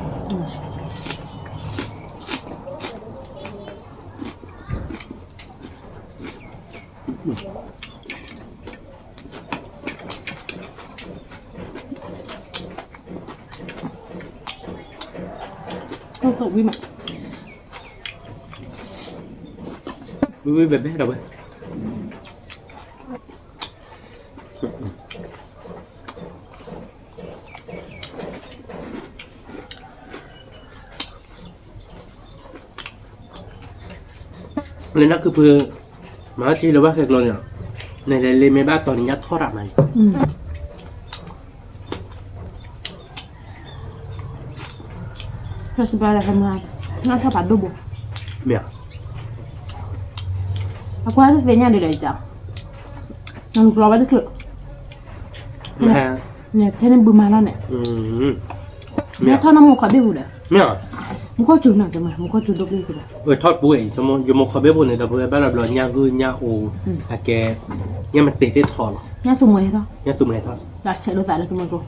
ဝံၣ်ဝံၣ်ဘဲဘဲဒီးဝဲ လၢနၢ်ခုဖု မၤထံလၢၤဘၣ်ဃဲကျိန့ၣ်, နလဲၤလ့မ့ၢ်ဘၣ်တီၤန့ၣ် ညၣ်ထီၣ်တၢ်မၤအံၤ, တၢ်စံးပာ်လၢ နၢ်ထီၣ်ဖးဒိၣ်ဘိ, မ့ၢ်, အကွၢ်တသ့ၣ်ညါဒ်လဲၣ်အံၤ, နလူၤကျီဝဲတချုး, ထဲန့ၣ်ဘုမၤလီၤန့ၣ်, ညၣ်ထီၣ်နီၢ်မိၢ်ခီၣ်ဘ့ၣ်ပူၤဒီး, မ့ၢ်, မူခိၣ်စူၤနီၤ, မူခိၣ်စူၤဒိၣ်ပ့ၢ်ပူၤဒီး, ထီၣ်ပူၤအံၤ ယမိၢ်ခီၣ်ဘ့ၣ်ပူၤန့ၣ် ဒီးပဝဲဘၣ်လီၤဘျီညၣ်ဂုၢ်ညၣ်အိၣ်, အကဲ, ညၣ်မ့ၢ်တ့ၢ်သ့ၣ်ထီၣ်လီၤ, ညၣ်သူမှဲဟဲထီၣ်, ညၣ်သူမှဲဟဲထီၣ်, ဒီးဆဲးလိာ်သးလၢသူမှဲကိ, ပက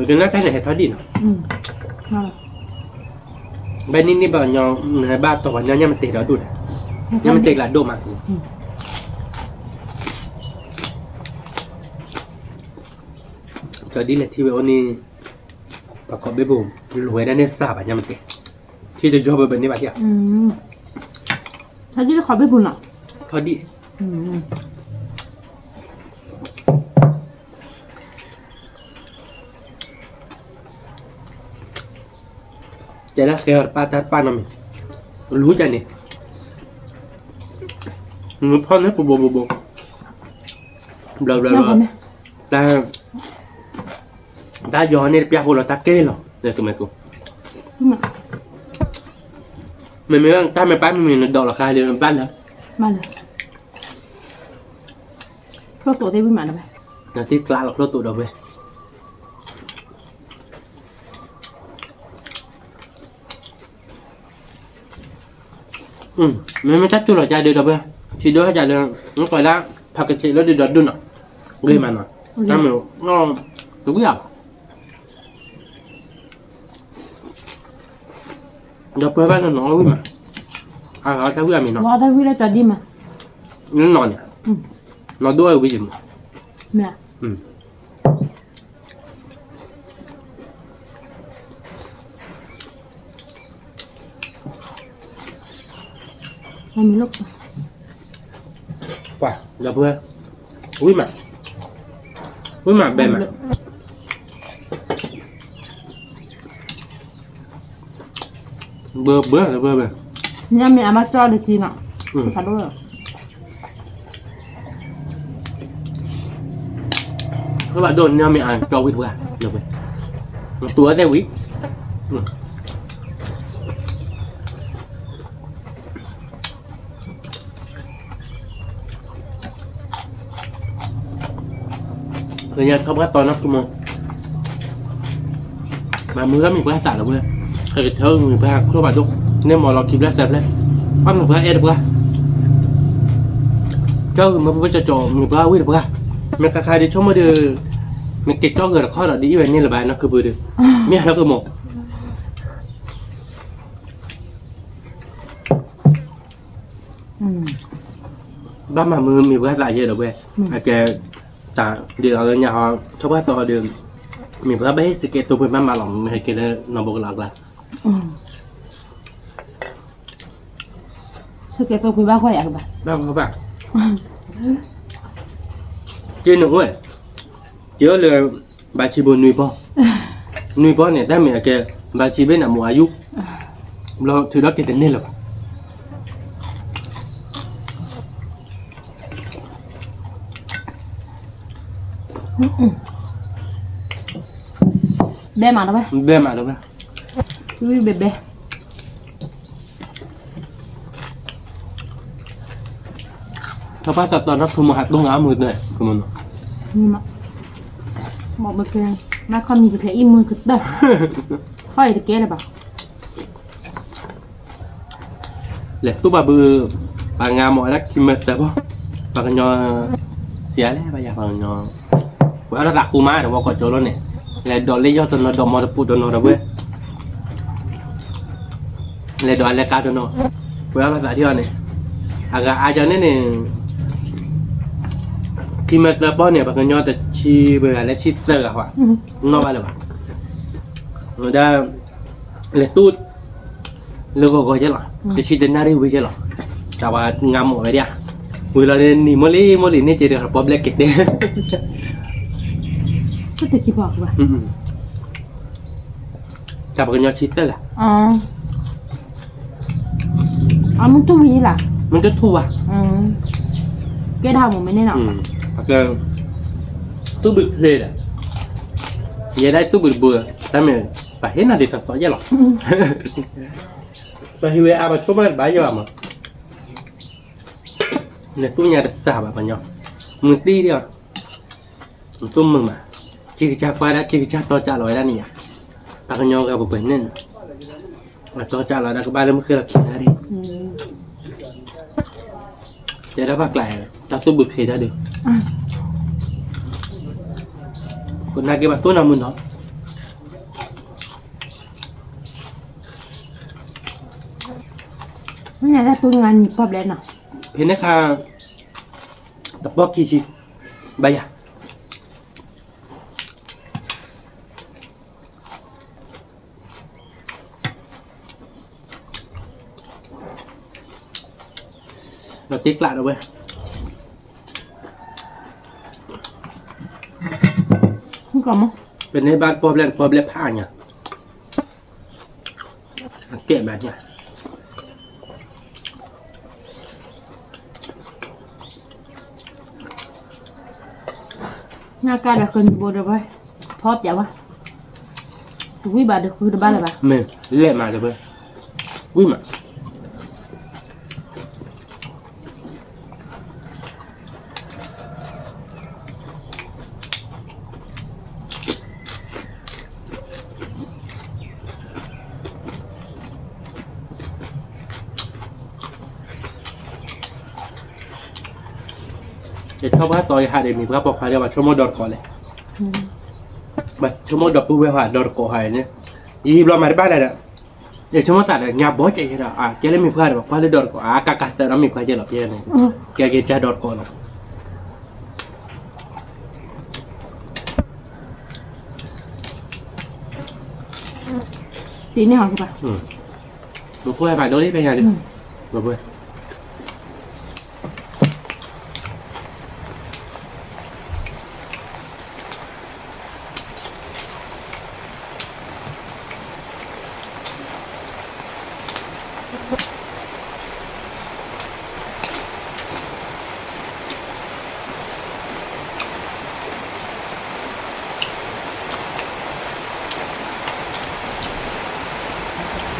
နၣ်တၢ်န့ၣ်ဟဲထီၣ်ဒံးနီၤ, ဘၣ်နံၣ်နံၣ်ဘၣ်ညီ, နဟဲဘၣ်တီၤပှၤညီ ညၣ်မ့ၢ်တ့ၢ်ဒီးဒိၣ်ဒီး, ညၣ်မ့ၢ်တ့ၢ်ကျါဒိၣ်မး, ကဒ်လဲၣ်ထံဝဲအိၣ်န့ၣ်, ပှၤခီၣ်ဘ့ၣ်ပူၤ, လူၤဝဲဒၣ်န့ၣ်စၢ်ဘၣ်ညါမ့ၢ်တ့ၢ်, ထံတယီဘၢဘၢန့ၣ်ဘၣ်ထံဧါ, ထီၣ်ဒံးလၢခီၣ်ဘ့ၣ်ပူၤနီၤ, ထီၣ်ဒံး တဲဒၣ်ဃဲအီၤတပၣ်တၢ်တပၣ်နီတမံၤ, လူၤကန့ၣ်, နဖီၣ်န့ၢ်ပဘိဘိဘိ, ဘျီဘျီဘျီ, တၢ်, တၢ်ယီၤန့ၣ်တပျၢ်ဖိလီၤတၢ်ကဲလီၤ, မ့ၢ်မ့ၢ်, မ့မ့ၢ်တၢ်မ့ၢ်ပၢ်မ့မ့ၢ်နဒိးလီၤဃာ်ဒီးဘၣ်လၢ, ဘၣ်လၢ, ချိၣ်တိာ်သ့ၣ်ဝံၣ်မးဒီးဝဲ, နသ့ၣ်ကျးလီၤချိၣ်တိာ်ဒီးဝဲ မ့မ့ၢ်တၢ်တူၢ်လီၤကဒီးဒီးဝဲ, ထံဒိၣ်ဟဲကဒီး, နကွၢ်ဒၣ်, ဖးကဆံးလၢဒုးဒီးဒုးနီၤ, ဂ့ၤမးနီၤ, တၢ်မ့ၢ်, တဝံၣ်ဧါ, ဒီးပှဲၤဘၣ်နီၤနီၤဝံၣ်မး, အဂၤတၢ်ဝံၣ်အမ့ၢ်နီၤ, တၢ်ဝံၣ်လၢတၢ်ဒံးမး, နီၤန့ၣ်, နီၤဒိၣ်ဝဲဝံၣ်ယမး, မ့ၢ် ပှၤ, ဒီပုၢ်ဝဲၢ်, ဝံၣ်မး, ဝံၣ်မးဘဲမး, ဘၢဘၢ, ညၣ်မ့ၢ်အါမးကၠီလၢခံနီၤ, ဖးဒိၣ်လီၤ. ခီၣ်ဘၣ်ဒိၣ်န့ၣ်မ့ၢ်အါကၠီဝံၣ်တပှၢ်, တူၢ်ဝဲသ့ၣ်ဝံၣ်, လၢညါထီၣ်ပှၢ်တီနီၤ မၤမုာ်ထီၣ်မံၤပှၢ်သးလီၤဝဲ, ဟဲက့ၤထၢမံၤပှၢ်ခီၣ်ဘၣ်ဒိၣ်, န့ၢ်မီၤလီၤခံဘျဲၣ်သၢဘျဲၣ်, အမံၤပှၢ်အဲၣ်တပှၢ်, ကၠီဂုာ်မ့ၢ်ပှၢ်ကၠီကၠီမံၤပှၢ်ဝံၣ်တပှၢ်, မ့ၢ်ခါခါဒ်ဆိကမိၣ်ဒီး, မ့ၢ်က့ၤကၠီဂုာ်တခီဒီးဒ်အံၤဝဲန့ၣ်လၢၤဘၣ်နီၢ်ခုပူၤဒီး, မ့ၢ်နီၢ်ခုမိၢ် ဘၣ်မၤမုာ်မံၤပှၢ်သးယဲဒီးဝဲ, အကဲ, တၢ်ဒ်သိးလၢညါဟီ, ထီၣ်ပှၢ်သီဒီး, မံၤပှၢ်ဘၣ်ဟ့ၣ်စကဲသိပှ့ၤမးမးလီၤ မ့ၢ်ဟဲက့ၤလၢနီၢ်ဘိကလးအကျါ, စကဲသိပှ့ၤဘၣ်ကွၢ်ယၤကဘၣ်, ဘၣ်ကွၢ်ဘၣ်, က့နအိၣ်, က့အိၣ်လၢ, ဘၣ်ဆံးဘိနွံပီ, နွံပီန့ၣ် တၢ်မ့ၢ်အကဲ, ဘၣ်ဆံးဘ့ၣ်နမိၢ်အယူၢ်, ဘျီထုးဒီးက့ၤတန့ၢ်လၢၤဘၣ် ဘဲမးလီၤဝဲ, ဘဲမးလီၤဝဲ, ဝံၣ်ဘဲဘဲ, ထီၣ်ပှၢ်တီတီနီၢ် ဖုမီၤဟးတိၢ်ငါမုာ်တၢ်, မ့ၢ်, မ့ၢ်ပကဲ, မ့ၢ်ခီမံၤပကဲအံၤမုာ်ကတၢၢ်, ခီအံၤတကဲလၢၤဘၣ် လဲၤတူၢ်ဘၣ်ဘု, ပှၤငါမ့ၢ်ဝဲဒၣ်ခံမၢသၢဘီ, ပှၤကညီ, စံးအါလဲၣ်ဘၣ်ယၤပှၤကညီ, ပှၤအါထီၣ်သးဃူမးဒီးဝဲကီၢ်ကၠိလီၤန့ၣ်, လဲၤဒိးလၢယီၢ်တနီၤ ဒိးမီတပူၤတနီၤဒီးဝဲ, လဲၤဒိးအလဲၤကါတနီၤ, ပှၤဘၣ်သးထံၣ်အီၤန့ၣ်, အဂၤအါကန့ၣ်န့ၣ်, ခံမၢသၢပီၢ်န့ၣ် ပှၤကညီတဆံပှဲၤဂၤလၢဆံသၢဂၤဘၣ်, နီၢ်ဘၣ်လၢၤဘၣ်, ဝဲဒၣ် လဲၤသူၣ် လၢဂီၤဂီၤကဲလီၤ, တဆံတနၣ်ရံၣ်ဝံၤကဲလီၤ, တၢ်ပှၤငါမီၢ်ဝဲဒၣ်, ဝံၤလီၤန့ၣ် နံၤမိၢ်လံမိၢ်လံန့ၣ် ကဲတဂၤပီဘျဲၣ်က့ၤတဲ, တၢ်ပှၤကညီဆံသၢဂၤ, အမုၢ်ထူၣ်ဝံၤလီၤ, မုၢ်တထူၣ်ဘၣ်, ကဲဒၣ်မ့ၢ်မ့ၢ်န့ၣ်လီၤ, သူၣ်ဘုးချ့ဒီး, ယဲဒၣ်သူၣ်ဘုးတဘုး, တၢ်မ့ၢ် ပှၤဟ့ၣ်နၤဒ်သိးသိးယဲၢ်လီၤ, ပှၤဟ့ၣ်ဝဲအါ ပှၤဆိကမိၣ်တဘၣ်ယဲၢ်ဘၣ်မး, နသူၣ်ညါတစၢ်ဘၣ်ပှၤညီ, မုၢ်သံဒ်အီၤ, နသူၣ်မုာ်မး, စံကစၢ်ကွၢ်ဒၣ် စံကစၢ်တီကးလီၤဝဲဒၣ်န့ၣ်ယါ, ပှၤကညီဂၤပှဲၤပှဲၤန့ၣ်, ပှၤတီကးလီၤဝဲဒၣ်ကဘၣ်လၢမုၢ်ဃ့လီၤခံနၣ်ရံၣ်, တဲဒၣ်ပှၤကျါ, တၢ်သူၣ်ဘုးချ့တၢ်ဒုး, ကနၣ်က့ၤပှၤသူၣ်နၤမုာ်နီၤ နတတူၢ်နံၤပီၢ်ဘျဲၣ်နီၤ, ဖဲန့ၣ်ခါ, တပီၢ်ခံဆံ, ဘၣ်ယၤ, ဒီးတ့ကျးဒီးဝဲ, ပန့ၢ်ဘၣ်တပီၢ်ဘျဲၣ်တပီၢ်ဘျဲၣ်ဖးညါ, အကဲဘၣ်ညါ နကါဒီးဃုနံၤဘိဒီးဝဲ, ဖီပျဲဝဲ, တဝံၣ်ဘၣ်ဒီးဃုတဘၣ်လၢၤဘၣ်, မ့ၢ်လဲၣ်မးဒီးဝဲ, ဝံၣ်မး ယထီၣ်ဘၣ်သီယဟးဒီးမံၤပှၢ်ပိာ်ခွါဒီး ဘၣ်ဆိကမိၣ်ဒီတကိးလဲၣ်, ဘၣ်ဆိကမိၣ်ဒီပုၢ်ဝဲၢ်ဟးဒီတကိးဟးန့ၣ်, ယဟံးဘျီမၤတဘၣ်ဒၣ်ဒီး, ယဆိကမိၣ်သးဒီးညါဘီကဲးယဲဒီး ကဲလၢမံၤပှၢ်ဒီး ပကွၢ်လၢဒီတကိး အကကစၢ်ဒီးမံၤပှၢ်ကဲလီၤ, ကဲက့ၤကၢ်ဒီတကိးလီၤ, တ့န့ၢ်ဟီၣ်ကဘၣ်, မ့ၢ်ဖိဟဲဖးဒိၣ်လံဖဲညါဒီး, မ့ၢ်ဖိ မ့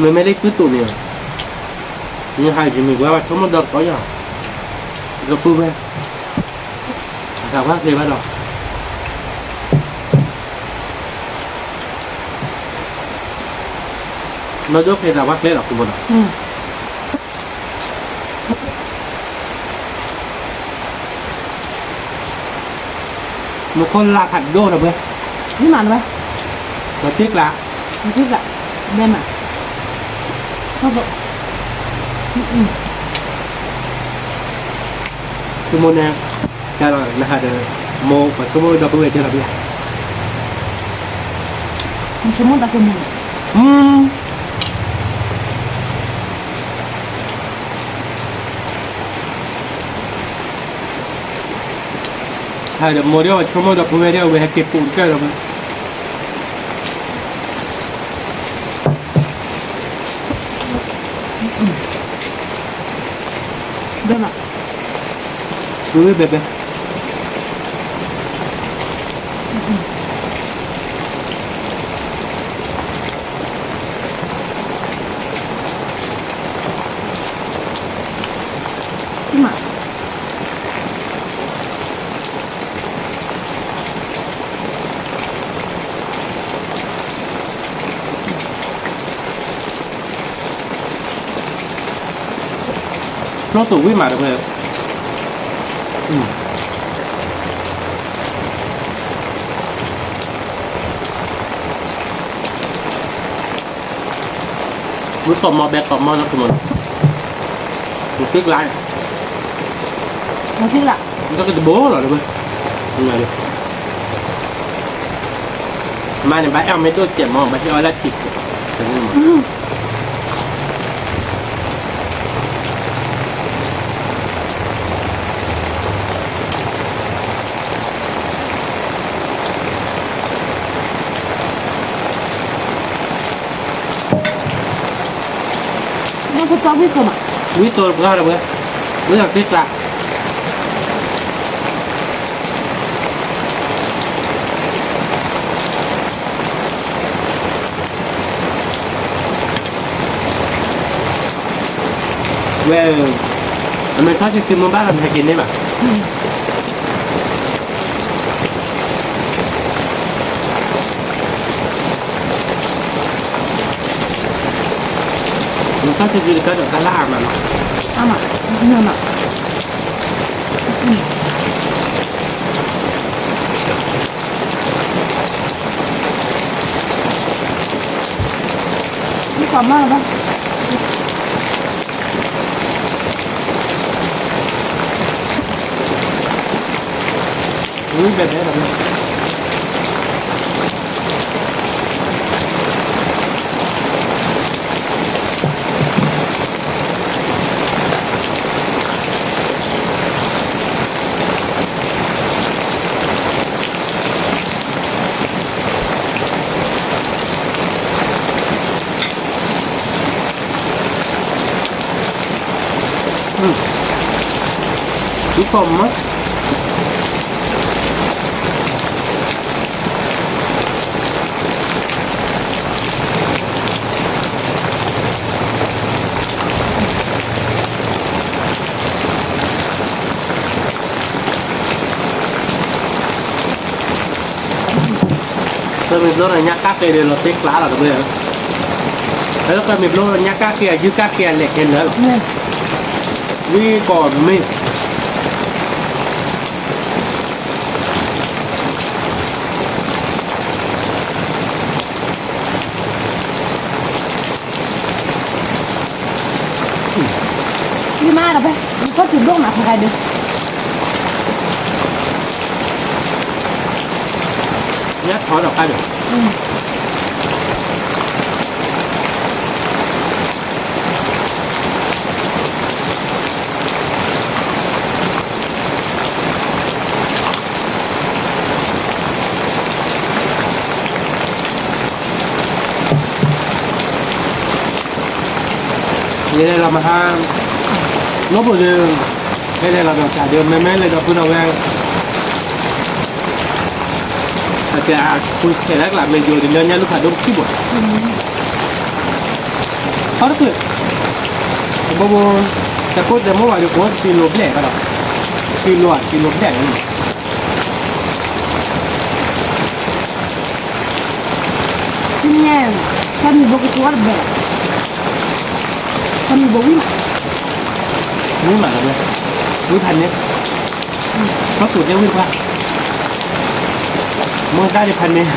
မ့ၢ်လၢကုၢ်တူာ်န့ၣ်, နဟးယမံၤပှၢ်ဘၣ်ဆိကမိၣ်ဒီတကိးယၤ, ဒီပုၢ်ဝဲၢ်, အသးပှၢ်ချ့ဘၣ်ဒီး, နီၢ်ဒိၣ်ဖဲသးပှၢ်ချ့လီၤ ကူဘိဒီး မူခိၣ်လၢ်ဖးဒိၣ်ဒီးဝဲ, မ့ၢ်မးလၢၤဝဲ, ဒီးတ့ကျး, ဒီးတ့ကျး, ဘဲမး, ဆိကမိၣ်န့ၣ်, ကဲလီၤနဟးဒီး, မိၢ်ပှၤဆိကမိၣ်ဒီပုၢ်ဝဲၢ်ကဲလီၤပျၢ်, ဆိကမိၣ်တၢ်ဆိကမိၣ်န့ၣ် ဟဲဒီးမိၢ်ဒီး ဆိကမိၣ်ဒီပုၢ်ဝဲၢ်ဒီး အဝဲဟဲက့ၤပူၤတကၢၢ်ဒီး, ဘဲမး, ဝဲဝဲဘဲဘဲ မး ကျီၢ်သူၣ်ဝံၣ်မးတဝဲ, ဝံကိးမီၤဘဲကိးမီၤနီၤ ကမီၤနီၤ, နသံကျါ, နသံကျါ, နကတဘိလီၤတဘၣ်, မါန့ၣ် ဘၣ်အဲၣ်မ့ၢ်ဒိၣ်စဲးမီၤ ဘၣ်ဟ့ၣ်အီၣ်လၢထံး, နကတၢ်ဝံၣ်တိၢ်မး, ဝံၣ်တိၢ်တပှၢ်တပှၢ်, ဝံၣ်တိၢ်သ့ကျါ, ဝဲ, အမဲာ်ထီၣ်က့ၤက့ၤမ့ၢ်ဘၣ်လီၤ မဟဲက့ၤန့ၢ်ဘၣ်. မ့ၢ်တၢ်က့ၤက့ၤတကးဒီးတၢ်လၢအါမးနီၤ, အါမး, မ့ၢ်မး, မ့ၢ်ကီးမးလၢၤဘၣ်. ဝံၣ်ဘဲဘဲလီၤ, ဝံၣ်ကိးမး ကမ့ၢ်ဘျီဒီးညါကၣ်က့ၤဒီးလီၤသ့ကျါလီၤတဘျီ, လၢကမ့ၢ်ဘျီဒီးညါကၣ်က့ၤအယုၢ်ကၣ်က့ၤအလဲၤခဲလၢာ်လီၤ, ဝံၣ်ကိးမ့ၢ် မ့ၢ်မးဒီးဖဲ နကီၢ်ထူးဒိၣ်မးဖဲခါဒီး ညၣ်ထီဒီးခါဒီး ယဲလဲၤလီၤမဟါ, နီၢ်ဖိဒီး, ယဲလဲၤလီၤဒီးကးဒီး မ့မ့ၢ်လဲၤဒီးဖုဒီးဝဲ, အကဲအဖုဆဲးလၢကျးမ့ၢ်ယိၤဒီးလၢညါလူၢ်ဖးဒိၣ်ခံဘိး, ဟီတကျၢၢ်, တဘိဘိ, တကိးတဲမိၢ်ဝဲဒီး ကိးကံလိာ်ဘျဲၣ်ဘၣ်ဒီး, ကံလိာ်ဧါ ကံလိာ်ဘျဲၣ်န့ၣ် န့ၣ်, တမံၤဘိကတိၤအီၤတဘဲၣ်, တမံၤဘိဝံၣ်မး, ဝံၣ်မးလီၤ, ဝံၣ်ဖးန့ၣ်, ထီၣ်သူၣ်န့ၣ်ဝံၣ်တဖၣ်, မိၢ်သၣ်ဒံးဖးန့ၣ်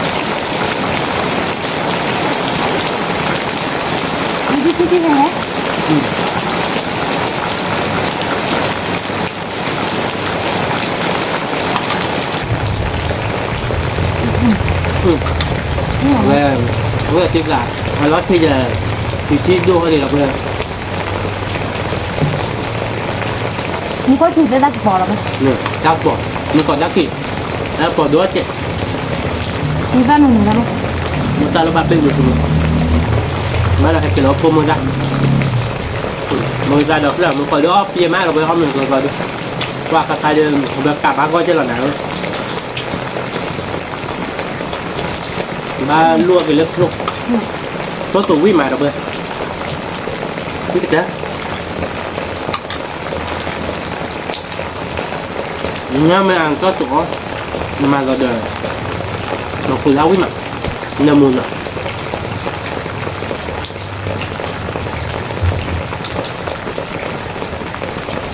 ဝဲ, ဝဲသ့ၣ်ကျါ, အလီၤထံၣ်ယဲ, ထံထံၣ်ဒိၣ်ဟီဒံးလီၤဖဲ, မ့ၢ်ကီၢ်ထူးသ့ၣ်တၢ်ကပီၤလီၤဖဲ, တၢ်ကပီၤ, မ့ၢ်ကီးတၢ်က့ၤ, တၢ်ကပီၤဒိၣ်ကဲး, မ့ၢ်တၢ်နုၤနုၤလီၤ, မ့ၢ်တၢ်လၢဘၣ်ပ့ၢ်မုၢ်ဆူၣ်မုၢ်, မ့ၢ်ဒီးဟဲက့ၤလီၤဖိမုၢ်တၢ် မ့ၢ်သးဒီးဖျၢၣ်မ့ၢ်ကီးဒီးအီၣ်ပှဲၤမးလီၤဖဲအီၣ်မ့ၢ်ကီးကီးဒီး, ပှၤကခါဒီး, ဒီးကးဘၣ်ဂီၢ်ကဲလီၤနၤဧၢ, ဘၣ်လိၣ်က့ၤလၢချိၣ်, ချိၣ်သူၣ်ဝံၣ်မးဒီးဖဲ, ဝံၣ်ကတၢၢ် ညါမ့ၢ်အကီၢ်သူၣ်အီၤ, နမၤလီၤဒီး, နဃုလၢဝံၣ်မး, နမူၤနီၤ,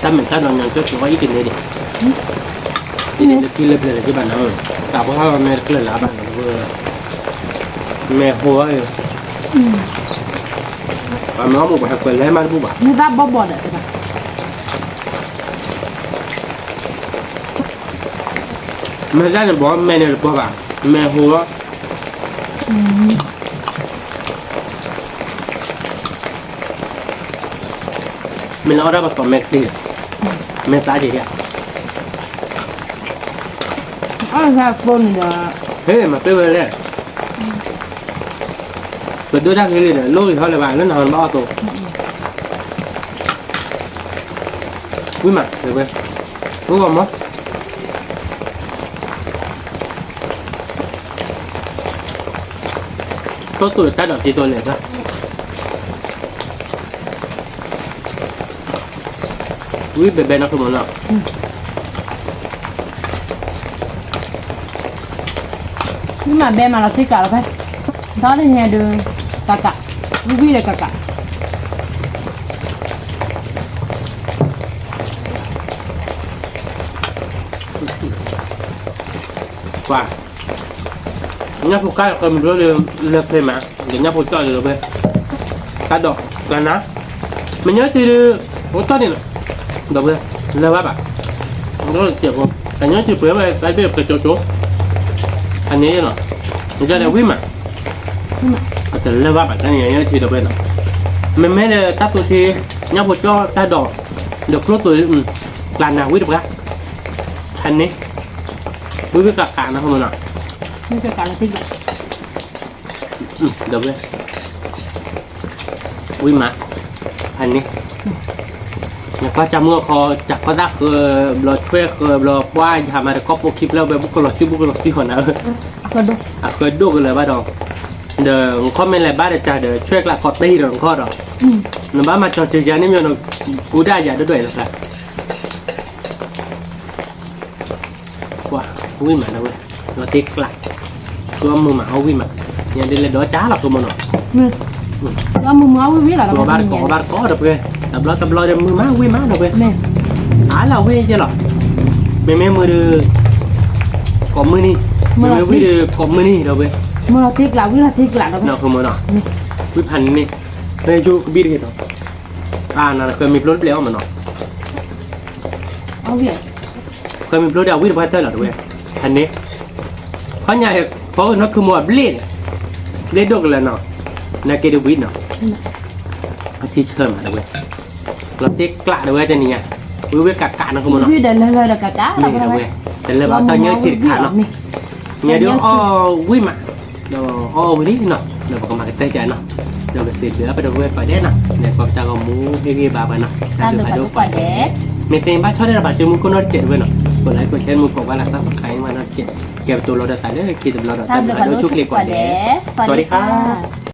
တၢ်မဲာ်တၢ်နီၤညါကၠီၣ်ကၠီၣ်အီၣ်အံၤတန့ၢ်ဒံး, တံၤလၢပျၢၤလၢကဘၣ်နီၤ, တၢ်ဖိဟါမ့ၢ်တကျၢၢ်လၢဘၣ်နီၤ, မ့ၢ်ဟိဝဲ, မ့ၢ်အီၣ်မိၢ်ပှၤဟဲကွဲးလဲၤမးတဘူၣ်ဘၣ်. မ့ၢ်သၣ်ဘီဘီဒီး, မ့ၢ်သၣ်န့ၣ်ဘီ မဲာ်န့ၣ်တဘီဘၣ်, မဲာ်ဟူလီၤ. မ့ၢ်လၢအီၣ်တၢ်ပသီမဲာ်ချံ, မဲာ်သၣ်က့ၤဒၣ်, အီၣ်တၢ်ဖိန့ၣ်ဒီး, ဟဲမၤပ့ၢ်ဝဲလဲၣ်. ပဒိၣ်တၢ်ဂ့ၤလံဒီး လိၣ်ဂ့ၤဟီလၢၤဘၣ် လၢနဟီနဘၣ်အီၣ်သိ, ဝံၣ်မး, အိၣ်ဂီၢ်မး, တိၢ်သူၣ်တၢ်ဒိးတံၤတိၢ်လဲၣ်, ဝံၣ်ဘဲဘဲနီၢ်ခိမးနီၤ, ဝံၣ်မးဘဲမးလီၤတံၢ်ကးလီၤဖဲ, ဒီတဟဲဒုး, ကးကး, ဝံၣ်ဝံၣ်ဒီးကးကး ပှၤ, ညၣ်ဖိကၢ်ဃၢမုၢ်ကျိလၢဖဲမး, ဒီးညၣ်ဖိကၠီၣ်လၢဒီးဖဲ, တၢ်ဒိး, ကျါနၤ, မ့ၢ်ညီထံဒုး, အိၣ်တီၢ်န့ၣ်လီၤ, ဒီးဖဲ, လၢဘၣ်ဘၣ်, တၢ်ညီထံပှဲၤဝဲတၢ်ဘ့ၣ်ကကၠိကၠိ, အန့ၣ်လီၤ, မ့ၢ်ကလဲၤဝံၣ်မး, အတလၢဘၣ်ဘၣ်တၢ်န့ၣ် ညီထံဒီးဖဲနီၤ, မ့မ့ၢ်လၢတၢ်သူထံ, ညၣ်ဖိကၠီၣ်တၢ်ဒိး, ဒီးကျိၣ်သူ, ကျါနၤဝံၣ်တပှၤ, ဖဲန့ၣ်, ဝံၣ်ဝံၣ်ကးကးနီၢ်ခိမးနီၤ, ဒီးဖဲ ဝံၣ်မး, ဖဲန့ၣ်, နကွၢ်ကၢ်မုၢ်အခီ, ကၢ်ကီၢ်သၣ်ဃၢ, ဘျီဆွဲဃၢ, ဘျီပှၢ်ယၤမးဒီးကီၢ်ပိာ်ခံဖျၢၣ်ဝဲ ဘူၣ်ကလီၤစု ဘူၣ်ကလီၤစုဃီနၤ, အဃၢဒိၣ်ကလၢၤဘၣ်ဒီး, ဒီးနခီၣ်မ့ၢ်လဲၤဘၣ်ဒီးကၢ်ဒီး ဆွဲကျးခီၣ်တ့ၢ်ဒီး နခီၣ်ဒီး, နဘၣ်မၤကၠီၤစၢၤယၤန့ၣ်မ့ၢ်နီၤ, ကူဒၣ်ယၤဒိၣ်ဒိၣ်အံၤလီၤကျါ ကွၢ်, ဝံၣ်မးဒီးဝဲ, လီၤတ့ကျး, ကမုာ်မး အီၣ်ဝံၣ်မး, ညါဒ်လဲၣ်ဒီးကၢ်လီၤကမုာ်နီၤ, ကမုာ်မး အီၣ်ဝံၣ်ဝံၣ်လီၤ, ကဘၣ်တကိး ကဘၣ်တကိးဒီးပှဲၤ, တဘျီတဘျီဒီးမုာ်မး ဝံၣ်မးဒီးပှဲၤ, အါလၢဝံၣ်ကဲလီၤ, မ့မ့ၢ်မုာ်ဒီး, ကိးမုၢ်နံၤ, မ့မ့ၢ်ဝံၣ်ဒီး ကိးမုၢ်နံၤဒီးပှဲၤ, မုာ်လီၤတ့ကျး ဝံၣ်လီၤတ့ကျးဒီးပှဲၤ, နီၢ်ခိမးနီၤ, ဝံၣ်ဖးန့ၣ်, ဖဲယိကဘံၣ်တဂ့ၤဒီး, အါနၤ ဃၢမံၤပျိတဘျဲၣ်အီၣ်မးနီၤ ဃၢမံၤပျိဒီးအဝံၣ်တပှၢ်တၢၢ်လီၤတဝဲ, ဖဲန့ၣ်, ခီညါ, ဖီအနီၢ်ခိမးအဘျ့ၣ်န့ၣ်, ဘျ့ၣ်ဒိၣ်ကလၢၤနီၤ, နက့ၤဒုးဝံၤနီၤ, အထံဆၢမးတဝဲ, လီၤတ့ကျးတဝဲတနံၤညါ, ဝံၣ်ဝံၣ်ကးကးနီၢ်ခိမးနီၤ, တလၢဘၣ်တၢ်ညၣ်ထံတခါနီၤ, ညါဒုးအီၣ်ဝံၣ်မး, ဒီးအီၣ်ဝံၣ်လံနီၤ, ဒီးပကမၤကတၢၢ်ကနီၤ, ဒီးကသ့ၣ်ဘျုးအပဒိၣ်ဝဲပှၤဒဲးနီၤ, ဒီးကီၢ်ပတၢ်ဂီၤမူဟ့ၣ်ဂံၢ်ဘါပှၤနီၤ, တၢ်ဘျုးဖးဒိၣ်ကိးဂၤဒဲး, မ့ၢ်သ့ဘၣ်ဆီၣ်တၢ်တဘၣ်တမူခိၣ်နီတစဲးတဝဲနီၤ, ကိးlikeကိးshareမူကိးပှၤလၢ subscribe မးနီတစဲး, ကဲပတိၤလီၤဒီးသးလၢခံတဘျီဒီး တၢ်ဘျုးဖးဒိၣ်ဆူၣ်ချ့ကိးဂၤဒဲး, စဝၤဒံခါ